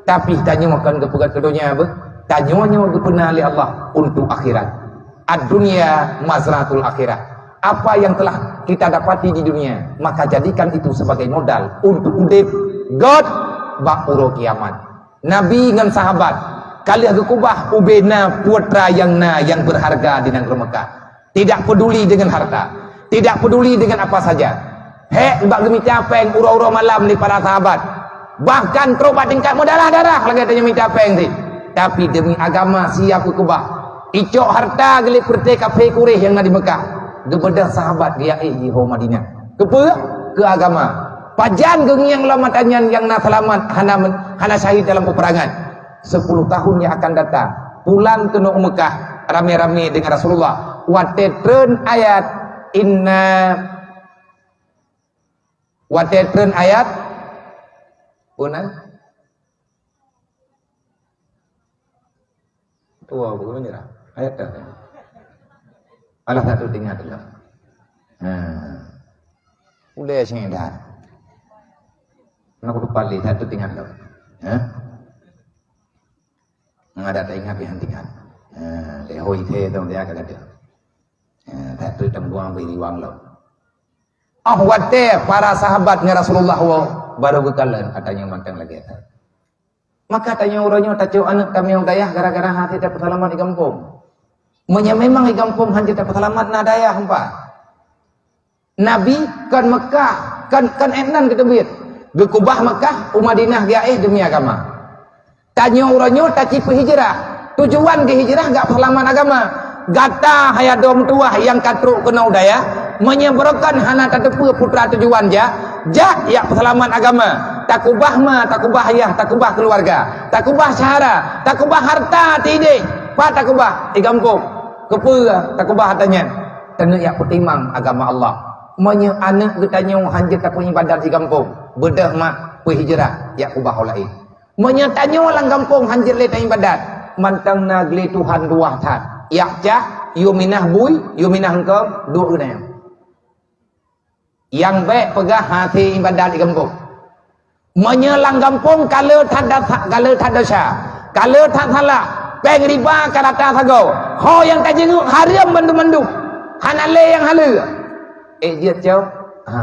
Tapi tanyoe kon geupeugöt keu donya beuh. Tanyoe nyoe geupeuna lé Allah untuk akhirat. Ad-dunya mazra'atul akhirah. Apa yang telah kita dapati di dunia, maka jadikan itu sebagai modal untuk udép göt bak uroe kiamat. Nabi ngon sahabat ka lheueh geukeubah ubé na putra nyang na nyang berharga di nanggroe Mekah. Tidak peduli dengan harta, tidak peduli dengan apa saja. Hék bak geumita péng uroe-uroe malam lé para sahabat. Bahkan trok bak tingkat meudarah-darah lagèe tanyoe mita péng cit. Tapi demi agama siap geukeubah. Icok harta geulé peureté kafé Quraisy nyang na di Mekah. Geubeudôh sahabat geujak éh jiho Madinah. Keupeue? Keu agama. Pajan geungieng lom mata nyan nyang na seulamat hana men-, hana syahid dalam peperangan. Sepuluh tahun yang akan datang, pulang keunoe u Mekah ramé-ramé dengan Rasulullah. Watèe treun ayat, inna Watèe treun ayat, peue na? Tuwo buku meunyeurah. Ayat dah. Alah, satu tingkat dulu. Ha. Ulèe sini dah. Nak kudu pali, satu tingkat dulu. Ha? Nggak ada teringat yang tingkat. Ha, lehoi the tu dia kata dia. Ha, satu tengguang beri wang lo. Oh, watèe para sahabat ngon Rasulullah woe, baru geukalon, katanya mantong lagèe nyan. Maka tanyoe uroe nyoe tacok aneuk tamé u dayah gara-gara hase tapeuseulamat di gampông. Meunyoe memang di gampông hana tapeuseulamat, na dayah empat. Nabi kon Mekah, kon, kon ék nan geuteubiet. Geukeubah Mekah, u Madinah geujak éh demi agama. Tanyoe uroe nyoe taci peuhijrah. Tujuan geuhijrah gak peuseulamat agama. Gata hai adoe meutuwah nyang ka trok keunoe u dayah, meunyoe barokon hana tateupeue putra tujuan jak, jak yak peuseulamat agama. Takubah ma, takubah ayah, takubah keuluwarga, takubah syedara, takubah hareuta tideh. Pat takubah? Di gampông. Keupeue takubah ata nyan? Taneuk yak peutimang agama Allah. Meunyoe aneuk geutanyoe hanjeuet tapeuibadat di gampông, beudôh mak peuhijrah yak kubah u laén. Meunyoe tanyoe lam gampông hanjeuet lé taibadat, mantong na glé Tuhan dua that. Yak cah, yue minah bui, yue minah eungkôt, duek geutanyoe. Nyang bèk peugah hase ibadat di gampông. Meunyoe lam gampông ka le that dasa-, ka le that desya, ka le that salah, péng riba ka rata sagoe, ho nyang tajeungeuk hareuem bandum-bandum, hana lé nyang haleue. Eh, jeuet cok. Ha,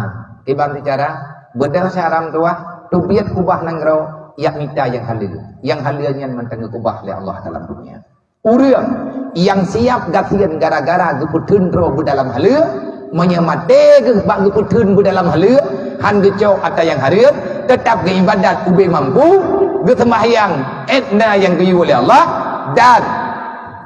kiban bicara, beudôh syedara meutuwah, teubiet kubah nanggroe, yak mita nyang haleue. Nyang haleue nyan mantong geukubah lé Allah dalam dunia. Ureuëng nyang siab gasien gara-gara geupeutheun droe beudalam haleue, meunyoe maté geuh bak geupeutheun beudalam haleue, han geucok ata nyang hareuem, teutab geuibadat ubé mampu, geuseumbahyang étna nyang geuyue lé Allah, dan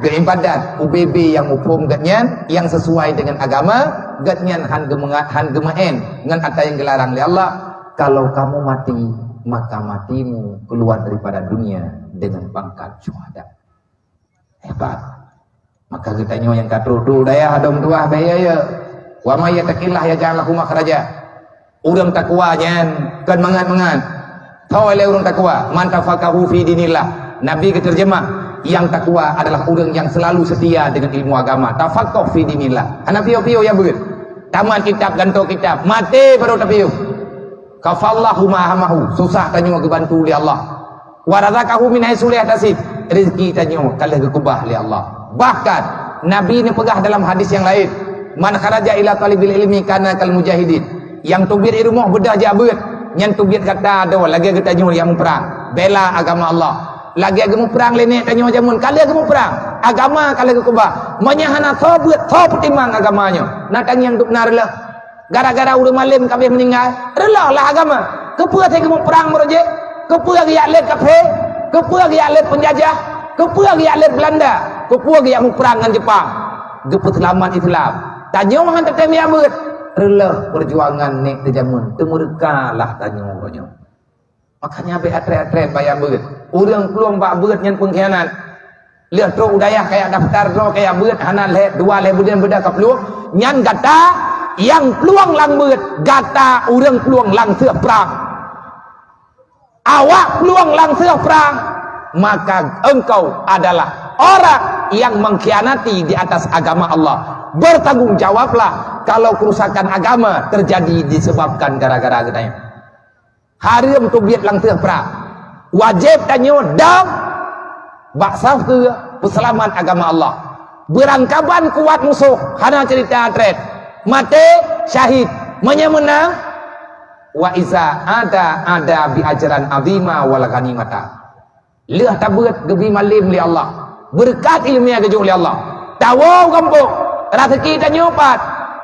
geuibadat ubé-bé nyang muphom geuhnyan nyang sisuai deungon agama, geuhnyan han geumeungat, han geumeu'en ngon ata nyang geularang lé Allah. Kalau kamu mati, maka matimu keluar daripada dunia dengan pangkat syuhada. Hebat. Maka geutanyoe nyang ka trok-trok dayah adoe meutuwah, bèk ya, ya. Wa may yattaqillaha yaj'al lahu makhraja. Ureuëng takwa nyan kon mangat-mangat. Tho lé ureuëng takwa, man tafaqahu fi dinillah. Nabi geuteurjeumah, nyang takwa adalah ureuëng nyang selalu setia dengan ilmu agama. Tafaqah fi dinillah. Hana piôh-piôh ya beuet. Tamat kitab, gantoe kitab, maté baru tapiôh. Kafallahu ma hamahu, susah tanyoe geubantu lé Allah. Wa razaqahu min haitsu la yahtasib, rezeki tanyoe ka lheueh geukubah lé Allah. Bahkan Nabi neupeugah dalam hadis nyang laén, "Man kharaja ila talibil ilmi kana kal mujahidin." Nyang teubiet i rumoh beudôh jak beuet, nyan teubiet gata adoe lagèe geutanyoe nyang muprang, bela agama Allah. Lagèe geumuprang lé nèk tanyoe jameun, ka lheueh geumuprang, agama ka lheueh geukubah. Meunyo hana soe beuet, soe peutimang agama nyoe, na tangieng dubna reuloh. Gara-gara ureuëng malém ka abéh meuninggai, reuloh lah agama. Keupeue hase geumuprang meureujeuk? Keupeue geujak lét kafé? Keupeue geujak lét peunjajah? Keupeue geujak lét Beulanda? Keupeue geujak muprang ngon Jeupang? Geupeuseulamat Islam. Tanyoe han teutem jak beuet. Reuloh peujuangan nèk teujameun, teumeureuka lah tanyoe uroe nyoe. Makanya bèk atrét-atrét baya beuet. Ureuëng plueng bak beuet nyan peungkhianat. Lheueh trok u dayah kajak daftar droe kajak beuet, hana lhèe dua lhèe buleuen beudôh ka plueng, nyan gata nyang plueng lam beuet, gata ureuëng plueng lam seueh prang. Awak plueng lam seueh prang, maka engkau adalah orang yang mengkhianati di atas agama Allah. Bertanggung jawablah kalau kerusakan agama terjadi disebabkan gara-gara geutanyoe. Hareuem teubiet lam seueh prang. Wajéb tanyoe dong bak saf keu peuseulamat agama Allah. Beurangkaban kuat musoh, hana ceurita trép. Maté, syahid. Meunyoe meunang, wa iza ada, ada bi ajran azima wal ghanimata. Lheueh tabeuet geubi malém lé Allah. Beureukat iéleumé geujok lé Allah. Tawoe u gampông, raseuki tanyoe pat.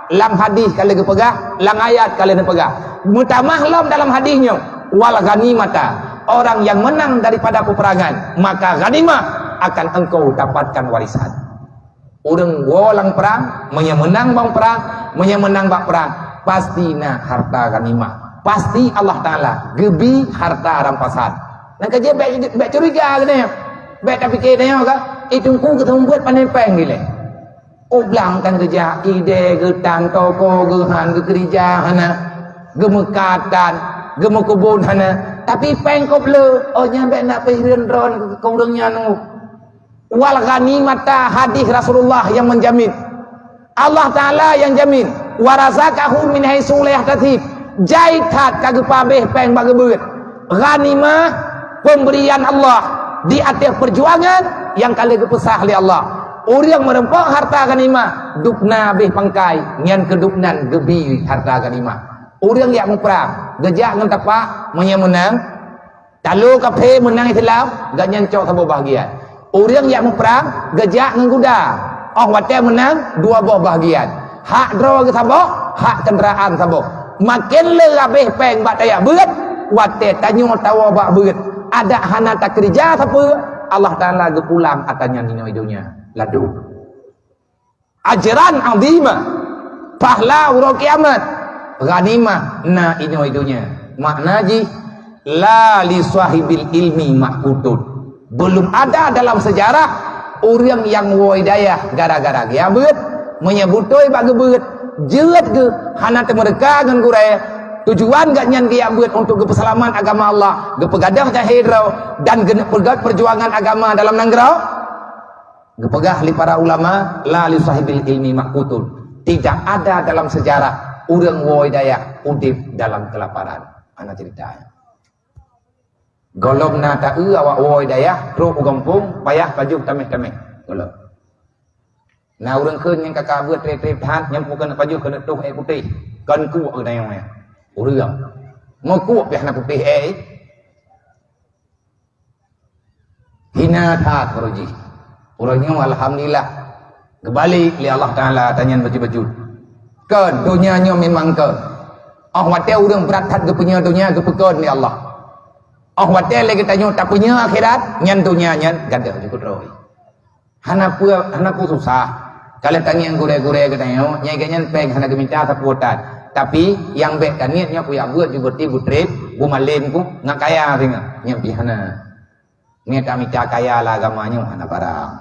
Lam hadih ka lheueh geupeugah, lam ayat ka lheueh neupeugah. Meutamah lom dalam hadih nyoe, wal ghanimata, orang yang menang daripada peperangan, maka ghanimah akan engkau dapatkan warisan. Ureuëng woe lam prang, meunyoe meunang bak prang, meunyoe meunang bak prang, pasti na harta ghanimah. Pasti Allah Taala geubi harta rampasan. Nyang ka jeuet bèk, bèk curiga geutanyoe. Bèk tapike tanyoe ka, "Ih, Teungku geuseumeubeuet pané péng dilèe." Oh, blang tan geujak, idéh geutan, toko geuhan, geukeurija hana, geumeukat tan, geumeukubon hana. Tapi péng kôb le, oh, nyan bèk na peuhireuen droen keu ureuëng nyan, oh. Wal ghanimata, hadih Rasulullah yang menjamin. Allah Taala yang jamin. Wa razaqahu min haitsu la yahtasib. Jai that ka geupabéh péng bak geubeuet. Ghanimah, pemberian Allah di atas perjuangan nyang ka lheueh geupeusah lé Allah. Ureuëng meureumpok harta ghanimah, dubna abéh pangkai, nyan keu dubnan geubi harta ghanimah. Ureuëng jak muprang, geujak ngon tapak, meunyoe meunang, talo kafé meunang Islam, gobnyan cok saboh bahagian. Ureuëng jak muprang, geujak ngon guda. Oh watèe meunang, dua boh bahagian. Hak droe geuh saboh, hak keundaraan saboh. Maken le abéh péng bak tajak beuet, watèe tanyoe tawoe bak beuet. Adak hana takeurija sapeue, Allah Taala geupulang ata nyan inoe donya. Ladôm. Ajran azima, pahla uroe kiamat, ghanimah na inoe donya. Makna jih, la li sahibil ilmi maqutun. Belum ada dalam sejarah ureuëng nyang woe dayah gara-gara geujak beuet. Meunyoe beutôi bak geubeuet, jeuet geuh hana teumeureuka ngon gurée. Tujuan gobnyan geujak beuet untuk geupeuseulamat agama Allah, geupeugadôh jahé droe, dan geuneuk peugét peujuangan agama dalam nanggroe. Geupeugah lé para ulama, la li sahibil ilmi maqutun. Tidak ada dalam sejarah ureuëng woe dayah udeb dalam keulaparan. Hana ceurita. Gohlom na taeu awak woe dayah trok u gampông payah pajoh tameh-tameh. Gohlom. Na ureuëng kheun nyang ka ka beuet treb-treb that nyang peukeun pajoh keuneuk toh ék putéh. Kon kuek geutanyoe nyan. Ureuëng. Meukuek pih hana putéh ék. Hina that uroe jih. Uroe nyoe alhamdulillah geubalek lé Allah Taala tanyan bacut-bacut. Kon donya nyoe memang kon. Oh watée ureuëng brat that geupeunyoe donya geupeukon lé Allah. Oh watée lé geutanyoe tapeunyoe akhirat nyan donya nyan gadôh jikeutroe. Hana peue, hana peue susah. Ka lheueh tangieng gurée-gurée geutanyoe, nyang gét nyan péng hana geumita sapeue that. Tapi nyang bék taniet nyoe kujak beuet ju beuti butreb, bumalém ku ngon kaya singoh. Nyan pih hana. Nyoe tamita kaya lam agama nyoe hana barang.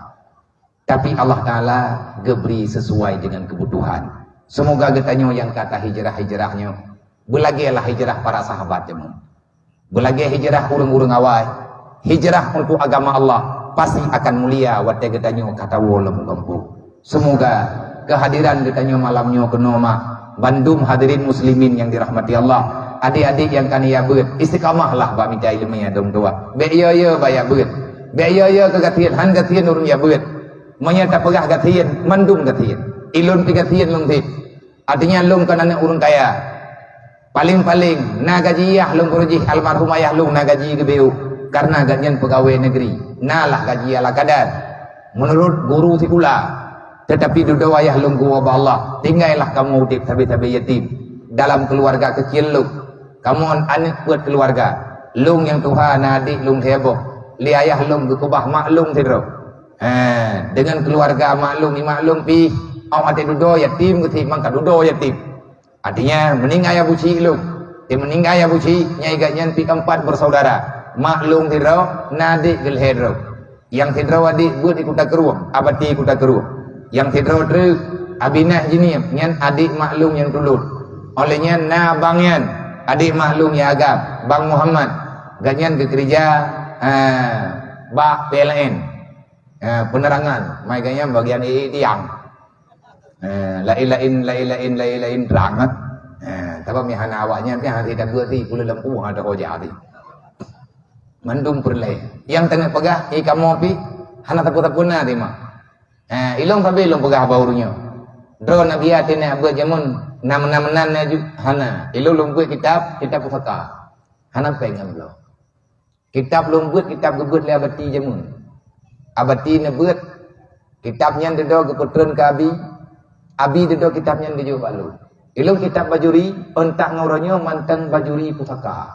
Tapi Allah Taala geubri sesuai dengan kebutuhan. Semoga geutanyoe nyang ka tahijrah-hijrah nyoe, beulagée lah hijrah para sahabat jameun. Beulagée hijrah ureuëng-ureuëng awai, hijrah untuk agama Allah, pasti akan mulia watée geutanyoe ka tawoe lam gampông. Semoga kehadiran geutanyoe malam nyoe keunoe mak bandum hadirin muslimin nyang dirahmati Allah, adik-adik nyang ka neujak beuet, istiqamahlah bak mita iéleumé dong tuha. Bék yo-yo bak jak beuet. Bék yo-yo keu gasien, han gasien ureuëng jak beuet. Meunyoe tapeugah gasien, mandum gasien. Ilôn pih gasien lôn seb. Artinya lôn kon aneuëk ureuëng kaya. Paléng-paléng na gaji ayah lôn, guru jih almarhum ayah lôn na gaji geubeuet, karena gobnyan peugawée negeri, na lah gaji ala kadar meunurot guru sikula. Teutapi dudoe ayah lôn geuwoe bak Allah, tinggailah kamoe udeb sabe-sabe yatim dalam keuluwarga keuciek lôn. Kamoe aneuëk peuet keuluwarga. Lôn nyang tuha na adék lôn lhée boh, lé ayah lôn geukeubah mak lôn sidroe. Ha, deungon keuluwarga mak lôn, imak lôn pih, awak até dudoe yatim geuti mangka dudoe yatim. Artinya, meuninggai Abu Syik lôn. Di meuninggai Abu Syik, nyai gobnyan pih keumpat bersaudara. Mak lôn sidroe, na adék geuh lhée droe. Nyang sidroe adék beuet di Kuta Krueng, Abati Kuta Krueng. Nyang sidroe treuk, Abinah Jeunieb, nyan adék mak lôn nyang tulot. Óh lheueh nyan na abang nyan, adék mak lôn nyang agam, Bang Muhammad. Gobnyan geukeureuja, eh, bak P L N. Eh, penerangan, mai gobnyan bagian i-, i tiang. Eh, laén-laén, laén-laén, laén-laén trang, eh. Eh, tapi meuhana awaknyan pih hana tabeuri, pula lam kuah ada koja tadi. Mandum peureulée. Nyang teungoh peugah, "Eh, kamoe pih hana sapeue-sapeue na teurimong." Eh, ilôn sabe lôn peugah bak ureuëng nyoe. Droe Nabi até na beuet jameun, na meunan-meunan na ju-, hana. Ilôn lôn beuet kitab, kitab pusaka. Hana péng ngon lôn. Kitab lôn beuet, kitab geubeuet lé Abati jameun. Abati neubeuet kitab nyan dudoe geupeutreun keu Abi. Abi dudoe kitab nyan geujok bak lôn. Ilôn kitab Bajuri, euntak ngon uroe nyoe mantong Bajuri pusaka.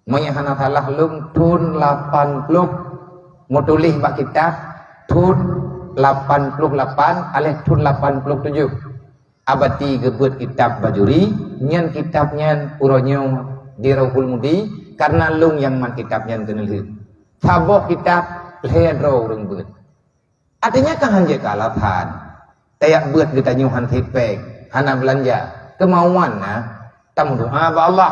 Meunyoe hana salah lôn thon lapan ploh meutuléh bak kitab, thon lapan ploh lapan aléh thon lapan ploh tujoh. Abati geubeuet kitab Bajuri, nyan kitab nyan uroe nyoe di Rauhul Mudi, karena lôn nyang man kitab nyan keuneulheueh. Saboh kitab lhée droe ureuëng beuet. Artinya kan hanjeuet keu alasan. Tajak beuet geutanyoe han sipéng, hana beulanja. Keumauan na, tameudoá bak Allah.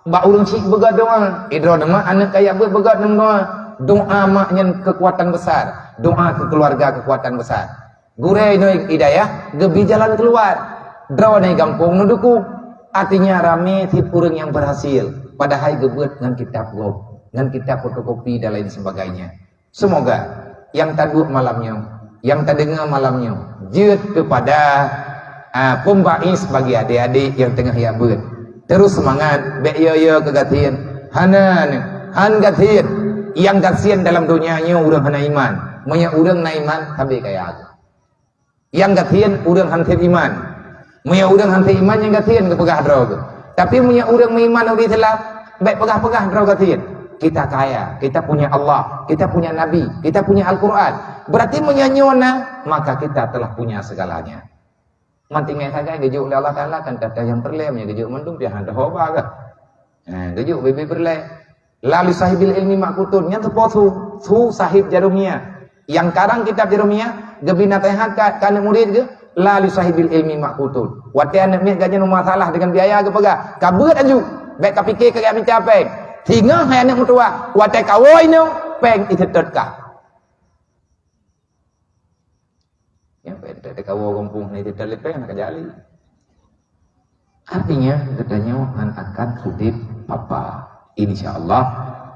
Bak ureuëng syiek beugét doá, idroe neumat aneuëk kajak beuet beugét neudoá. Doá mak nyan keukuatan besar. Doá keu keuluwarga keukuatan besar. Gurée inoe hidayah geubi jalan keuluar. Droeneuh gampông neudukung. Artinya ramé cit ureuëng nyang beurhasil, padahai geubeuet ngon kitab gob, ngon kitab fotokopi dan lain sebagainya. Semoga nyang taduek malam nyoe, nyang tadeungoe malam nyoe, jeuet keupada, a, peumbais bagi adék-adék nyang teungoh jak beuet. Terus seumangat, bék yo-yo keu gasien. Hana nyoe, han gasien. Nyang gasien dalam donya nyoe ureuëng hana iman. Meunyoe ureuëng na iman, sabe kaya. Nyang gasien ureuëng han sép iman. Meunyoe ureuëng han sép iman, nyang gasien geupeugah droe geuh. Tapi meunyoe ureuëng meuiman ubit seulab, bék peugah-peugah droe gasien. Kita kaya, kita punya Allah, kita punya Nabi, kita punya Al-Quran. Berarti meunyoe nyoe na, maka kita telah punya segalanya. Man tinggai sagai geujok lé Allah Taala kan tata nyang peureulée, meunyoe geujok mandum pih hana teuhoba kah. Ha, geujok bibit peureulée. La li sahibil ilmi maqutun, nyan teupo su, su sahib Jarumiyah. Nyang karang kitab Jarumiyah, geubi naseuhat ka, ka aneuk murit geuh, la li sahibil ilmi maqutun. Watée aneuk miet geuh nyan masalah deungon biaya geupeugah, ka beuet aju, bék ka pike ka geumica péng. Singoh hai aneuk meutuwah, watée kawoe inong, péng iseutôt kah. Ya, pada kawoe gampông ni kita lepeh nak jadi. Artinya, geutanyoe han akan udép papa. Insya Allah,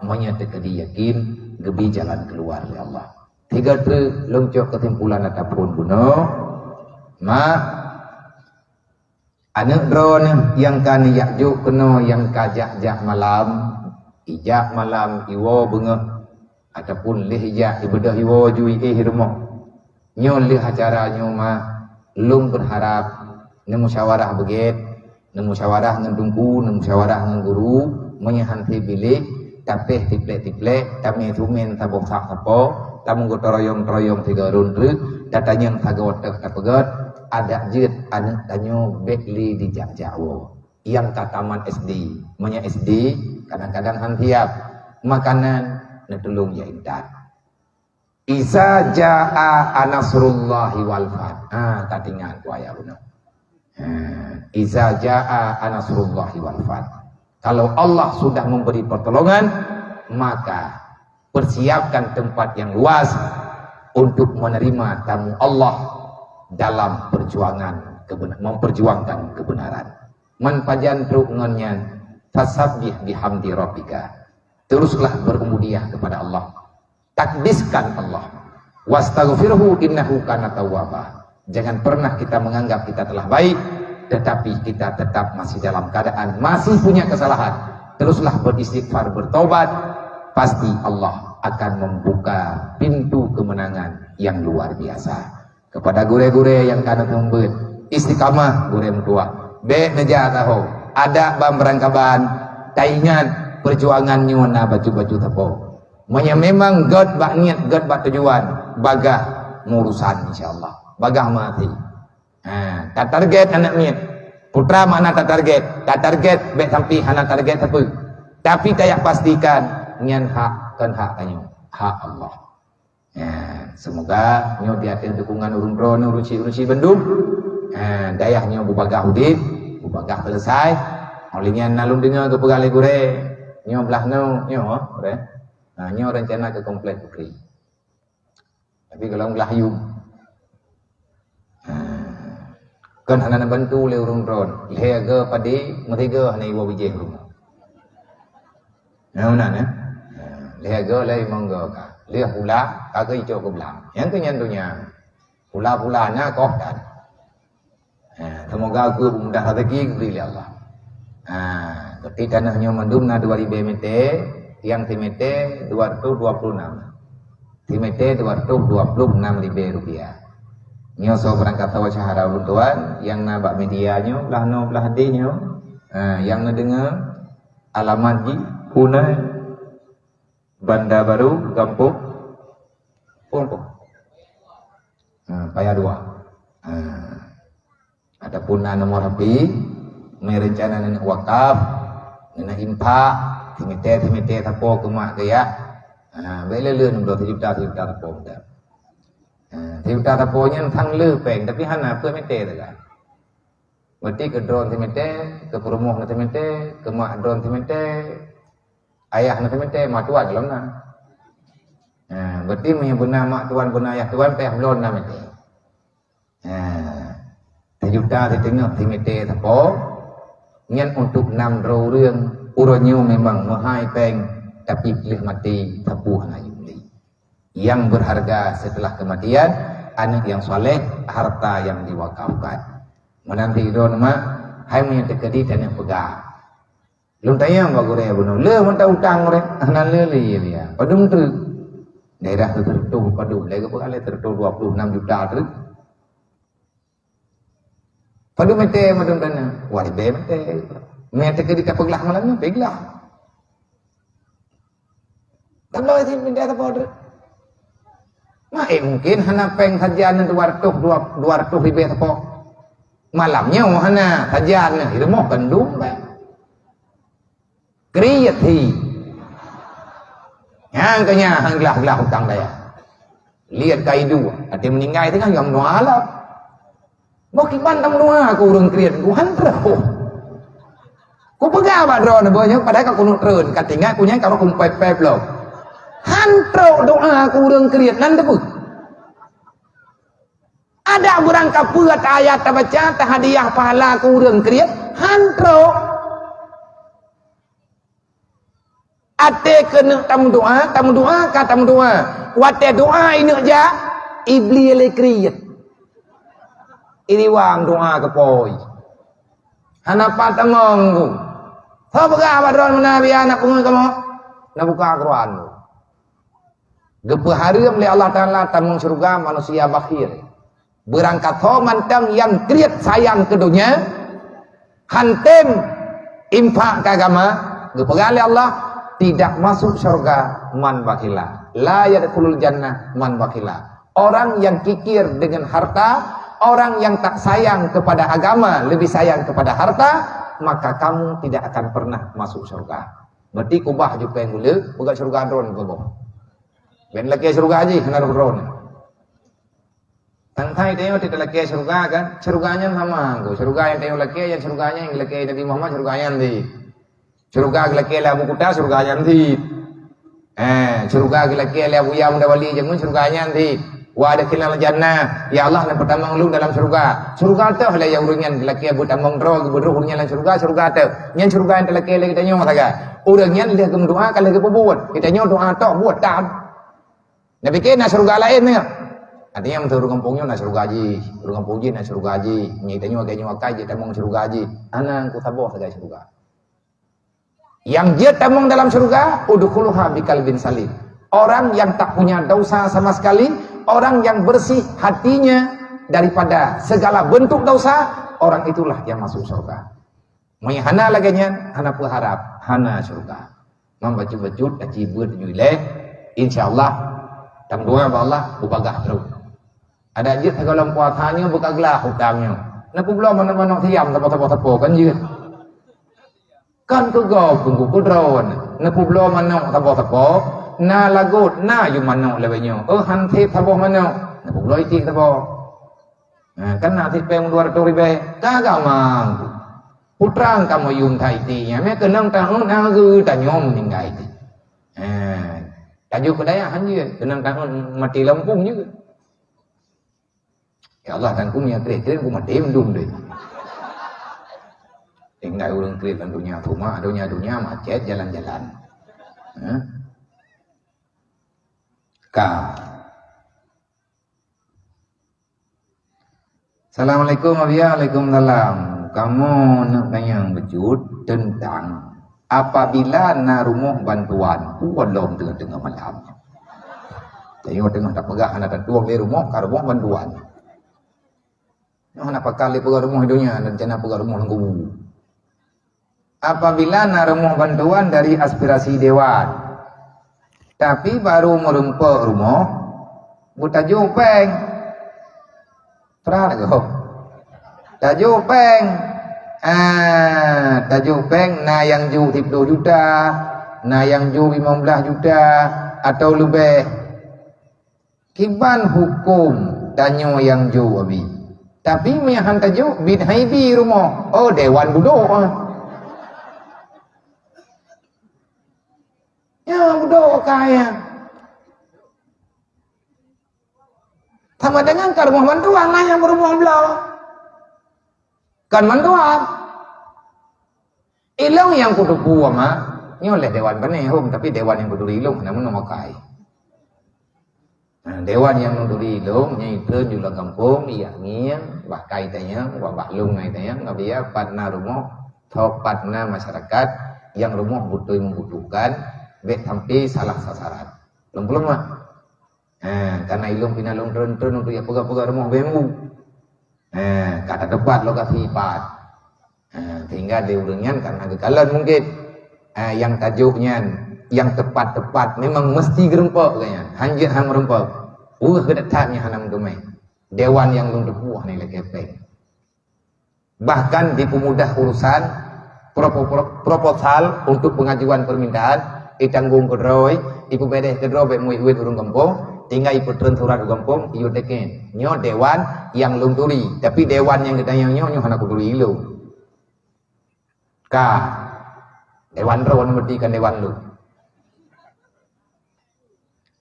meunyoe teukeudi yakin, geubi jalan keuluwa lé Allah. Tiga treuk lôn cok keusimpulan ataupun bunoe, mak, aneuk droeneuh nyang ka neujak jok keunoe nyang ka jak-jak malam, ijak malam, iwoe beungoh, ataupun lheueh ijak ibeudôh iwoe ju iéh rumoh. Nyoe lheueh acara nyoe ma, lôn beurharab neumusyawarah beugét, neumusyawarah ngon teungku, neumusyawarah ngon guru, meunyoe han sép biléh, tapéh tiplek-tiplek, tamé sumen saboh sak sapo, tameugeuteuroyong-teuroyong tiga rôn treuk, tatanyong sagoe teuh tapeugét, adak jeuet aneuk tanyoe bék lé dijak-jak woe. Nyang ka tamat S D, meunyoe S D, kadang-kadang han siab, makanan neutulông jak intat. "Iza jaa nasrullahi wal fath." Ha, ka teuingat ku ayat bunoe. Ha, "Iza jaa nasrullahi wal fath." Kalau Allah sudah memberi pertolongan, maka persiapkan tempat yang luas untuk menerima tamu Allah dalam perjuangan kebena-, memperjuangkan kebenaran. Man pajan trok ngon nyan, "Fasabbih bihamdi rabbika." Teruslah berubudiyah kepada Allah. Takdiskan Allah. "Wastaghfirhu innahu kana tawwaba." Jangan pernah kita menganggap kita telah baik, tetapi kita tetap masih dalam keadaan masih punya kesalahan. Teruslah beristighfar, bertobat, pasti Allah akan membuka pintu kemenangan yang luar biasa. Kepada gurée-gurée nyang ka neuteumbeuet, istiqamah gurée meutuwah. Bék neujak taho, adak ban beurangkaban, taingat perjuangan nyoe na bacut-bacut sapo. Meunyoe memang gét bak niet, gét bak tujuan, bagaih meuurusan insya Allah. Bagaih meuhati. Ha, tatarget aneuk miet. Putra makna tatarget. Tatarget bék sampai hana target sapeue. Tapi tajak pastikan nyan hak, kon hak tanyoe, hak Allah. Ya, semoga nyoe di ateueh dukungan ureuëng droeneuh, ureuëng chik-ureuëng chik bandum, ya, dayah nyoe beubagaih udeb, beubagaih selesai. Óh lheueh nyan na lôn deungoe geupeugah lé gurée, nyoe blaih noe, nyoe, gurée. Ha, nyoe rencana keu komplek putri. Tapi golom blaih yuem. Ha. Kon hana neubantu lé ureuëng droen. Lhée goe padé, meusigoe hana iwoe bijéh rumoh. Nah, meunan, eh. Ha, lhée goe lé monggo ka. Lheueh pula, ka geuicok keu blang. Nyang keu nyan donya. Pula-pula na koh tan. Ha, semoga geupeumudah rezeki geubri lé Allah. Ha, berarti tanoh nyoe mandum na dua ribée meter, nyang simeter dua ratus dua puluh enam. Simeter dua ratus dua puluh enam ribée rupiah. Nyoe soe beurangkat soe syahara ulôn tuan, nyang na bak media nyoe, blah noe blah deh nyoe. Ha, nyang neudeungoe alamat jih, Punai, Banda Baru, Gampông, Gampông. Ha, paya dua. Ha. Ataupun na nomor H P, meurencana neuneuk wakaf, neuneuk infak, simeter-simeter sapo keu mak keu yah. Ha, bék le-le neuh bloe sijuta, sijuta sapo meudan. Ha, sijuta sapo nyan sang le péng, tapi hana peuet meter teuka. Berarti keu droen simeter, keu peurumoh na simeter, keu mak droen simeter, ayah na simeter, mak tuan lom na. Ha, berarti meunyoe beuna mak tuan, beuna ayah tuan, payah bloe na meter. Ha, sijuta siteungoh simeter sapo, nyan untuk nam droe ureuëng, uroe nyoe memang meuhai péng, tapi lheueh maté sapeue hana jibeli. Yang berharga setelah kematian, anak yang saleh, harta yang diwakafkan. Meunan sidroe mak, hai meunyoe teukeudi tanyoe peugah. Lôn tanyong bak gurée bunoe, le mantong utang gurée, hana le lé ya. Padum treuk. Daerah tu seratus padum, lé geupeugah lé seratus dua puluh enam juta treuk. Padum meter, padum tanah. Wah, ribée meter. Meter ke kita peglah malam ni, peglah. Tabloe sit pindah sapo treuk. Mak, eh, mungkin hana péng sajan dua ratus, dua, dua ratus ribèe sapo. Malam nyoe hana sajan, di rumoh kan dum péng. Kriet hi. Nyang keu nyan han glah-glah utang dayah. Liet ka idu, até meuninggai teungoh nyang meudoa lom. Boh kiban tameudoa keu ureueng kriet, ku han troh. Ku peugah bak droeneuh boh nyoe, padahai ka keuneuk treun, ka teuingat ku nyan ka rôh kumpéb-péb lom. Han troh doa keu ureueng kriet, nan teupeue. Adak beurangkapeue ata ayat tabaca, tahadiah pahala keu ureueng kriet, han troh. Até keuneuk tameudoa, tameudoa ka tameudoa. Watèe doa ineuk jak, Iblih lé kriet. Iriwang doa keu pôi. Hana pat tamong ku. Soe peugah bak droeneuh meunan biasa na peungeuet kamoe? Na buka Quran. Geupeuhareuem lé Allah Taala tamong syeuruga manusia bakhil. Beurangkasoe mantong nyang kriet sayang keu donya, han tem infak keu agama, geupeugah lé Allah, "Tidak masuk syurga man bakhila. La yadkhulul jannah man bakhila." Orang yang kikir dengan harta, orang yang tak sayang kepada agama, lebih sayang kepada harta, maka kamu tidak akan pernah masuk syurga. Berarti kubah ju péng gula, peugah syurga droeneuh keu boh. Bèk lakèe syeuruga jih hana rhoh droeneuh. Tang-tang tanyoe talakèe syeuruga kan? Syeuruga nyan sama, syeuruga nyang tanyoe lakèe, nyang syeuruga nyang geulakèe Nabi Muhammad, syeuruga nyan cit. Syeuruga geulakèe lé Abu Kuta, syeuruga nyan cit. Eh, syeuruga geulakèe lé Abuya Muda Wali Jameun, syeuruga nyan cit. Wa adkhilnal jannah, ya Allah, neupeutamong lôn dalam syeuruga. Syeuruga teuh lé nyang ureueng nyan geulakèe beutamong droe, geubeuet ureueng nyan lam syeuruga, syeuruga teuh. Nyan syeuruga nyang talakèe lé geutanyoe sagai. Ureueng nyan lheueh geumeudoa ka lheueh geupeubuet. Geutanyoe doa toh buet tan. Neupike na syeuruga laén nyoe. Artinya, meunyoe ureueng gampông nyoe na syeuruga jih, ureueng gampông jih na syeuruga jih, nyan tanyoe, tanyoe akai jih tamong syeuruga jih. Hana ku saboh sagai syeuruga. Yang jeuet tamong dalam syeuruga, udkhuluha biqalbin salim. Orang yang tak punya dosa sama sekali, orang yang bersih hatinya daripada segala bentuk dosa, orang itulah yang masuk syurga. Meunyo hana lagèe nyan, hana peuharab, hana syeuruga. Ngon bacut-bacut, aci beuet ju ilèe, insya Allah, tameudoa bak Allah, beubagaih trôk. Adak jeuet sigohlom puasa nyoe beukaglah utang nyoe. Neupeubloe manok-manok siam sapo-sapo kan jeuet. Kan keu gob teungku keu droeneuh. Neupeubloe manok sapo-sapo, na lagot, na ju manok lagèe nyoe. Oh, han sép saboh manok. Neupeubloe iték saboh. Ha, kan na sép péng dua ratus ribèe. Ka gamang tu. Putra kamoe yum that iték nyan. Meukeunong tahun ageu tanyoe meuninggai tu. Ha, tajok keu dayah han jeuet. Keunong tahun mati lampung jeuet. Ya Allah, dan ku meunyo kren-kren ku maté mendung deh. Tinggai ureueng kren lam donya tu mah, donya-donya macet jalan-jalan. Ha? Ka. Assalamualaikum, Abiya. Waalaikumsalam. Kamoe neuk tanyong bacut teuntang Apabila na rumoh bantuan, ulôn teungoh-teungoh malam. Tanyoe teungoh tapeugah hana tatueng lé rumoh, ka rumoh bantuan. Nyoe hana pakat lé peugah rumoh donya, rencana peugah rumoh lam kubu. Apabila na rumoh bantuan dari aspirasi dewan, tapi baru meureumpok rumoh, beutajok péng. Peurah lagoe. Tajok péng. Ah, tajok péng, na nyang jok siplôh juta, na nyang jok limong blaih juta, atau leubeh. Kiban huköm tanyoe nyang jok abi. Tapi meunyo han tajok, bit haibi rumoh. Oh, dewan budok ah. Ya, budok kaya. Sama dengan ka rumoh bantuan lah nyang beurumoh bloe. Kan bantuan. Ilong nyang kuteupeu ma, nyoe lé dewan beuné hom, tapi dewan nyang kuturi ilong hana meunoe makai. Nah, dewan nyang neuturi ilong, nyan itreun ju lam gampông, ijak ngieng, bah kai tanyong, bah, bah lông ngai tanyong, ngon biya pat na rumoh, tho pat na masyarakat nyang rumoh beutôi membutuhkan, bèk sampai salah sasaran. Lom peulom mak. Ha, karena ilong pih na lôn treun-treun untuk jak peugah-peugah rumoh bambu. Ha, ka tateupat lokasi pat. Ha, sehingga di ureueng nyan karena geukalon mungkin. Ha, nyang tajok nyan, Nyang teupat-teupat memang meusti geureumpok geuh nyan. Hanjeuet han meureumpok. Weueh geuh that nyan hana meuteumé. Dewan nyang lôn teupeue hana ilakée péng. Bahkan dipeumudah urusan propo-, pro-, proposal untuk pengajuan permintaan, itanggong keudroe, ipeubedeh keudroe bék muet-uet ureuëng gampông, tinggai ipeutreun surat u gampông, iyue teken. Nyoe dewan nyang lôn turi, tapi dewan nyang geutanyoe nyoe, nyoe hana kuturi lôn. Ka. Dewan droe meuti kan dewan lôn.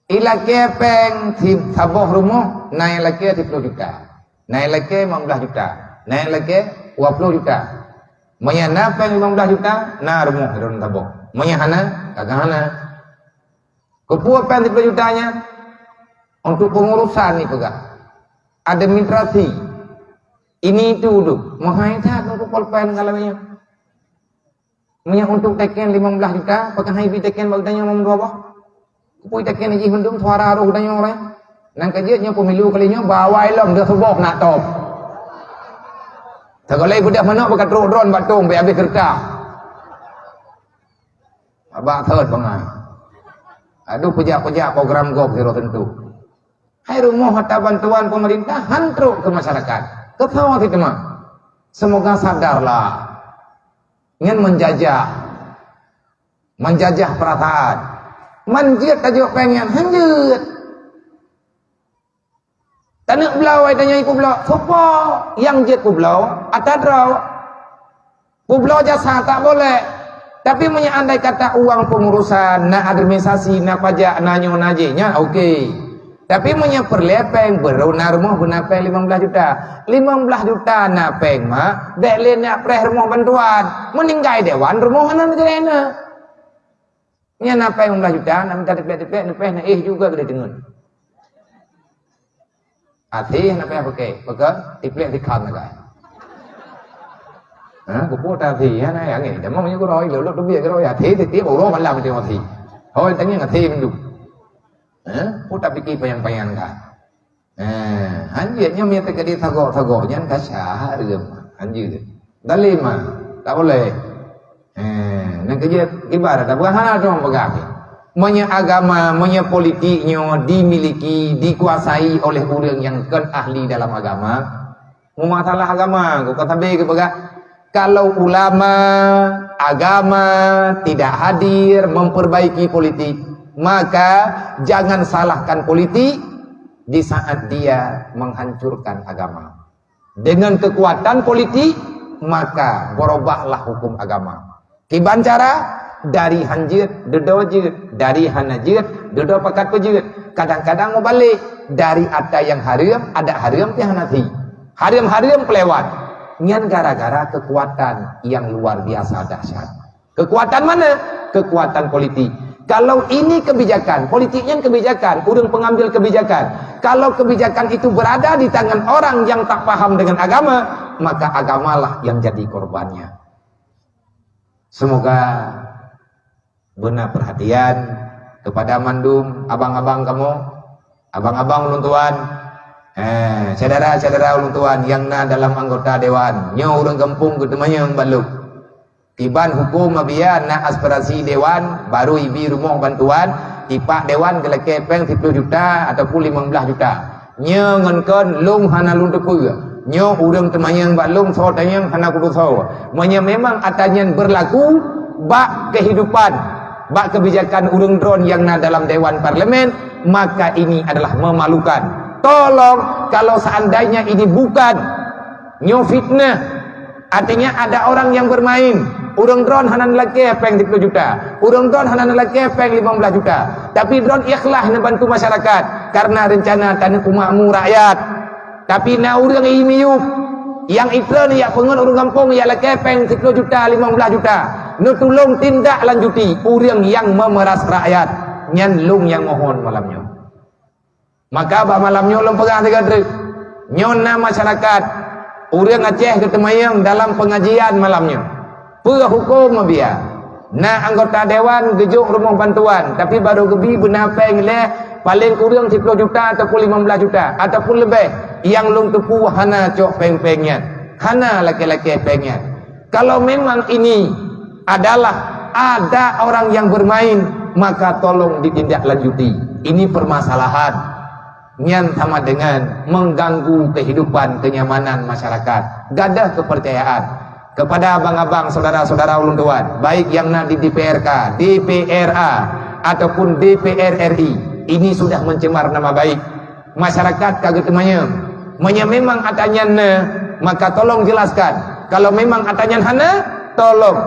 Ilakée péng si-, saboh rumoh na ilakée siploh juta, na ilakée limong blaih juta, na ilakée dua ploh juta. Meunyo na péng limong blaih juta, na rumoh droen saboh. Meunyo hana, ka hana. Keupeue péng siploh juta nyan? Untuk pengurusan ni peugah. Administrasi. Ini itu duk. Meuhai that untuk polpen kalau nyan. Meunyo untuk teken limong blaih juta, pakon han ibi teken bak geutanyoe limong dua boh? Keupeue teken jih mandum suara roh geutanyoe orang. Nang ka jeuet nyoe pemilu kali nyoe, bawai lom deuh suboh nak top. Teugalai beudôh manok beuka trok droen bak tong, beu habéh keureuta. Abak thot bangai. Aduh, peujak-peujak program gob sidroe teuntu. Hai rumoh harta bantuan pemerintah han trok keu masyarakat. Keu soe cit teuma? Semoga sadarlah. Nyan menjajah. Menjajah perasaan. Man jeuet tajok péng nyan, han jeuet. Taneuk bloe, ai tanyoe ikubloe. Soe po nyang jeuet kubloe? Ata droe. Kubloe jasa tak boleh. Tapi meunyo andai kata uang pengurusan, na administrasi, na pajak, na nyoe, na jih, nyan oke. Tapi meunyo peureulée péng, baru na rumoh beuna péng limong blaih juta. Limong blaih juta na péng, mak, bék lé nak preh rumoh bantuan. Meuninggai dewan, rumoh hana neujadi na. Nyan na péng limong blaih juta, nak mita tiplek-tiplek, neupéh na éh juga geude teungeut. Até na péh pakai, pakai tiplek dikhan lagée. Ha, kupo ta até, ya na yang ni. Jameun meunyo guroi, lok-lok teubiet guroi, até tiep uroe malam teuh até. Hoi, tanyong até mandum. Ha, po tapike panyang-panyang ka. Eh, hanjeuet nyoe meunyo teukeudi sagoe-sagoe nyan ka sah hareuem. Hanjeuet. Dalil mah, tak boleh. Eh, nang keujeuet ibarat dah bukan hana dong peugah. Meunyo agama, meunyo politik nyoe dimiliki, dikuasai oleh ureuëng nyang kon ahli dalam agama, meumasalah agama, kok sabe geupeugah, kalau ulama, agama tidak hadir memperbaiki politik, maka jangan salahkan politik di saat dia menghancurkan agama. Dengan kekuatan politik, maka berubahlah hukum agama. Kiban cara, dari hanjeuet, dudoe jeuet, dari hana jeuet, dudoe pakat peujeuet. Kadang-kadang meubalek, dari ata nyang hareuem, adak hareuem pih hana thi. Hareuem-hareuem peulewat. Nyan gara-gara kekuatan yang luar biasa dahsyat. Kekuatan mana? Kekuatan politik. Kalau ini kebijakan, politik nyan kebijakan, ureuëng pengambil kebijakan. Kalau kebijakan itu berada di tangan orang yang tak paham dengan agama, maka agamalah yang jadi korbannya. Semoga beuna perhatian kepada mandum abang-abang kamoe, abang-abang ulôn tuan, eh, syedara-syedara ulôn tuan nyang na dalam anggota dewan. Nyoe ureuëng gampông geuteumanyong bak lôn. Kiban huköm meubia na aspirasi dewan, baru ibi rumoh bantuan, ipak dewan geulakée péng siploh juta ataupun limong blaih juta. Nyoe ngon kon lôn hana lôn teupeue. Nyoe ureuëng teumanyong bak lôn, soe tanyong hana kudeungoe. Meunyoe memang ata nyan berlaku bak kehidupan, bak kebijakan ureuëng droen nyang na dalam dewan parlemen, maka ini adalah memalukan. Tolong, kalau seandainya ini bukan, nyoe fitnah, artinya ada orang yang bermain. Ureuëng droen hana neulakée péng siploh juta. Ureuëng droen hana neulakée péng limong blaih juta. Tapi droen ikhlas neubantu masyarakat karena rencana taneuk makmu rakyat. Tapi na ureuëng imiyup nyang itreun yak peungeut ureuëng gampông yak lakée péng siploh juta, limong blaih juta. Neutulông tindak lanjuti ureuëng nyang memeras rakyat. Nyan lôn nyang mohon malam nyoe. Maka bak malam nyoe lôn peugah sigoe treuk, nyoe na masyarakat ureuëng Aceh geuteumanyong dalam pengajian malam nyoe. Peue huköm meubia? Na anggota dewan geujok rumoh bantuan, tapi barô geubi beuna péng lé, paleng kureueng siploh juta ataupun limong blaih juta ataupun leubeh, nyang lôn teupeue hana cok péng-péng nyan, hana lakée-lakée péng nyan. Kalau memang ini adalah ada orang yang bermain, maka tolong ditindaklanjuti. Ini permasalahan nyan sama dengan mengganggu kehidupan kenyamanan masyarakat. Gadah kepercayaan kepada abang-abang, saudara-saudara ulôn tuan, baik yang na di D P R K, D P R A, ataupun D P R R I, ini sudah mencemar nama baik. Masyarakat ka geuteumanyong. Meunyoe memang ata nyan na, maka tolong jelaskan. Kalau memang ata nyan hana, tolong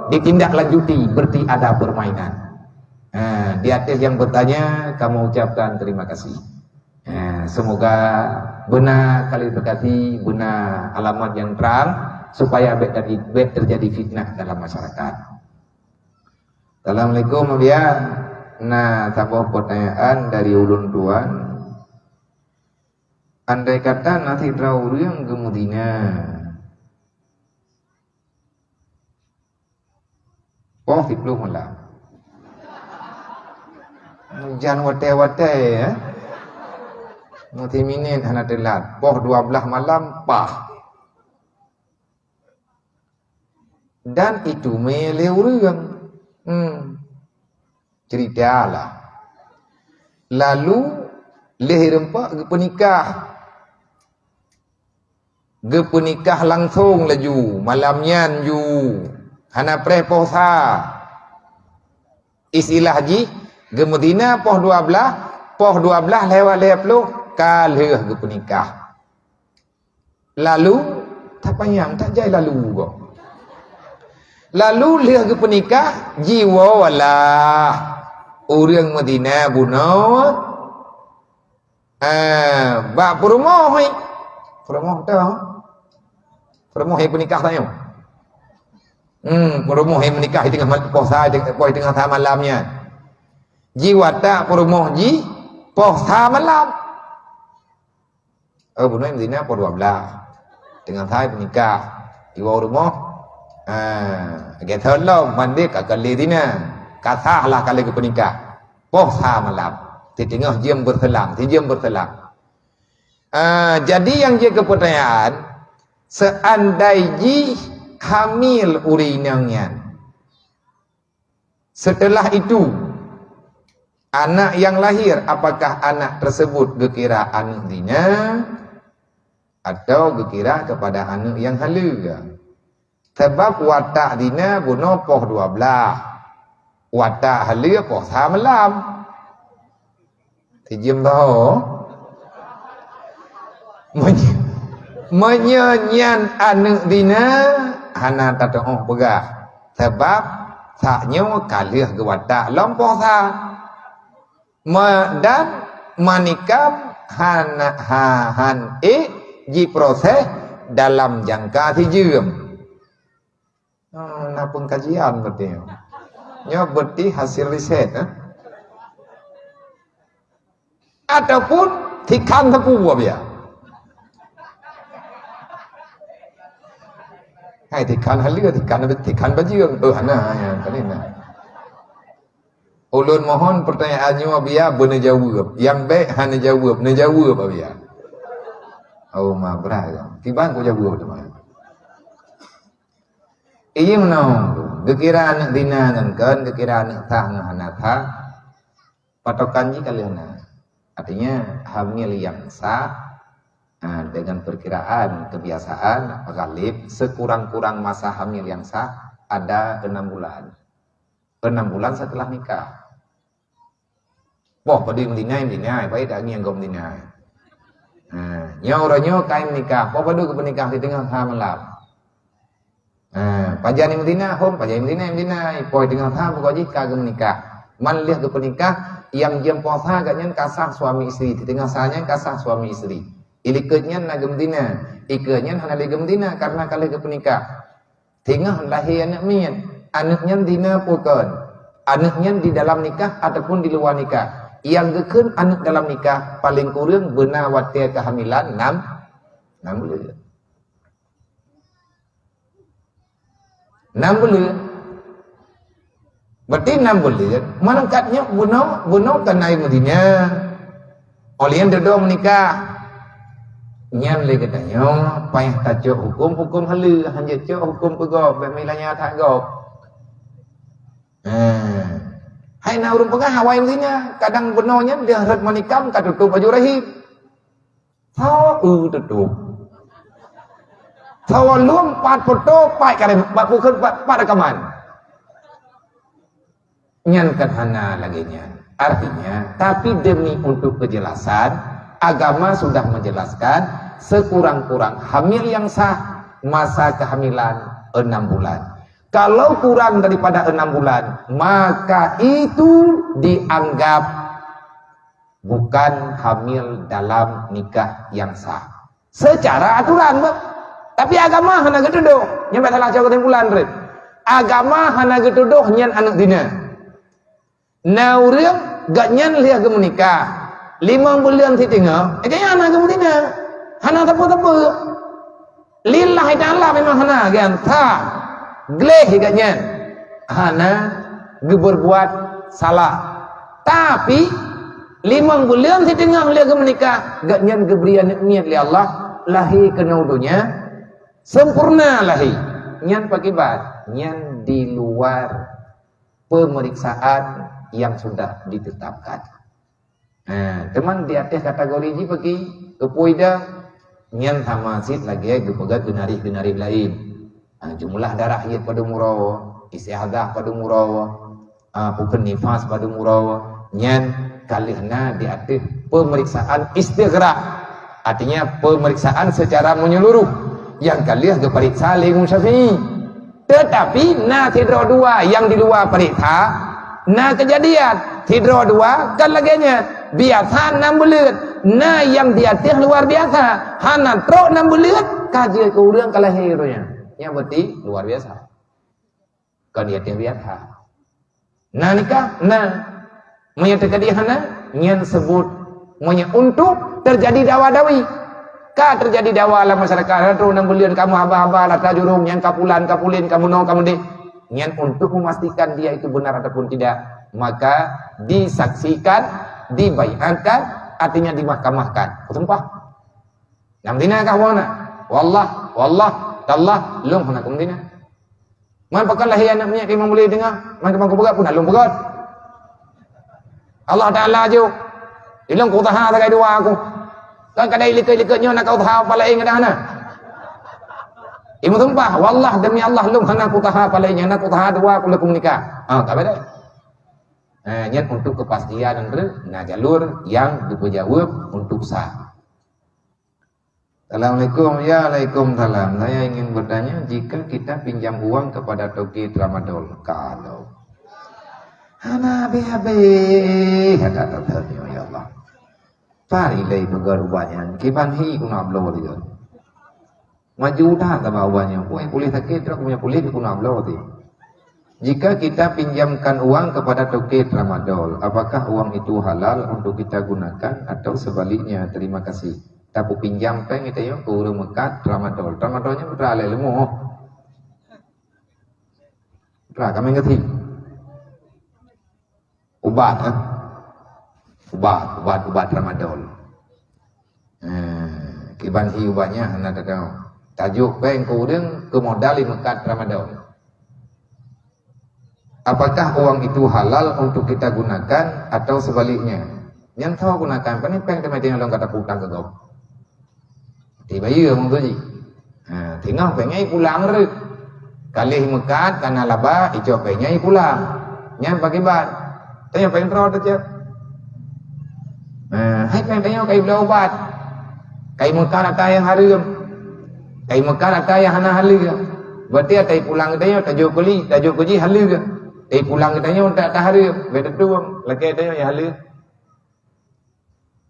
ditindaklanjuti, berarti ada permainan. Ha, di atas yang bertanya, kamu ucapkan terima kasih. Ha, semoga beuna klarifikasi, beuna alamat yang terang, supaya bèk terjadi, bèk terjadi fitnah dalam masyarakat. Assalamualaikum, Abiya. Nah, saboh pertanyaan dari ulôn tuan. Andai kata na sidroe ureuëng geumeuzina poh siplôh malam, jan watèe-watèe, ya, meusiminét hana teulat, poh dua blaih malam, pah. Dan itu mé lé ureuëng. Hmm. Cerita lah. Lalu lheueh reumpak geupeunikah. Geupeunikah langsong laju malam nyan ju. Hana preh poh sa. Istilah jih, geumeuzina poh dua blaih, poh dua blaih lewat lhèe plôh ka lheueh geupeunikah. Lalu, tapanyang, tajai lalu gob. Lalu lheueh geupeunikah, jiwoe alah ureuëng Madinah bunoe, ah, bak peurumoh, eh. Peurumoh tu. Peurumoh nyang peunikah tanyoe. Hmm, peurumoh nyang meunikah di teungoh mal-, poh sa, di teungoh sa malam nyan. Jiwatak peurumoh jih poh sa malam. Oh, bunoe Madinah poh dua blaih. Teungoh sa peunikah. Jiwoe rumoh. Ha, lagèe thon lom, mandé ka kali zina. Ka sah lah ka lheueh geupeunikah. Poh sa malam. Siteungoh jeuem beureuselang, sijeuem beureuselang. Ah, jadi nyang jeuet keu peutanyaan, seandai jih hamil ureuëng inong nyan. Setelah itu, anak yang lahir, apakah anak tersebut geukira aneuëk zina atau geukira kepada aneuëk nyang haleue? Sabab watak zina bunoe poh dua blaih, watak haleue poh sa malam. Sijeuem baho. Meunyo-, meunyoe nyan aneuëk zina, hana tateuôh peugah. Sabab, saat nyoe ka lheueh geuwatak lom poh sa. Me-, dan manikam hana, ha-, han ék jiproses dalam jangka sijeuem. Ah, na pengkajian berarti nyoe. Nyoe berarti hasil riset, eh? Ataupun tikhan sapu buah biar. Hai, tikhan haleue, tikhan, tikhan bajeueng. Oh, hana, ya, tadi na. Ulôn mohon pertanyaan nyoe biar beuneujaweub. Nyang bèk hana jaweueb, neujaweub biar. Oh, ma brat. Kiban ku jaweueb teuma. Iya meunoe, geukira aneuëk zina ngon kon, geukira aneuëk sah ngon hana sah, patokan jih ka lheueh na. Artinya, hamil yang sah, ah, dengan perkiraan kebiasaan ghalib, sekurang-kurang masa hamil yang sah ada enam bulan. Enam bulan setelah nikah. Poh padum meutinai, meutinai, pai tangieng gob meutinai. Ha, nyoe uroe nyoe ka meunikah, poh padum geupeunikah, siteungoh sa malam. Ha, pajan meutinai, hom, pajan meutinai, meutinai, poh teungoh sa buka jih ka geumeunikah. Man lheueh geupeunikah, nyang jeuem poh sa gobnyan ka sah suami isteri, siteungoh sa nyan ka sah suami isteri. Ilikot nyan na geumeutina, ikot nyan hana lé geumeutina karena ka lheueh geupeunikah. Teungoh lahé aneuëk miet, aneuëk nyan zina peu kon? Aneuëk nyan di dalam nikah ataupun di luwa nikah? Nyang geukheun aneuëk dalam nikah, paleng kureueng beuna watée keuhamilan nam, nam buleuen. Nam buleuen. Berarti nam buleuen, meunangkat nyoe bunoe, bunoe kan na meuzinah. Óh lheueh nyan dudoe meunikah. Nyan lé geutanyoe payah tacok huköm, huköm haleue, hanjeuet cok huköm keu gob, bèk meulanya that gob. Nah, Hai na ureuëng peugah awai meusinya, kadang bunoe nyan dia rhot meunikam ka tutup baju rahim. Tho eu tutup. Tho lom pat foto, pat karem, pat pukul, pat, pat rekaman. Nyan kan hana lagée nyan. Artinya, tapi demi untuk kejelasan, agama sudah menjelaskan sekurang-kurang hamil yang sah masa kehamilan enam bulan. Kalau kurang daripada enam bulan, maka itu dianggap bukan hamil dalam nikah yang sah. Secara aturan, bah. Tapi agama hana geutudoh. Nyan bah salah satu kesimpulan, Red. Agama hana geutudoh nyan aneuk zina. Na ureuëng gobnyan lheueh geumeunikah, limong buleuen sitingoh, eh, gobnyan hana geumeuzina. Hana teupeu-teupeu. Lillahi ta'ala memang hana, kan? Tha. Gleh gobnyan. Hana geuberbuat salah. Tapi, limong buleuen sitingoh lheueh geumeunikah, gobnyan geubri aneuk miet lé Allah, lahé keunoe donya, sempurna lahé. Nyan pakiban, nyan di luar pemeriksaan yang sudah ditetapkan. Ha, teuma di ateueh kategori jih bagi keupeue ida, nyan sama cit lagée geupeugah geunarih-geunarih laén. Ha, jumlah darah jih padum uroe, istihadah padum uroe, ha, peue nifas padum uroe, nyan ka lheueh na di ateueh pemeriksaan istighraq. Artinya pemeriksaan secara menyeluruh yang ka lheueh geupareksa lé Imam Syafi'i. Tetapi na sidroe dua nyang di luwa pareksa, na keujadian sidroe dua kan lagée nyan, biasa nam buleuen, na nyang di ateueh luar biasa, hana trok nam buleuen, ka jeuet keu ureuëng ka lahé roh nyan. Nyan berarti luar biasa. Kon di ateueh biasa. Na nikah? Na. Meunyoe teukeudi hana, nyan seubut. Meunyoe untuk teujadi dawa-dawi. Ka teujadi dawa lam masyarakat, "Ratu nyang buleuen kamoe haba-haba, lata jurông, nyang ka pulan, ka pulen, ka meunoe, ka meudeh." Nyan untuk memastikan dia itu benar ataupun tidak, maka disaksikan, dibaiatkan, artinya dimahkamahkan. Sumpah. Nyang meuzina kah awak na? Wallah, wallah, tallah, lôn hana kumeuzina. Man pakon lahé aneuk miet keu imam boleh deungoe, man keu bangku peugah pun lôn peugah. Allah Taala jok. Ilôn kuusaha sagai dua aku. Kan kadang ilikot-likot nyoe na kausaha apa laén kadang na. Imam sumpah, wallah demi Allah lôn hana kuusaha apa laén, nyang na kuusaha dua aku lôn menikah. Ah, ka beda. Eh, nyan untuk kepastian, na jalur yang dipeujaweueb untuk sah. Assalamualaikum. Ya, waalaikumsalam. Saya ingin bertanya, jika kita pinjam uang kepada toke tramadol, kalau hana habéh-habéh, kata doktor, ya Allah. Pari lé peugah ubat nyan, kiban hi guna bloe dia. Maju dah sama ubat nyan. Pue pulih sakit, trok punya pulih guna bloe dia. Jika kita pinjamkan uang kepada toke tramadol, apakah uang itu halal untuk kita gunakan atau sebaliknya? Terima kasih. Tapeu pinjam péng geutanyoe keu ureuëng meukat tramadol. Tramadol nyan putra lé leumo. Putra kami ngerti. Ubat, eh? Ubat, ubat, ubat tramadol. Eh, kiban hi ubat nyan hana teuka. Tajok péng keu ureuëng keu modal di meukat tramadol. Apakah uang itu halal untuk kita gunakan atau sebaliknya? Nyang tho gunakan, pane péng teuma nyang lôn ka tapeu utang keu gob. Tiba iya meutuji. Ha, teungoh péng nyan pulang reuek. Ka lheueh meukat, ka na laba, icok péng nyan pulang. Nyan pakiban. Tanyoe péng droe teuh cit. Ha, hai péng tanyoe ka ibloe ubat. Ka imeukat atra nyang hareuem. Ka imeukat atra nyang hana haleue. Berarti atra ipulang geutanyoe tajok keu li, tajok keu jih haleue. Atra ipulang geutanyoe ta, ta hareuem, bèk teutueng, lakèe tanyoe nyang haleue.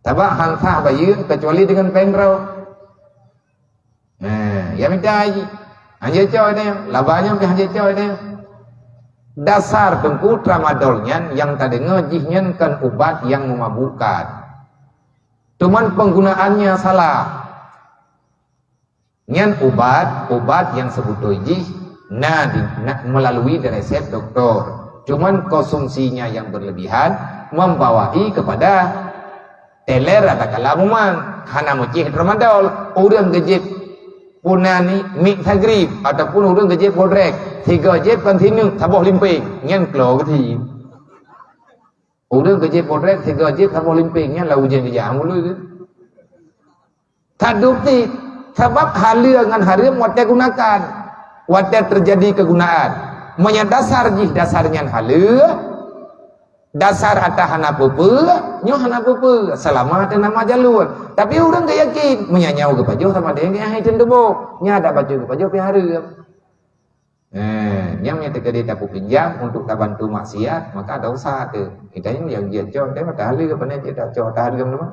Sabab han sah bayeue keucuali deungon péng droe. Nah, ya mita jih. Hanjeuet cok tanyoe, laba nyoe pih hanjeuet cok tanyoe. Dasar teungku tramadol nyan nyang tadeungoe jih nyan kon ubat nyang meumabukkan. Cuman penggunaannya salah. Nyan ubat, ubat nyang seubeutôi jih na di, na, melalui resep doktor. Cuman konsumsinya yang berlebihan membawai kepada teler atakala mumang, hana meucéh tramadol, ureuëng geujieb punani mik sagrib ataupun ureuëng geujieb bodrek, sigoe jieb kon sineuk saboh limpeng, nyan klo geuti. Ureuëng keu jép potrét sigoe jép saboh limpéng, nyan lah ujeuen geujak mului tu. Tadukti, sabab haleue ngon hareuem watée gunakan, watée teujadi keugunaan. Meunyoe dasar jih dasar nyan haleue, dasar ata hana peue-peue, nyoe hana peue-peue, seulama teuh nama jalur. Tapi ureuëng geuyakin, meunyoe nyoe geupajoh sama dengan hai teun tuboh, nyan dak bacut geupajoh pih hareuem. Eh, nyang meunyoe teukeudi tapeu pinjam untuk tabantu maksiat, maka dosa teuh. Kita nyoe nyang jeuet cok, tapi mata haleue pandai jeuet tak cok, tahan gam teuma.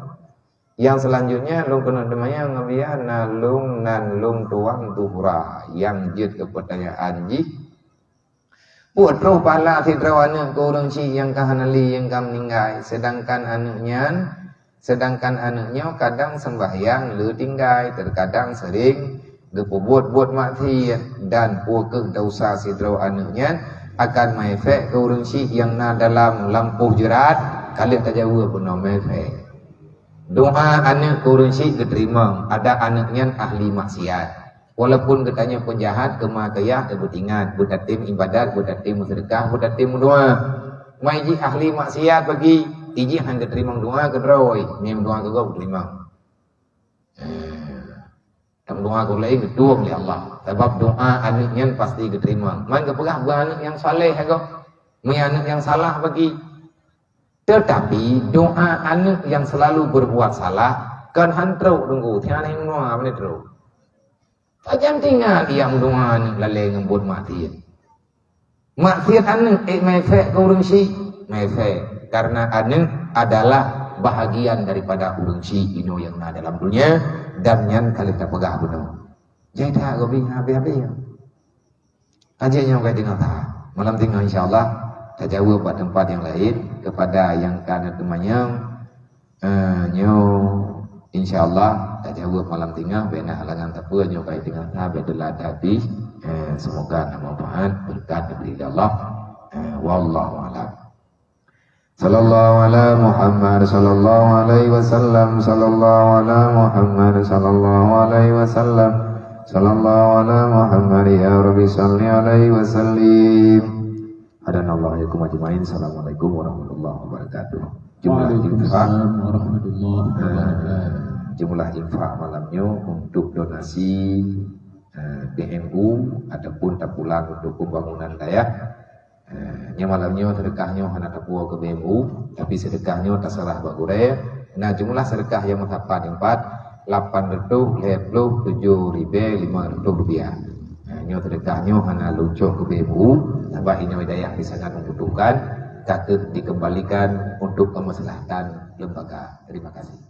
Yang selanjutnya, lôn keuneuk teumanyong ngon biya na lôn nan lôn tuan Zuhra, nyang jeuet keupeutanyaan jih, peue troh pahala sidroe aneuëk keu ureuëng chik nyang ka hana lé nyang ka meuninggai, sedangkan aneuëk nyan, sedangkan aneuëk nyoe kadang seumbahyang le tinggai, terkadang sering geupeubuet-buet maksiat, dan peue kheueh dosa sidroe aneuëk nyan akan meuefek keu ureuëng chik nyang na dalam lampôh jeurat, ka lheueh tajaweueb bunoe meuefek. Doa aneuëk keu ureuëng chik geuteurimong, adak aneuëk nyan ahli maksiat. Walaupun geutanyoe peujahat, keuma keuyah teuh beutingat, beutatem ibadat, beutatem meuseudeukah, beutatem meudoa. Mai jih ahli maksiat bagi, ijih han geuteurimong doa keudroe, meudoa keu gob geuteurimong. Eh, dan doa keu laén geutueng lé Allah. Sabab doa aneuëk nyan pasti geuteurimong. Man geupeugah beu aneuëk nyang saleh agoe. Meunyoe aneuëk nyang salah bagi. Tetapi doa aneuëk yang selalu berbuat salah, kan han trok deungö, tiang nyang meudoa pane trok. Pajan tinggai ia meudoa aneuëk lalée ngon buet maksiat. Maksiat aneuëk ék meuefek keu ureuëng chik, meuefek. Karena aneuëk adalah bahagian daripada ureuëng chik inoe nyang na dalam dunia, dan nyan ka lheueh tapeugah bunoe. Jai that gob habéh-habéh. Ka jeuet nyoe ka teungoh that. Malam teungoh insya-Allah tajaweueb bak teumpat nyang laén keupada nyang ka na teumanyong. Eh, nyoe insya-Allah tajaweueb malam teungoh, bék na halangan sapeue, nyoe ka teungoh that, bék teulat that pih. Eh, semoga na manfaat, berkat diberi oleh Allah. Eh, wallahu a'lam. Sallallahu ala Muhammad, sallallahu alaihi wasallam, sallallahu ala Muhammad, sallallahu alaihi wasallam, sallallahu ala Muhammad, ya Rabbi salli alaihi wasallim. Hadanallahu iyyakum ajmain. Assalamualaikum warahmatullahi wabarakatuh. Jumlah infak, Waalaikumsalam warahmatullahi wabarakatuh. Jumlah infak malam nyoe untuk donasi, eh, B M U ataupun tapulang untuk pembangunan dayah. Eh, nyoe malam nyoe seudeukah nyoe hana tapuwoe keu B M U, tapi seudeukah nyoe taseurah bak gurée. Na jumlah seudeukah nyang meusapat empat, lapan reutôh lhée ploh tujôh ribée limong reutôh rupiah. Eh, nyoe seudeukah nyoe hana lôn cok keu B M U, sabab inoe dayah di sangat membutuhkan, ka kheueh dikembalikan untuk kemaslahatan lembaga. Terima kasih.